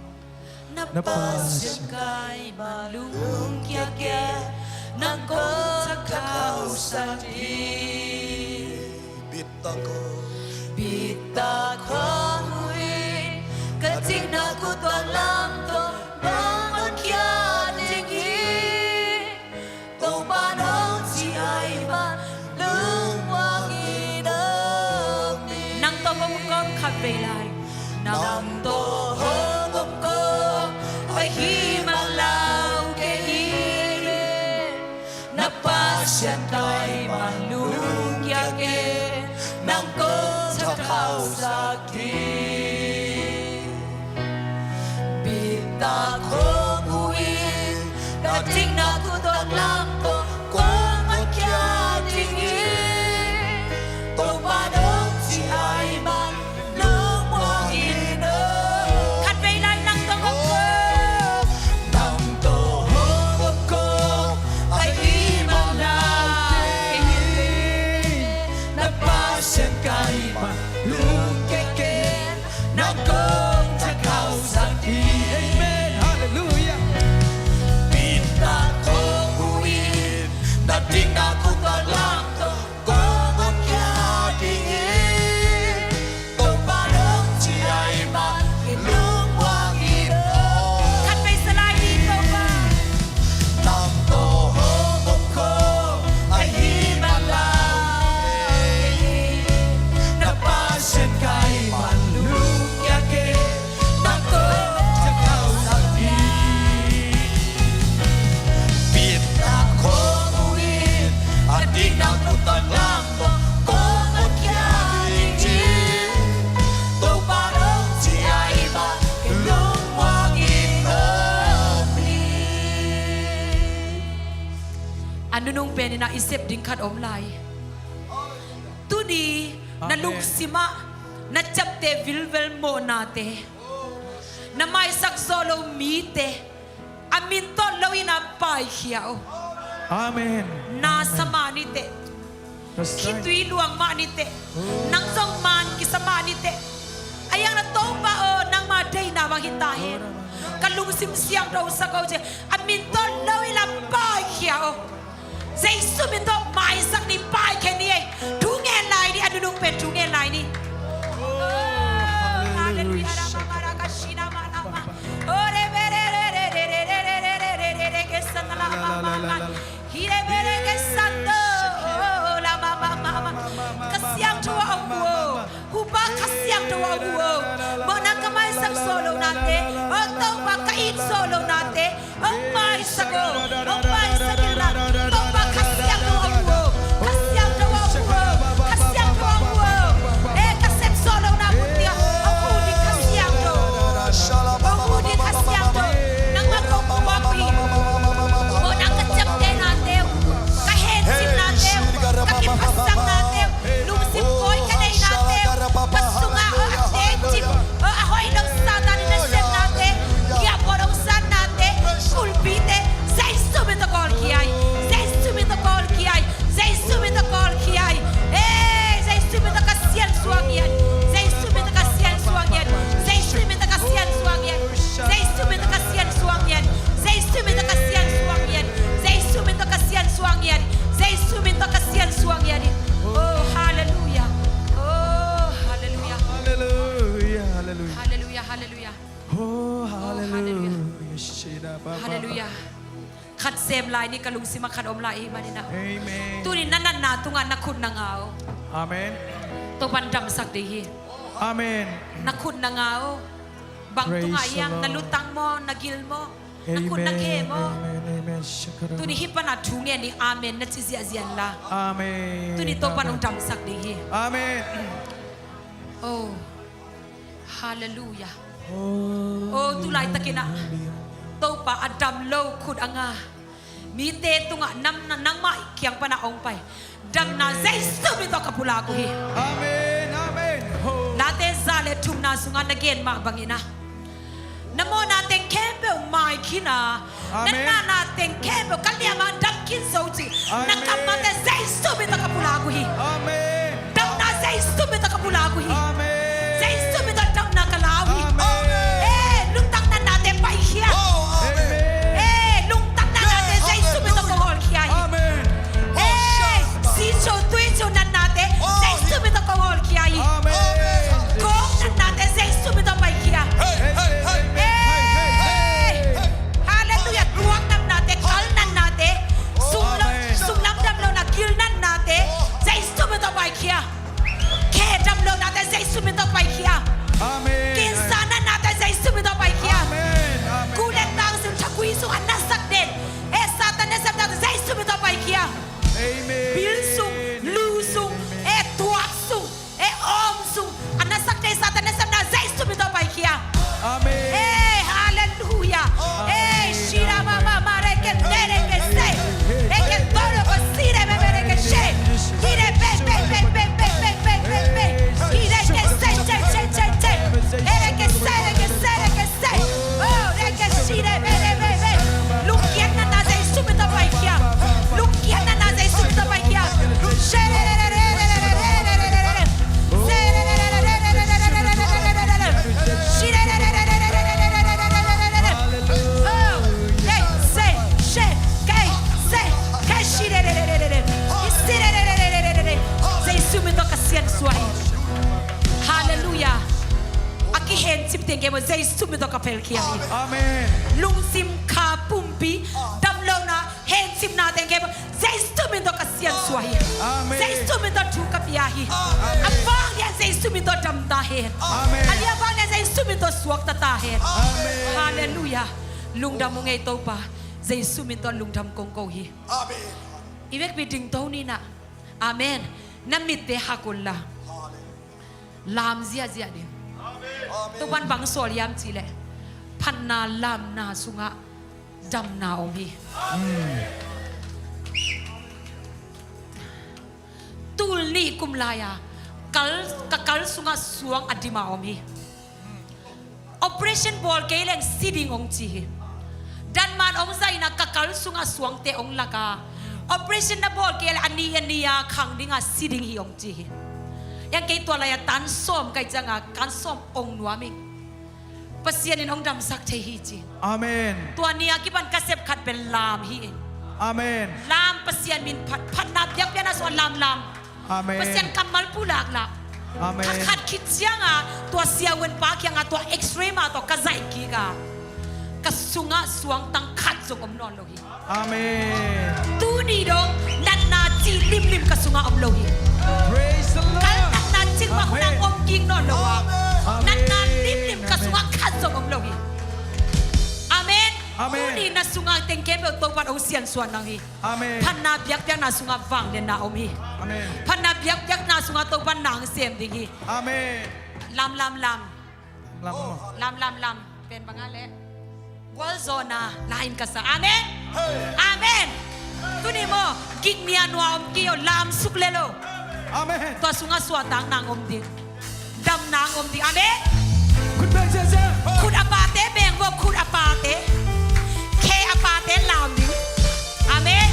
Na Pasian ka hih man lungkia kei, nang kong thakhausak hi. Bitak khawng, bitak khawng uh in, ka dikna khut tawh lam tawh kong hong khia ding hi. Topa nong cih ahih man lungmuang in om ni. Nang tawh hong omkhawm khatvei lai. Nang tawh hong omkhawm ahih man lau kei in. Na Pasian ka hih man lungkia kei, nang kong thakhausak hi. Bitak khawng uh in, ka dikna khut tawh lam tawh kong hong khia ding hi. Topa nong cih ahih man lungmuang in om. Khatvei lai, nang tawh hong omkhawm. Nang tawh hong omkhawm ahih man lau kei in. Na Pasian ka hih man lungkia kei, nang kong thakhausak hi. Amen. Halleluiah. Bitak khawng uh in, na dikna khut tawh lam tawh kong hong khia ding hi. Topa nong cih ahih man lungmuang in om. Khatvei sa lai ni Topa. Nang tawh hong omkhawm ahih man lau kei in. Na Pasian ka hih man lungkia kei, nang kong thakhausak hi. Bitak khawng uh in, a dikna khut tawh lam tawh kong hong khia ding hi. Topa nong cih ahih man lungmuang in om ni. A nunung pen in ah i sep ding khat om lai. Tuni na lungsim ah na ciapteh vilvel mawhnate, na maisak zawh lo mite, a min tawh lo in a paikhia o. Amen. Na sa mah ni teh. Khitui luang mah ni teh. Nang zong man kisa mah ni teh. A hiang na Topa aw, nangma deihna bang hi ta hen. Ka lungsim siangtho sak o ci, a min tawh lo in a paikhia o. Jesu min tawh maisak ni, paikhia ni ei. Thu ngen lai ni, a nunung pen thu ngen lai ni. Hallelujah. Ka siangtho a om uh o. Hupa Kha Siangtho a om uh o. Mawhna ka maisak zawh lohnate, o Topa ka it zawh lohnate, hong maisak o, hong maisak inla. Topa Kha Siangtho a om uh o. Kha Siangtho a om uh o. Kha Siangtho a om uh o. E, ka sep zawh lohna mun tiang hong huh ding Kha Siangtho. Hong huh ding Kha Siangtho. Nangmah kong puak uh hi. Mawhna ka ciaptehnate uh, ka hencinnate uh, ka kiphatsaknate uh, lungsim kawi ka neihnate uh, ka sungah a teci, a hoih lo Satan in a sepnate, diabol hong zatnate, kulhpite, Khat sem lai ni, ka lungsim ah khat om lai ahih manin ah. Amen. Tuni na natna tungah na khut na nga uh. Amen. Topa'n damsak ding hi. Amen. Na khut na nga uh. Bang tungah hiam, na lutang maw, na gil maw, na khut na khe maw? Amen, amen, amen. Shakara. Tuni hih pan a thu ngen ni, amen na ci ziahziah inla. Amen. Tuni Topa'n hong damsak ding hi. Amen. Oh. Halleluiah. Oh, tu laitakin ah Topa a dam lo khut a nga mite tungah nam na nangmah kiang pan a hong pai damna Jesu min tawh ka pulak uh hi. Amen, amen. Oh. Late za le thumna sungah na gen mah bangin ah na mawhna teng khempeuh mai khin a, na natna teng khempeuh ka liam ah dam khin zo cih na kammalte Jesu min tawh ka pulak uh hi. Amen. Damna Jesu min tawh ka pulak uh hi. Amen. Jesu min tawh damna ka la uh hi. Amen. Eh, lungtang natnate paikhia. Amen. Eh, lungtang natnate Jesu min tawh ka hawlkhia hi. Amen. Eh, sicho tuicho natnate Jesu min tawh ka hawlkhia hi. Amen. Kawng natnate Jesu min tawh paikhia. Hey, hey, hey, hey, hey, hey, hey. Halleluiah. Tuak natnate, kal natnate, sunglam, sunglam damlohna, gil natnate Jesu min tawh paikhia. Khe damlohnate Jesu min tawh paikhia. Amen. Kinsa natnate Jesu min tawh paikhia. Amen, amen. Gu le tang sung, thagui sung a nasak den, eh, Satan nasepnate Jesu min tawh paikhia. Amen. Bil sung, lu sung, eh, tuak sung, eh, awm sung a nasak den, Satan nasepna Jesu min tawh paikhia. Amen. Eh, halleluiah. Amen. Eh, shira mama mare ke tere ke se. Eh, ke toro ko sire me mere ke she. Kire pe pe pe pe pe pe pe pe pe. Kire ke se che che che che. Ere ke se re ke se re ke se. Oh, re ke shire be re be be. Lungkiat natna Jesu min tawh paikhia. Lungkiat natna Jesu min tawh paikhia. Shere re re re re re re re re re. Jesu min tawh ka siansuah hi. Halleluiah. A kihencip teng kei maw, Jesu min tawh ka pelkhia hi. Amen. Lungsim, kha, pumpi, damlohna, hencipna teng kei maw, Jesu min tawh ka siansuah hi. Amen. Jesu min tawh thu ka pia hi. Amen. A vanglian Jesu min tawh dam ta hen. Amen. A lian vanglian Jesu min tawh suakta ta hen. Amen. Halleluiah. Lungdam ung ei Topa. Jesu min tawh lungdam kong ko hi. Amen. I vekpi dingto ni na. Amen. Na mitte hak unla. Amen. Lam ziahziah ding. Amen. Topa'n bang sawl hiam cih leh phatna lamna sungah damna om hi. Tul nih kum lai-a kal, ka kal sungah suang a dim a om hi. Operation bawl kei leng si ding hong ci hi. Danman hong zaina ka kal sungah suangte hong lak a, operation na bawl kei leh a ni a ni-a khang dinga si ding hi hong ci hi. Yang kei tua lai-a tan sawm kai cianga kan sawm hong nuam hi. Pasian in hong damsak thei hi ci. Amen. Tua ni-a kipan ka sep khat pen lam hi. Amen. Lam, Pasian min phat, phatna biakpiakna sungah lamlam. Amen. Pasian kammal pulak lah. Amen. Kha khat khit cianga tua siavuan pa kianga tua X-ray mah tawh ka zaih kik a, ka sungah suangtang khat zong om nawn lo hi. Amen. Tuni dong natna cih limlim ka sungah om lo hi. Praise the Lord. Kal natna cih mah hun ah om kik nawn lo a. Amen. Natna limlim ka sungah khat zong om lo hi. Amen. Amen. Tuni na sungah teng khempeuh Topa'n hong siansuah nang hi. Amen. Phatna biakpiakna sungah vangliatna om hi. Amen. Phatna biakpiakna sungah Topa'n na hong sem ding hi. Amen. Lam, lam, lam. Lam, lam. Lam, lam, lam. Pen bang a leh gualzawhna la-in ka sa. Amen. Amen. Tuni maw, gik nia nua om kei o, lam suk le lo. Amen. Tua sungah suahtakna hong om ding. Damna hong om ding. Amen. Khut beng ziahziah. Khut a pate beng vo, khut a pate. Khe a pate lam ding. Amen.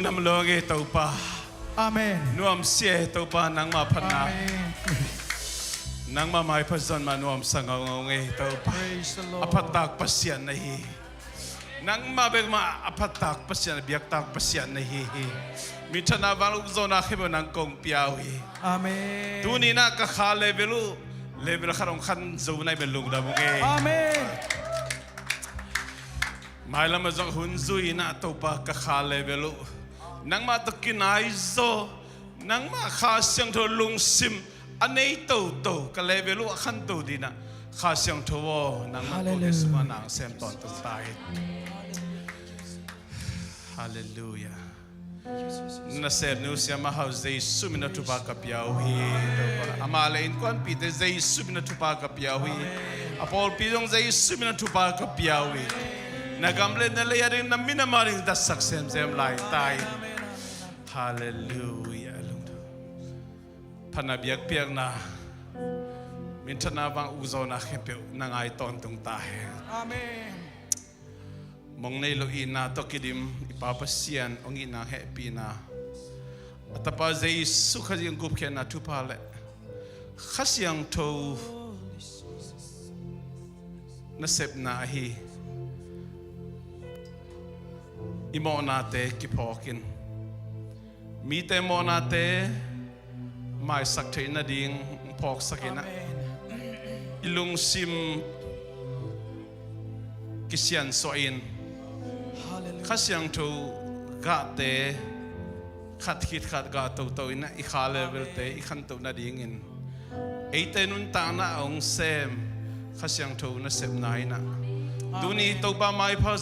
Nam lo nge Topa. Amen. Nuam sia Topa, nangmah phatna. Amen. Nangmah maipha zon mah nuamsa ngaungau nge Topa. Praise the Lord. A phattak Pasian na hi. Nangmah bek mah a phattak Pasian, a biaktak Pasian na hi hi. Minthanna, vanuk zawhna khempeuh nang kong pia uh hi. Amen. Tuni-in ah ka kha level uh, level khat hong khan zo na hi bek lungdam uh nge. Amen. Mailam ah zong hun zui-in ah Topa ka kha level uh nangmah tawh kinai zaw, nangmah Kha Siangtho lungsim a nei toto, ka level uh a khanto dingin ah Kha Siangtho aw, nangmah kong sungah nang sem tawntung ta hi. Halleluiah. Nasepnu siamah Hau Jesu min a thupha ka pia uh hi. Amah le innkuanpihte Jesu min a thupha ka pia uh hi. A pawlpi zong Jesu min a thupha ka pia uh hi. Na gam le na lei a ding, na minam a ding datsak semsem lai ta in. Halleluiah. Phatna, biakpiakna, minthanna, vanuk zawhna khempeuh na ngai tawntung ta hen. Amen. Mong nei lo itna tawh kidim i Pa Pasian hong itna hehpihna, a Tapa Jesu Khazih gupkhiatna thupha le Kha Siangtho nasepna ahi i mawhnate kiphawkin, mite mawhnate maisak theih nading phawksakin ah, i lungsim kisiansuahin, Kha Siangtho gahte khat khit khat gah toto in ah i kha levelte i khantoh nadingin eite nuntakna a hong sem Kha Siangtho nasepna in ah, tuni Topa maipha